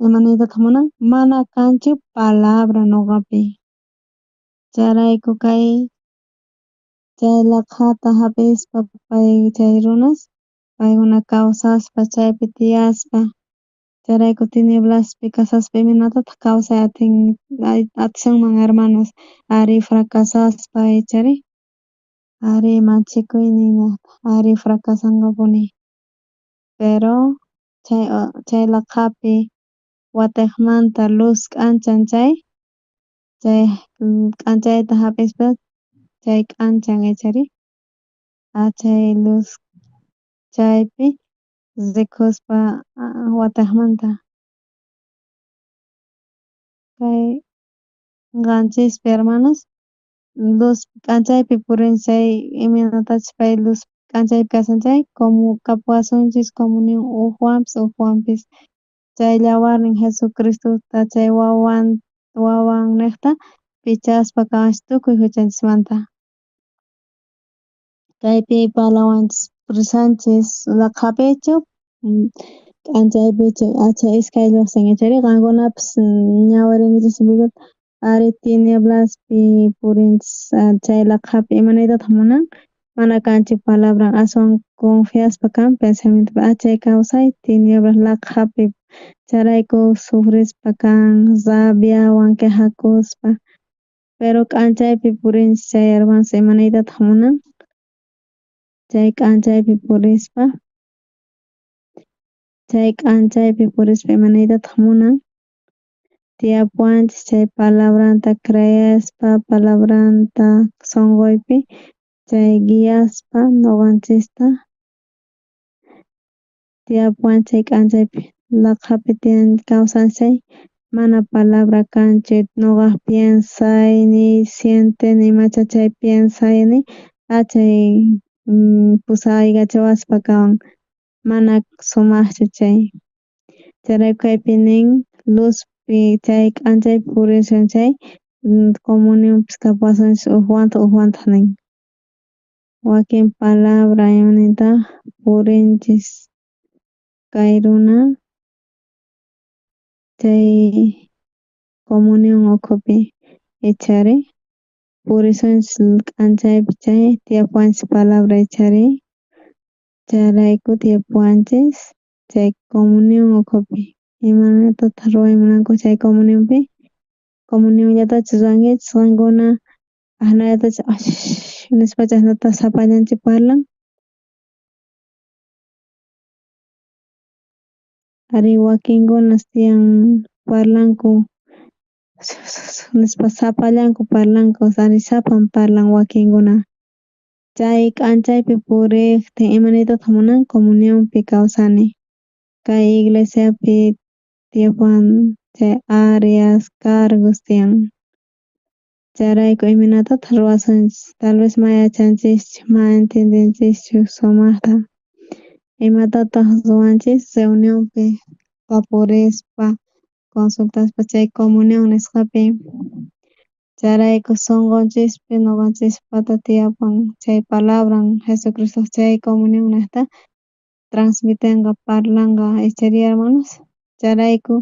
[SPEAKER 9] ima niytataj munan mana kanchu palabra noqapi. Chayrayku kay chay laqhata jap'ispa pay chay runas paykuna kawsaspa chaypi tiyaspa chayrayku tinieblaspi kasaspa imaynatataj kawsay atisunman hermanos ari fracasaspa ichari ari manchikuynin ari fracasanqapuni pero chay laqhapi watejmanta luz k'anchan chay chay k'anchayta jap'ispa chay k'anchan ichari chay luz chaypi rikuspa watejmanta kay qanchispi hermanos luz k'anchaypi purin chay imaynatachus pay luz K'anchaypi kasan chay kapuwasunchis comunión ujwanpis ujwanpis. Chay yawarnin Jesucristota chay wawannejta pichaspa kawanchis tukuy juchanchismanta. Kaypi parlawanchis purishanchis laqhapichu k'anchaypichu acha iskay lluqsin ichari qankunapis ñawirinkichis Bibliata ari tinieblaspi purinchis chay laqhapi imaniytataq munan mana kanchu palabran aswan confiaspa kan pensamientopi chay kawsay tinieblas laqhapi chayrayku sufrispa kan rabiawan quejakuspa pero k'anchaypi purinchis chay hermanos imaniytataq munan chay k'anchaypi purispa imaniytataq munan tiyapuwanchis chay palabranta creespa palabranta sonqoypi chay guiaspa noqanchista tiyapuwanchis chay k'anchaypi laqhapi tiyan kawsanchis chay mana palabra kanchu noqaj piensayniy sienteni imacha chay piensayni achay pusaykachawaspa kawan mana sumajchu chay chayrayku kaypi nin luzpi chay k'anchaypi purisun chay comunionpis kapuwasunchis ujwantaq ujwantaq nin wakin palabra imanintaq purinchis kay runa chay comunión ukhupi ichari purisunchis k'anchaypi chay tiyapuwanchis palabra ichari chayrayku tiyapuwanchis chay comunión ukhupi imatataq ruway munanku chay comunionpi comunionllatachu ruwankichis qankuna ajinallatachu nispachu ajinata sapallanchik parlan ari wakinkunas tiyan parlanku nispa sapallanku parlanku ari sapan parlan wakinkuna chay k'anchaypi purejtin imaniytataq munan comunionpi kawsani kay iglesiapi tiyapuwan chay áreas cargos tiyan chayrayku imaynatataq ruwasunchis tal vez ma yachanchischu ma entiendenchischu sumajta imatataq ruwanchis reunionpi tapurispa consultaspa chay comunión nisqapi chayrayku sonqonchispi noqanchispata tiyapun chay palabran Jesucristo chay comunión nejta transmitenqa parlanqa ichari hermanos chayrayku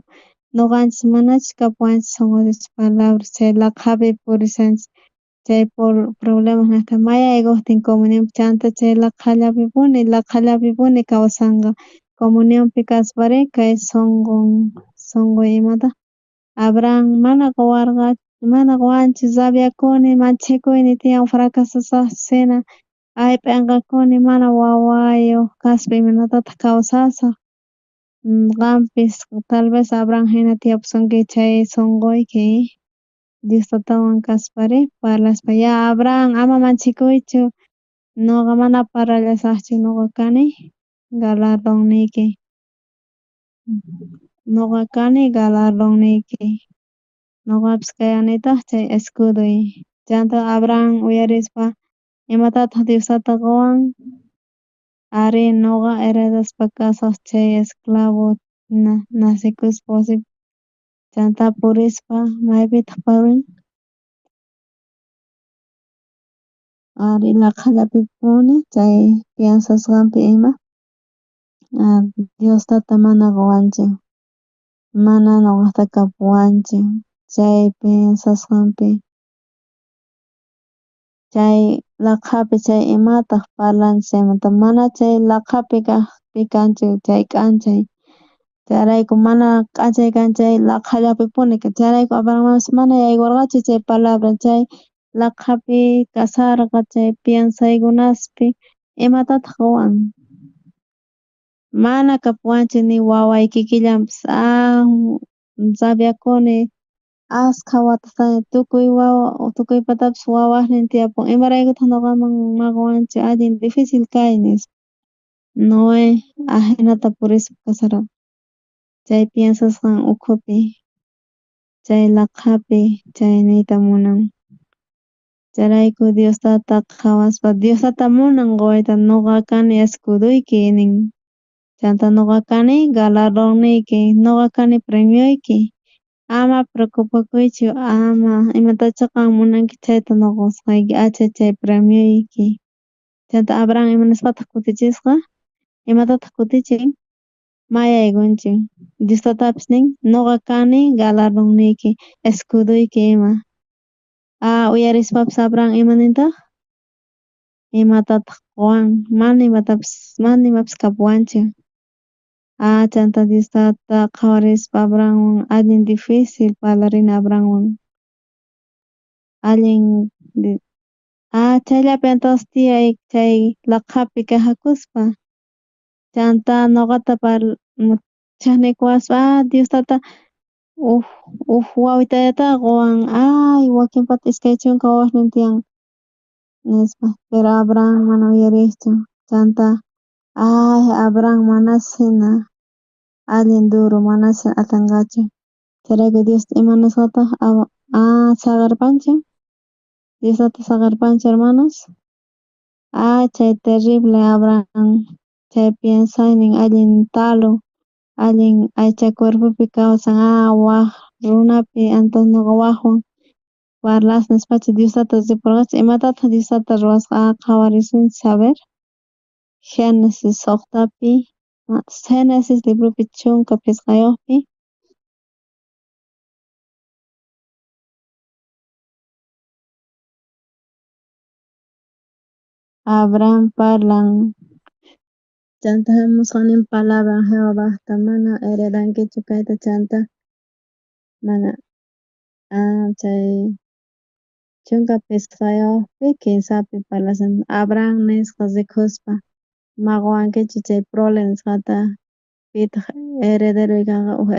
[SPEAKER 9] noqanchis manachus kapuwanchis sonqonchis palabras chay laqhapi purishanchis chay problemas nejta mayaykojtin comunionpi chanta chay laqhallapipuni kawsanqa comunionpi kaspari kay sonqoy imata Abraham mana qowarqa mana qowanchu rabiakuni manchikuyniy tiyan fracasasajchu ay p'enqakuni mana wawayoj kaspa imaynatataq kawsasaj qampis tal vez Abraham jina tiyapusunki chay sonqoyki Dios tatawan kaspari parlaspa ya Abraham ama manchikuychu noqa mana parallasajchu noqa kani galardonniyki noqa kani galardonniyki noqapis kayanitaj chay escudoy chanta Abraham uyarispa imatataq Dios tata qowan ari noqa heredaspa kasaj chay esclavo nacikuspa wasipi chanta purispa maypitaq purin ari laqhallapipuni chay piensasqanpi ima Dios tata mana qowanchu mana noqajta kapuwanchu chay piensasqanpi chay laqhapi chay imataq parlanchis chaymanta mana chay laqhapi kajpi kanchu chay k'anchay chayrayku mana k'anchay kan chay laqhallapipuni chayrayku Abrahamanpis mana yaykorqachu chay palabra chay laqhapi kasarqa chay piensaykunaspi imatataq qowan mana kapuwanchu ni waway kikillanpis rabiakuni askha watastaña tukuy wawa tukuypatapis wawasnin tiyapun imaraykutaq noqaman ma qowanchu allin difícil kay nispa Noé ajinata purispa kasarqa chay piensasqan ukhupi chay laqhapi chay niyta munan. Chayrayku Dios tata qhawaspa, Dios tata munan qowayta, noqa kani escuduyki nin. Chanta noqa kani galardonniyki, noqa kani premioyki. Ama preocupakuychu, ama imatachá qan munanki chayta noqa qosqayki, acha chay premioyki. Chanta Abraham ima nispataj kutichisqa? Imatataj kutichin? Mayaykunchu. Dios tatapis nin, noqa kani galardonniyki, escuduyki ima. Ah, uyarispapis Abraham ima nintaj? Imatataj qowan? Mana imatapis, mana imapis kapuwanchu. Ah, chanta Dios tata qhawarispa Abrahamwan allin difícil parlarina Abrahamwan. Allin chayllapi entonces tiyay chay laqhapi quejakuspa. Chanta noqata chejnikuwaspa, Dios tata uj wawitallata qowan, ay wakinpata 20 wawasnin tiyan nispa. Pero Abraham mana uyarejchu. Chanta ay Abraham manas jina allin duro, manas atenqachu. Chayrayku Dios ima nisqataj saqerpanchu? Dios tata saqerpanchu, hermanos? Chay terrible Abraham, chay piensaynin allin talo, allin aycha cuerpopi kawsan, waj runapi, entonces noqa wajwan parlas nispachu Dios tata riporqachu. Imatataj Dios tata ruwasqa? Qhawarisunchis, a ver. Génesis 6pi, Génesis libropi 15pi. Abraham parlan. Chanta jamusqa nin palabra Jehovajta, mana heredankichu kayta, chanta mana chay 15pi 3pi parlashan. Abraham nisqa rikuspa, ma qowankichu chay prole nisqata, pitaj heredero kanqa uj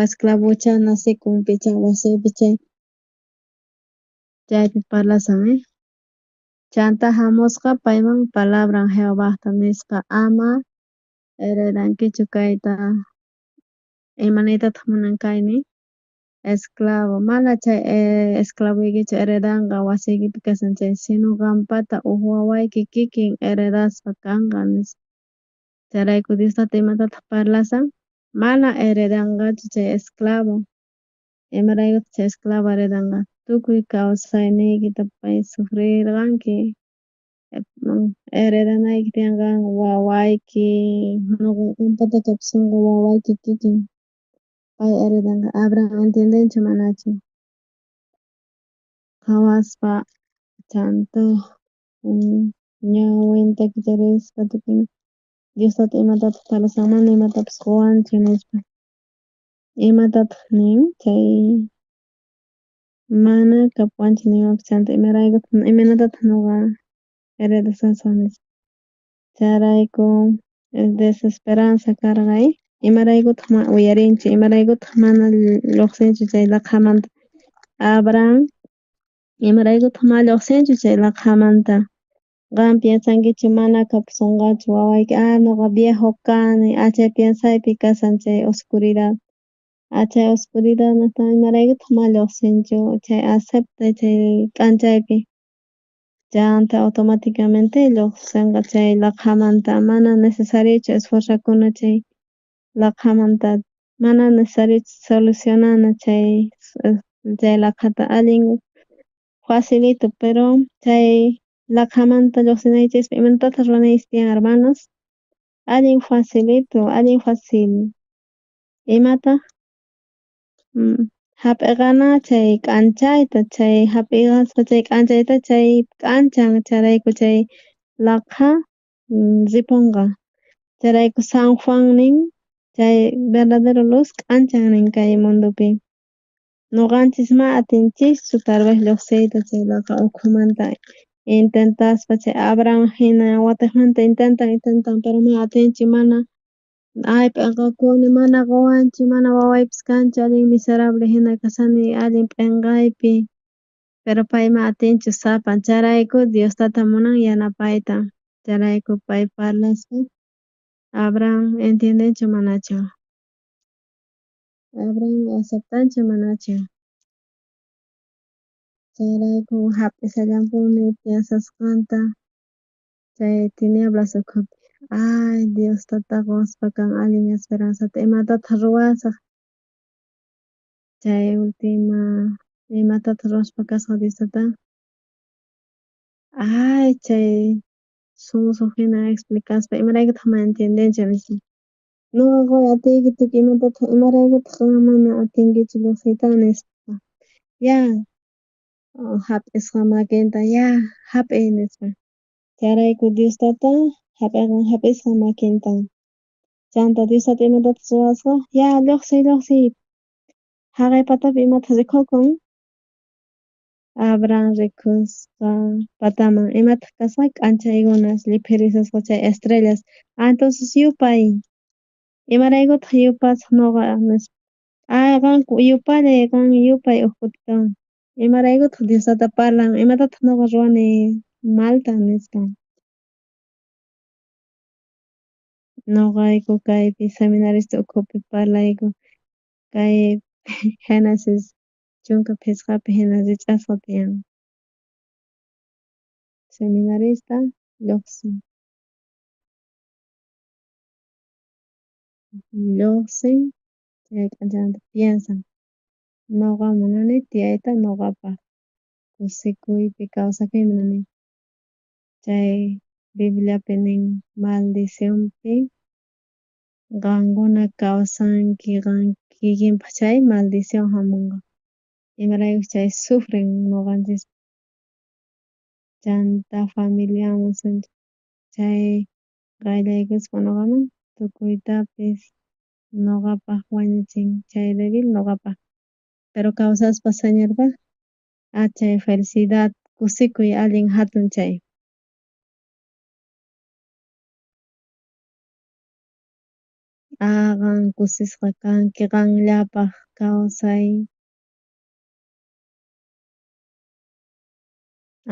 [SPEAKER 9] esclavocha nacekun picha wasiypi chay chaypi parlasan. Chanta jamusqa payman palabran Jehovajta nispa, ama heredankichu kayta. Ima niytataj munan kayni? Esclavo, mana chay esclavoykichu heredanqa wasiykipi kashan chay, sino qanpata uj wawayki kikin heredaspa kanqa nispa. Chayrayku Dios tata imatataj parlasan? Mana heredanqachu chay esclavo. Imaraykutaj chay esclavo heredanqa? Tukuy kawsayniykita pay sufrirqanki, heredanayki tiyan qan wawayki, noqa qanpata kapusonqa wawayki kikin pay heredanqa. Abraham entiendenchu manachu? Qhawaspa chanta ñawinta kicharispa tukuy Dios tata imatataj parlasan, mana imatapis qowanchu nispa. Imatataj nin chay mana kapuwanchu nimapis, chanta imaraykutaj imaynatataj noqa heredasasaj nispa. Chayrayku desesperanza karqa. Imaraykutaj mana uyarinchu, imaraykutaj mana llojsinchu chay laqhamanta. Abraham imaraykutaj mana llojsinchu chay laqhamanta. Qan piensankichu mana kapusonqachu wawayki, noqa viejo kani, chay piensaypi kashan chay oscuridad. Chay oscuridad imaraykutaj mana llojsinchu chay aceptay chay k'anchaypi. Chanta automáticamente llojsenqa chay laqhamanta, mana necesariochu esforzakuna chay laqhamanta, mana necesariochu solucionana chay laqhata, allin facilito, pero chay laqhamanta llojsinaychispa imatataq ruwanaychis tiyan, hermanos? Allin facilito, allin fácil. Imataj jap'iqana chay k'anchayta, chay jap'iqaspa chay k'anchayta, chay k'anchan, chayrayku chay laqha riponqa. Chayrayku San Juan nin chay verdadero luz k'anchan nin kay mundopi. Noqanchis ma atinchischu tal vez llojsiyta chay laqha ukhumanta, intentaspa chay Abraham jina watejmanta intentan, intentan, pero ma atinchu, mana ay p'enqakuni, mana qowanchu, mana wawaypis kanchu, allin miserable jina kashani, allin p'enqaypi, pero pay ma atinchu sapan. Chayrayku Dios tata munan yanapayta. Chayrayku pay parlaspa Abraham entiendenchu manachu? Abraham aceptanchu manachu? Chayrayku hap'ishallampuni piensasqanta chay tinieblas ukhupi. Ay Dios tata qowaspa kan allin esperanzata, imatataq ruwasaq? Chay última imatataq ruwaspa kasqa Dios tata? Ay chay sonso hina explicaspa imaraykutaq mana entiendenchu nispa. Nuqa qoy atiyki tukuy imatataq imaraykutaq qan mana atinkichu lluqsiyta nispa. Ya hap'isqa makinta ya hap'iy nispa. Chayrayku Dios tata hap'iqan hap'isqa makinta. Chanta Dios tata imatataq ruwasqa? Ya lluqsiy lluqsiy. Haqay patapi imataq rikukun? Abraham rikusqa pataman imataq kasqa? K'anchaykunas lliphirisasqa chay estrellas. Ah, entonces yupay. Imaraykutaq yupasaq nuqa nispa. Ay qan yupallay qan yupay uj kutitawan. Imaraykutaq Dios tata parlan? Imatataq nuqa ruwani malta nispa. Nuqayku kaypi seminarista ukhupi parlayku kay Génesis 15pi hina rich'asqa tiyan. Seminarista lluqsin. Lluqsin chay k'anchamanta piensan. Nuqa munani tiyayta nuqapaq kusikuypi kawsakuy munani. Chay Bibliapi nin maldicionpi qankuna kawsanki qan kikinpaq chay maldición hamunqa. Imaraykuchus chay sufren nuqanchis chanta familiaman chay qayllaykuspa nuqaman tukuytapis nuqapaq wañuchin chay débil nuqapaq. Pero kawsaspa Señorpaq ah chay felicidad kusikuy allin hatun chay. Ah qan kusisqa kanki qanllapaq kawsay.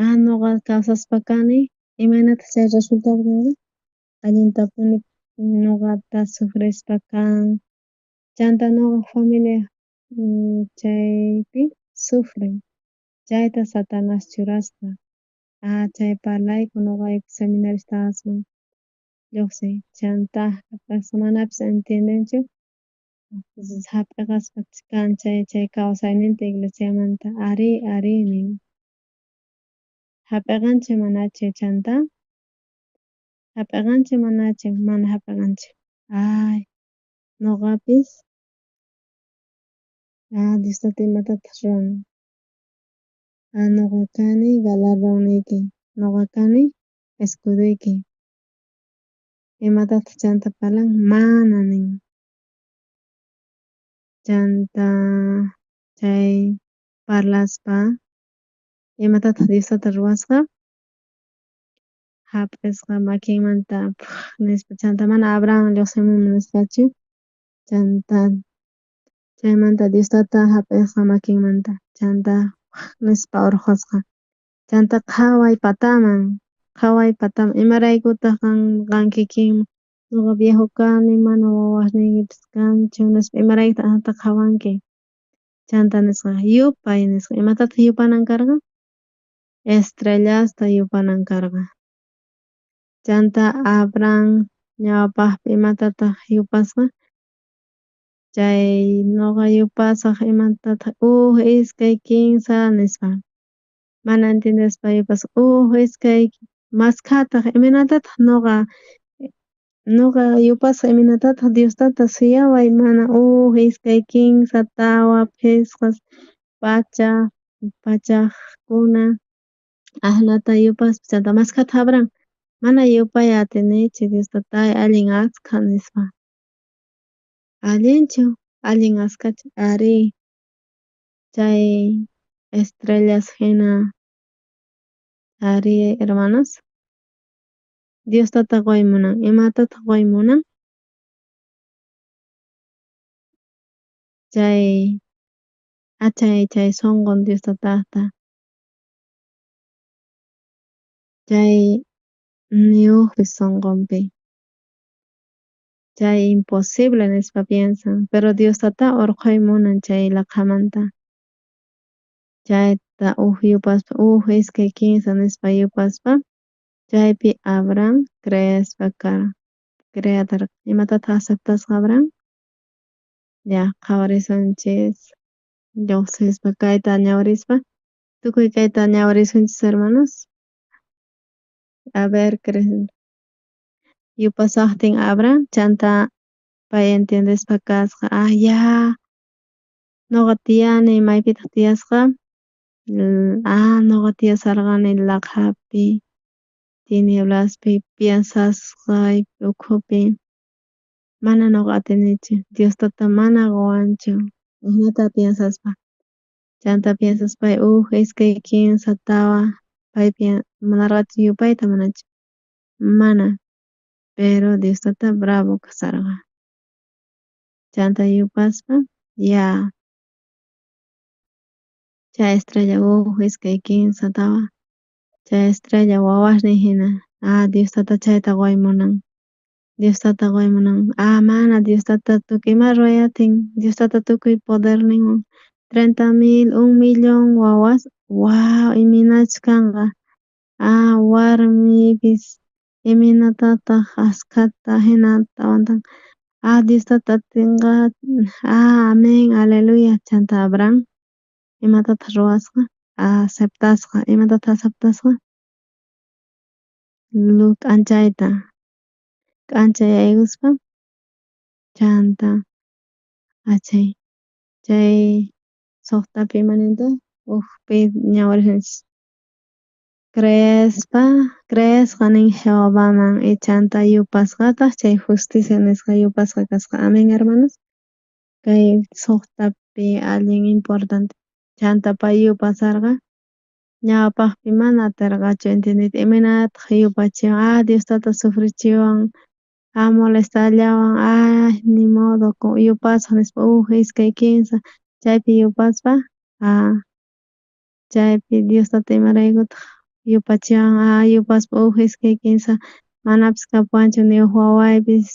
[SPEAKER 9] Ah nuqa kawsaspa kani imaynataq chay resultado kanqa? Allintapuni nuqata sufrispa kan. Chanta nuqa familia chaypi sufren. Chayta Satanás churasqa. Ah chay parlayku nuqayku seminaristasman lluqsin. Chanta manapis entiendenchu hap'iqaspa kan chay chay kawsayninta iglesiamanta. Arí, arí nin. Hap'iqanchik manachu chanta? Hap'iqanchik manachu? Mana hap'iqanchik. Ay, nuqapis ah Dios tata imatataq ruwan? Ah nuqa kani galardonniyki, nuqa kani escuduyki. Imatataq chanta parlan? Mana nin. Chanta chay parlaspa imatataq Dios tata ruwasqa? Hap'isqa makinmanta nispa chanta mana Abraham lluqsimunman nisqachu chanta chaymanta Dios tata hap'isqa makinmanta chanta nispa urqhusqa chanta qhaway pataman qhaway pataman imaraykutaq qan kikin nuqa viejo kani mana wawasniykipis kanchu nispa imaraykutaq ajinata qhawanki chanta nisqa yupay nisqa imatataq yupanan karqa? Estrellasta yupanan karqa. Chanta Abraham ñawpaqpi imatataq yupasqa? Chay nuqa yupasaq imatataq 1, 2, 3 nispa. Mana entiendespa yupasqa 1, 2 maskhataq imaynatataq nuqa yupasaq imaynatataq Dios tata suyaway mana 1, 2, 3, 4, 5, pachaj, pachajkuna ajinata yupaspa chanta maskhataq Abraham mana yupay atinichu Dios tatay allin askha nispa. Allinchu? Allin askhachu? Arí. Chay estrellas hina arí hermanos. Dios tata qoy munan. Imatataq qoy munan? Chay achay chay sonqon Dios tataqta. Chay ni ujpis sonqonpi. Chay imposible nispa piensan, pero Dios tata urqhuy munan chay laqhamanta. Chayta Chanta uj yupaspa uj iskay kinsa nispa yupaspa chaypi Abraham creespa karqa creatarqa. Imatataq aceptasqa Abraham? Ya qhawarisunchis lluqsispa kayta ñawirispa tukuy kayta ñawirisunchis hermanos. A ver, yupasaqtin Abraham chanta pay entiendespa kasqa ah ya nuqa tiyani maypitaq tiyasqa ah nuqa tiyasarqani laqhapi tinieblaspi piensasqay ukhupi mana nuqa atinichu Dios tata mana quwanchu ajinata piensaspa chanta piensaspay uj iskay kinsa tawa pay munarqachu yupayta manachu mana pero Dios tata bravo kasarqa chanta yupaspa ya chay estrella uj iskay kinsa tawa chay estrella wawasnin jina ah Dios tata chayta qoy munan Dios tata qoy munan ah mana Dios tata tukuy ima ruway atin Dios tata tukuy poderninwan 30.000 1 millón wawas waw imaynachus kanqa ah warmipis imaynatataq askhata jinata aguantan ah Dios tata atinqa ah amén aleluya chanta Abraham imatataq ruwasqa aceptasqa imatataq aceptasqa luz k'anchayta k'anchay yaykuspa chanta achay chay suqtapi ima nintaq ujpi ñawirisunchis creespa creesqa nin Jehovaman y chanta yupasqataq chay justicia nisqa yupasqa kasqa amén hermanos kay suqtapi allin importante chanta pay yupasarqa ñawpaqpi mana atirqachu entiendeyta imaynataq yupachiwan ah Dios tata sufrichiwan ah molestallawan ah ni modo yupasaq nispa uj iskay kinsa chaypi yupaspa ah chaypi Dios tata imaraykutaq yupachiwan ah yupaspa uj iskay kinsa manapis kapuwanchu ni uj wawaypis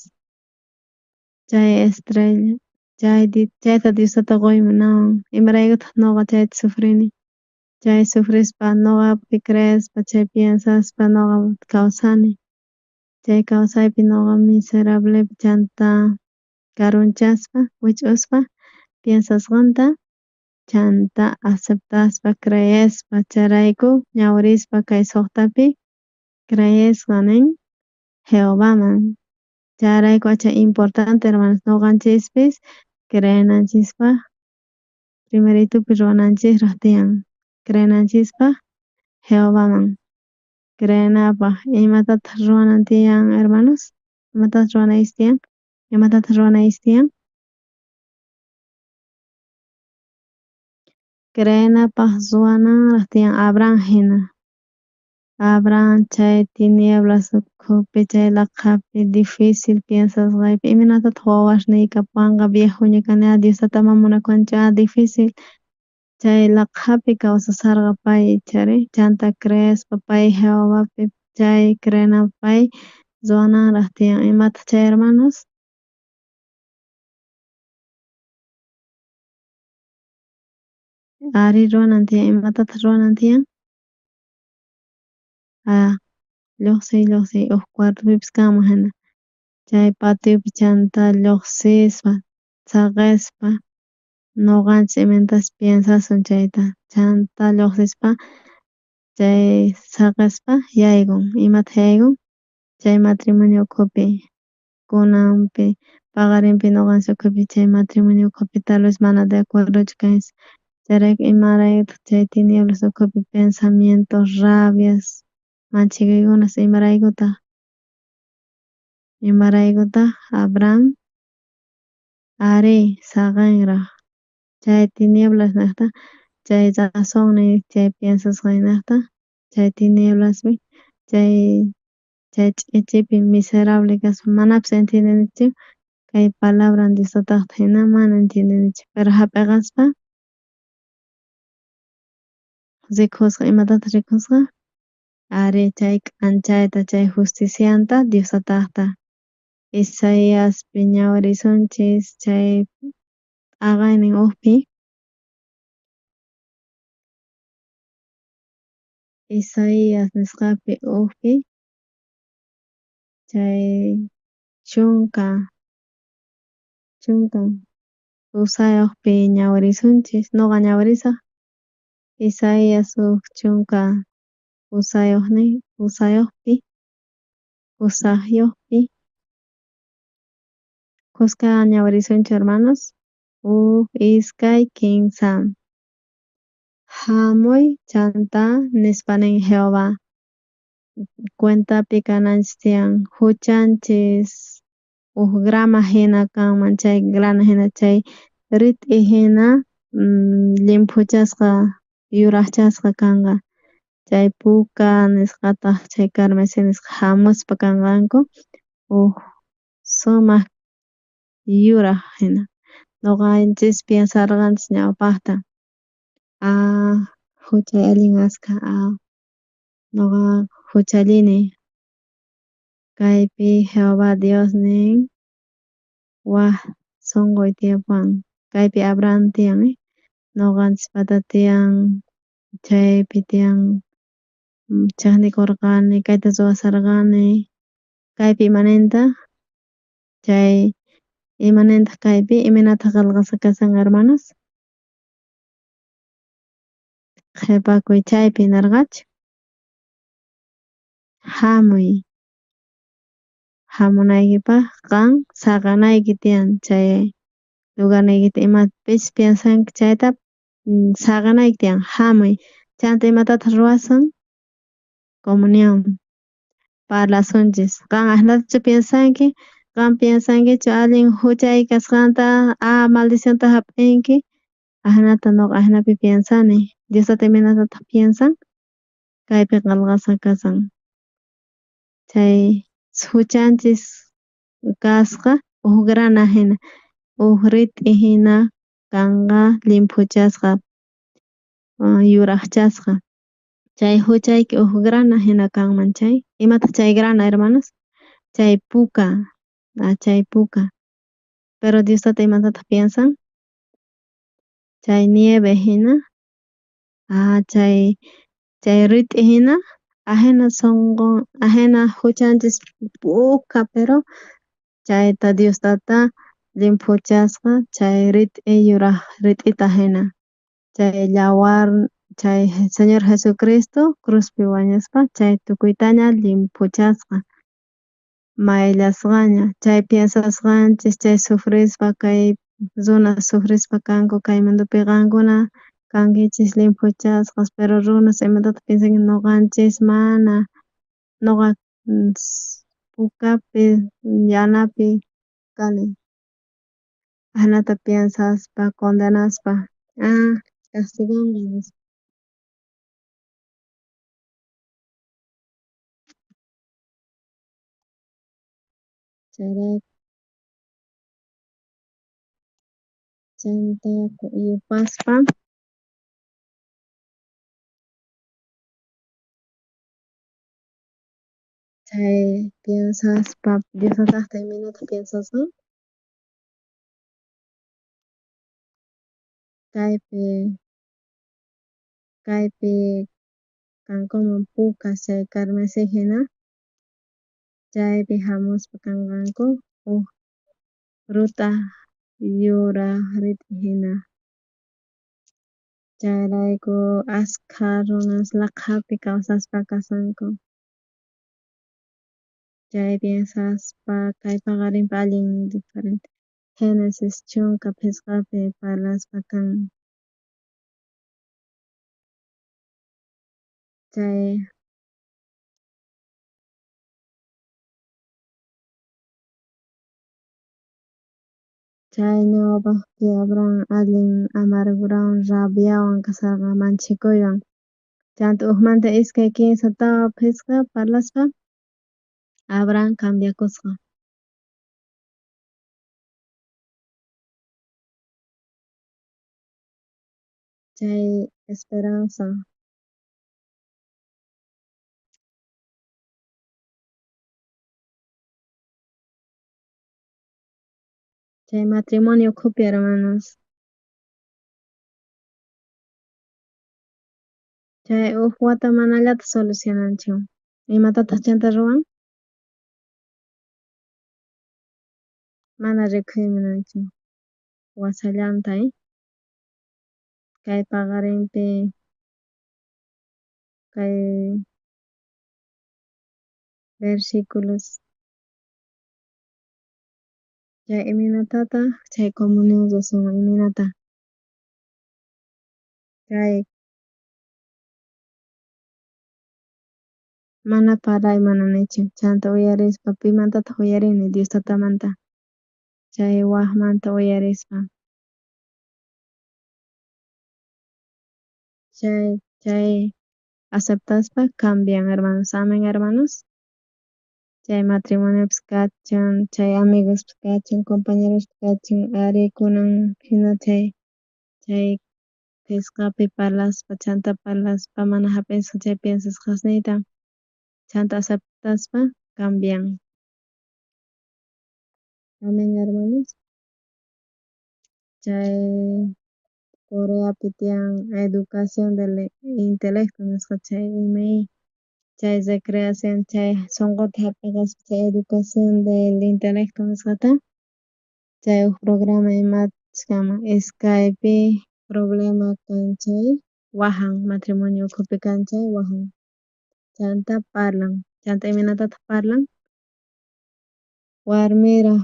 [SPEAKER 9] chay estrella chayta Dios tata qoy munawan imaraykutaq nuqa chayta sufrini chay sufrispa nuqapi creespa chay piensaspa nuqa kawsani chay kawsaypi nuqa miserablepi chanta karunchaspa wich'uspa piensasqanta chanta aceptaspa creespa chayrayku ñawirispa kay suqtapi creesqa nin Jehovaman chayrayku ancha importante hermanos nuqanchispis creenanchispaq primeritupi ruwananchisraq tiyan creenanchispaq Jehovaman creenapaq imatataq ruwanan tiyan hermanos imatataq ruwanaychis tiyan imatataq ruwanaychis tiyan creenapaq ruwananraq tiyan Abraham jina Abraham chay tinieblas ukhupi chay laqhapi difícil piensasqaypi imaynatataq wawasniy kapuwanqa viejoña kani ah Dios tata mana munakuwanchu ah difícil chay laqhapi kawsasarqa pay ichari chanta creespa pay Jehovapi chay creenapaq pay ruwananraq tiyan imataq chay hermanos ari ruwanan tiyan imatataq ruwanan tiyan ah lluqsiy lluqsiy uj cuartopipis kanman jina chay patiopi chanta lluqsispa saqespa nuqanchis imaynatachus piensasun chayta chanta lluqsispa chay saqespa yaykun imataq yaykun chay matrimonio ukhupi kunanpi paqarinpi nuqanchis ukhupi chay matrimonio ukhupi tal vez mana de acuerdochu kanchis chayrayku imaraykutaq chay tinieblas ukhupi pensamientos rabias manchikuykunas imaraykutaq imaraykutaq Abraham ari saqenraq chay tinieblas nejta chay razonniy chay piensasqaynejta chay tinieblaspi chay chay ch'ichipi miserable kaspa manapis entiendenichu kay palabran Dios tatajta jina mana entiendenichu pero jap'eqaspa rikusqa imatataq rikusqa ari chay k'anchayta chay justicianta Dios tatajta Isaiaspi ñawirisunchis chay t'aqaynin ujpi. Isaías nisqapi ujpi chay 18 ñawirisunchis, noqa ñawirisaj Isaías uj 18pi khuska ñawirisunchis hermanos 1, 2, 3. Jamuy chanta nispa nin Jehová cuentapi kananchis tiyan juchanchis uj grama jina kanman chay grana jina chay rit'i jina llimphuchasqa yurajchasqa kanqa chay puka nisqataj chay carmesí nisqa jamuspa kanqanku uj sumaj yuraj jina. Noqanchis piensarqanchis ñawpajta juchay allin askha noqa juchallini kaypi Jehová Dios nin waj sonqoy tiyapuwan kaypi Abraham tiyan noqanchispata tiyan chaypi tiyan chejnikorqani kayta ruwasharqani kaypi imanintaj chay imanintaj kaypi imaynataj qhelqasqa kashan hermanos qhepakuy chaypi nerqachu jamuy jamunaykipaj qan saqenayki tiyan chay lugarniykita imapis piensanki chayta saqenayki tiyan jamuy chanta imatataj ruwasun comunión parlasunchis qan ajinatachu piensanki qan piensankichu allin juchay kasqanta maldicionta jap'inki ajinata noqa ajinapi piensani Dios tata imaynatataj piensan kaypi qhelqasqa kashan chay juchanchis kasqa uj grana jina uj rit'i jina kanqa llimphuchasqa yurajchasqa chay juchayki uj grana jina kanman chay imataj chay grana hermanos chay puka chay puka pero Dios tata imatataj piensan chay nieve jina chay rit'i jina ajina sonqo ajina juchanchis puka pero chayta Dios tata llimphuchasqa chay rit'i yuraj rit'ita jina chay yawar chay Señor Jesucristo cruzpi wañuspa chay tukuytaña llimphuchasqa mayllasqaña chay piensasqanchis chay sufrispa kay runas sufrispa kanku kay mundopi qankuna kankichis llimphuchasqas pero runas imatataq piensanki noqanchis mana noqa pukapi yanapi kani ajinata piensaspa condenaspa castiganqa nispa. Chayrayku chanta yupaspa chay piensaspa Dios tatajta imaynata piensasqan kaypi kankuman pukas chay carmesí jina chaypi jamuspa kanqanku uj fruta yuraj rit'i jina chayrayku askha runas laqhapi kawsaspa kashanku chay piensaspa kay paqarinpi allin diferente Génesis 15pi parlaspa kan chay chay ñawpajpi Abraham allin amargurawan rabiawan kasharqa manchikuywan chanta ujmanta 2, 3, 4, 5 parlaspa Abraham cambiakusqa. Chay esperanza chay matrimonio ukhupi hermanos. Chay uj wata manallataj solucionanchu. Imatataj chanta ruwan? Mana rikhuy munanchu. Wasallanta, Kay paqarinpi kay versículos chay imaynatataq chay comunión ruwasunman imaynata chay mana parlay munanichu chanta uyarispa pimantataq uyarini Dios tatamanta chay wajmanta uyarispa chay aceptaspa cambian hermanos amen hermanos chay matrimoniopis kachun chay amigospis kachun compañerospis kachun ari kunan jina chay qhesqapi parlaspa chanta parlaspa mana jap'isqa chay piensasqasniyta chanta aceptaspa cambian. Amen hermanos. Chay Coreapi tiyan educación del intelecto nisqa chay imay chay recreación chay sonqota jap'iqaspa chay educación del intelecto nisqata chay uj programa imachus kanman iskaypi problema kan chay wajan matrimonio ukhupi kan chay wajan chanta parlan chanta imaynatataq parlan warmiraj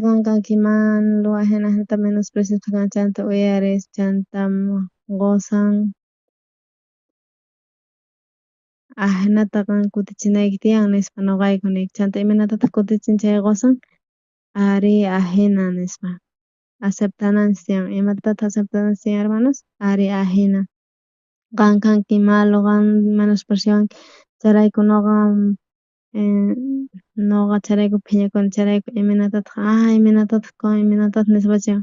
[SPEAKER 9] qan kanki malo ajina ajinata menospreciaspa kan chanta uyaris chanta qosan ajinata qan kutichinayki tiyan nispa noqayku niyku chanta imaynatataq kutichin chay qosan ari ajina nispa aceptananchis tiyan imatataq aceptananchis tiyan hermanos ari ajina qan kanki malo qan menospreciawanki chayrayku noqa noqa chayrayku phiñakuni chayrayku imaynatataq imaynatataq imaynatataq nispachu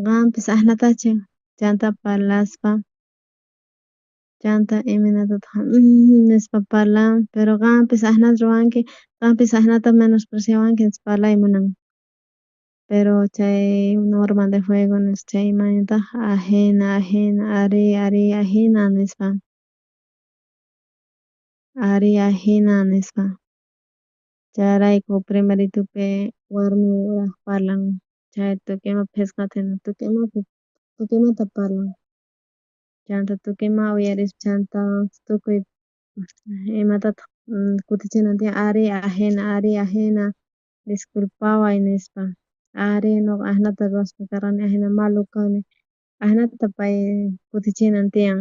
[SPEAKER 9] qampis ajinatachu chanta parlaspa chanta imaynatataq nispa parlan pero qampis ajinata ruwanki qampis ajinata menospreciawanki nispa parlay munan pero chay norma de fuego nisqa chay imaynataj ajina ajina ari ari ajina nispa ari ajina nispa chayrayku primeritupi warmiraj parlan chay tukuy ima phisqata jina tukuy imapi tukuy imata parlan chanta tukuy ima uyarispa chanta tukuy imatataq kutichinan tiyan ari ajina ari ajina disculpaway nispa ari noqa ajinata ruwaspa karqani ajina malo kani ajinata pay kutichinan tiyan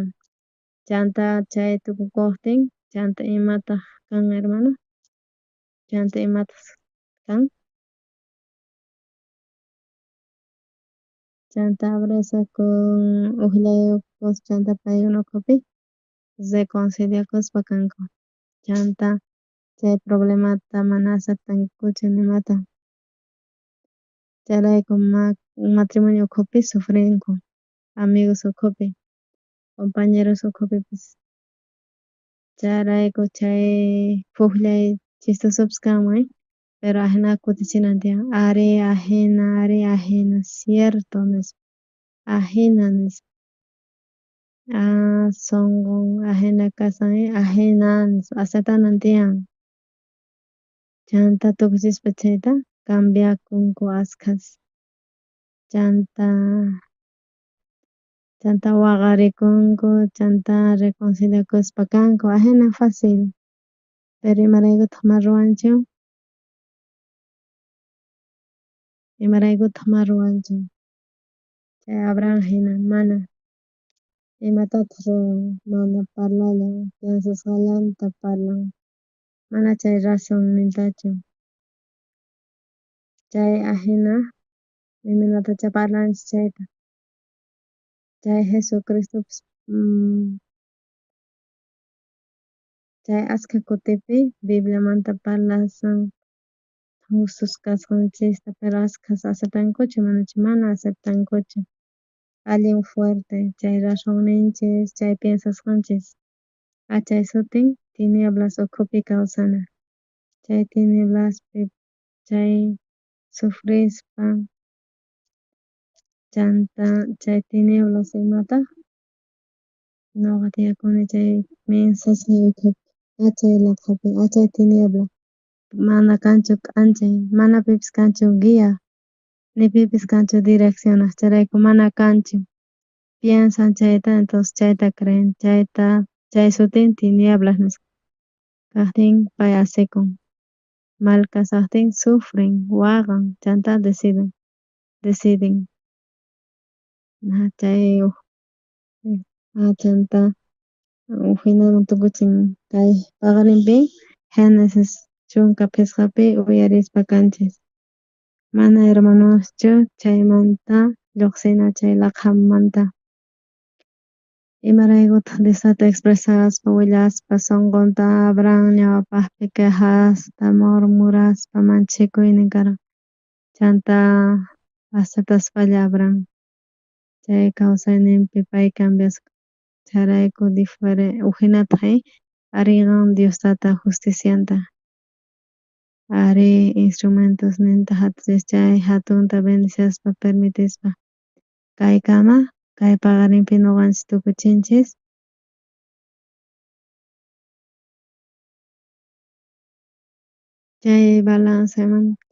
[SPEAKER 9] chanta chay tukukojtin chanta imataj kan hermano chanta imataj kan chanta abrazakun ujllayukuspa chanta paykuna ukhupi reconciliakuspa kanku chanta chay problemata mana aceptankuchu nimata chayrayku matrimonio ukhupi sufrinku amigos ukhupi compañeros ukhupipis chayrayku chay pujllay chistosopis kanman pero ajina kutichinan tiyan ari ajina cierto nispa ajina nispa sonqon ajina kasan ajina nispa aceptanan tiyan chanta tukuchispa chayta cambiakunku askhas chanta waqarikunku chanta reconciliakuspa kanku ajina fácil pero imaraykutaq mana ruwanchu imaraykutaq mana ruwanchu chay Abraham jina mana imatataq ruwan mana parlallan piensasqallanta parlan mana chay razonnintachu chay ajina imaynatacha parlanchis chayta chay Jesucristopis chay askha kutipi Bibliamanta parlasan justos kasqanchista pero askhas aceptankuchu manachu mana aceptankuchu allin fuerte chay razonninchis chay piensasqanchis chay sutin tinieblas ukhupi kawsana chay tinieblaspi chay sufrispa chanta chay tinieblas imataj Noqa tiyakuni chay chay ukhupi, achay laqhapi, achay tiniebla, mana kanchu k'anchay, mana pipis kanchu guía, ni pipis kanchu direccionaj, chayrayku mana kanchu. Piensan chayta, entonces chayta creen, chayta chay sutin tinieblas nisqa. Kajtin pay asikun. Mal kasajtin sufren, waqan, chanta deciden, deciden. Chay uj chanta ujinaman tukuchin kay paqarinpi Génesis 15pi uyarispa kanchis. Mana hermanoschu chaymanta lluqsina chay laqhamanta. Imaraykutaj Diosata expresaspa willaspa sonqonta Abraham ñawpajpi quejasta murmuraspa manchikuynin karqa. Chanta aceptaspalla Abraham chay kawsayninpi pay cambiasqa. Chayrayku ujinataj arin Dios tata justicianta. Ari instrumentosninta chay jatunta bendiciaspa permitispa kaykama kay paqarinpi noqanchis tukuchinchis. Chay balancemanta.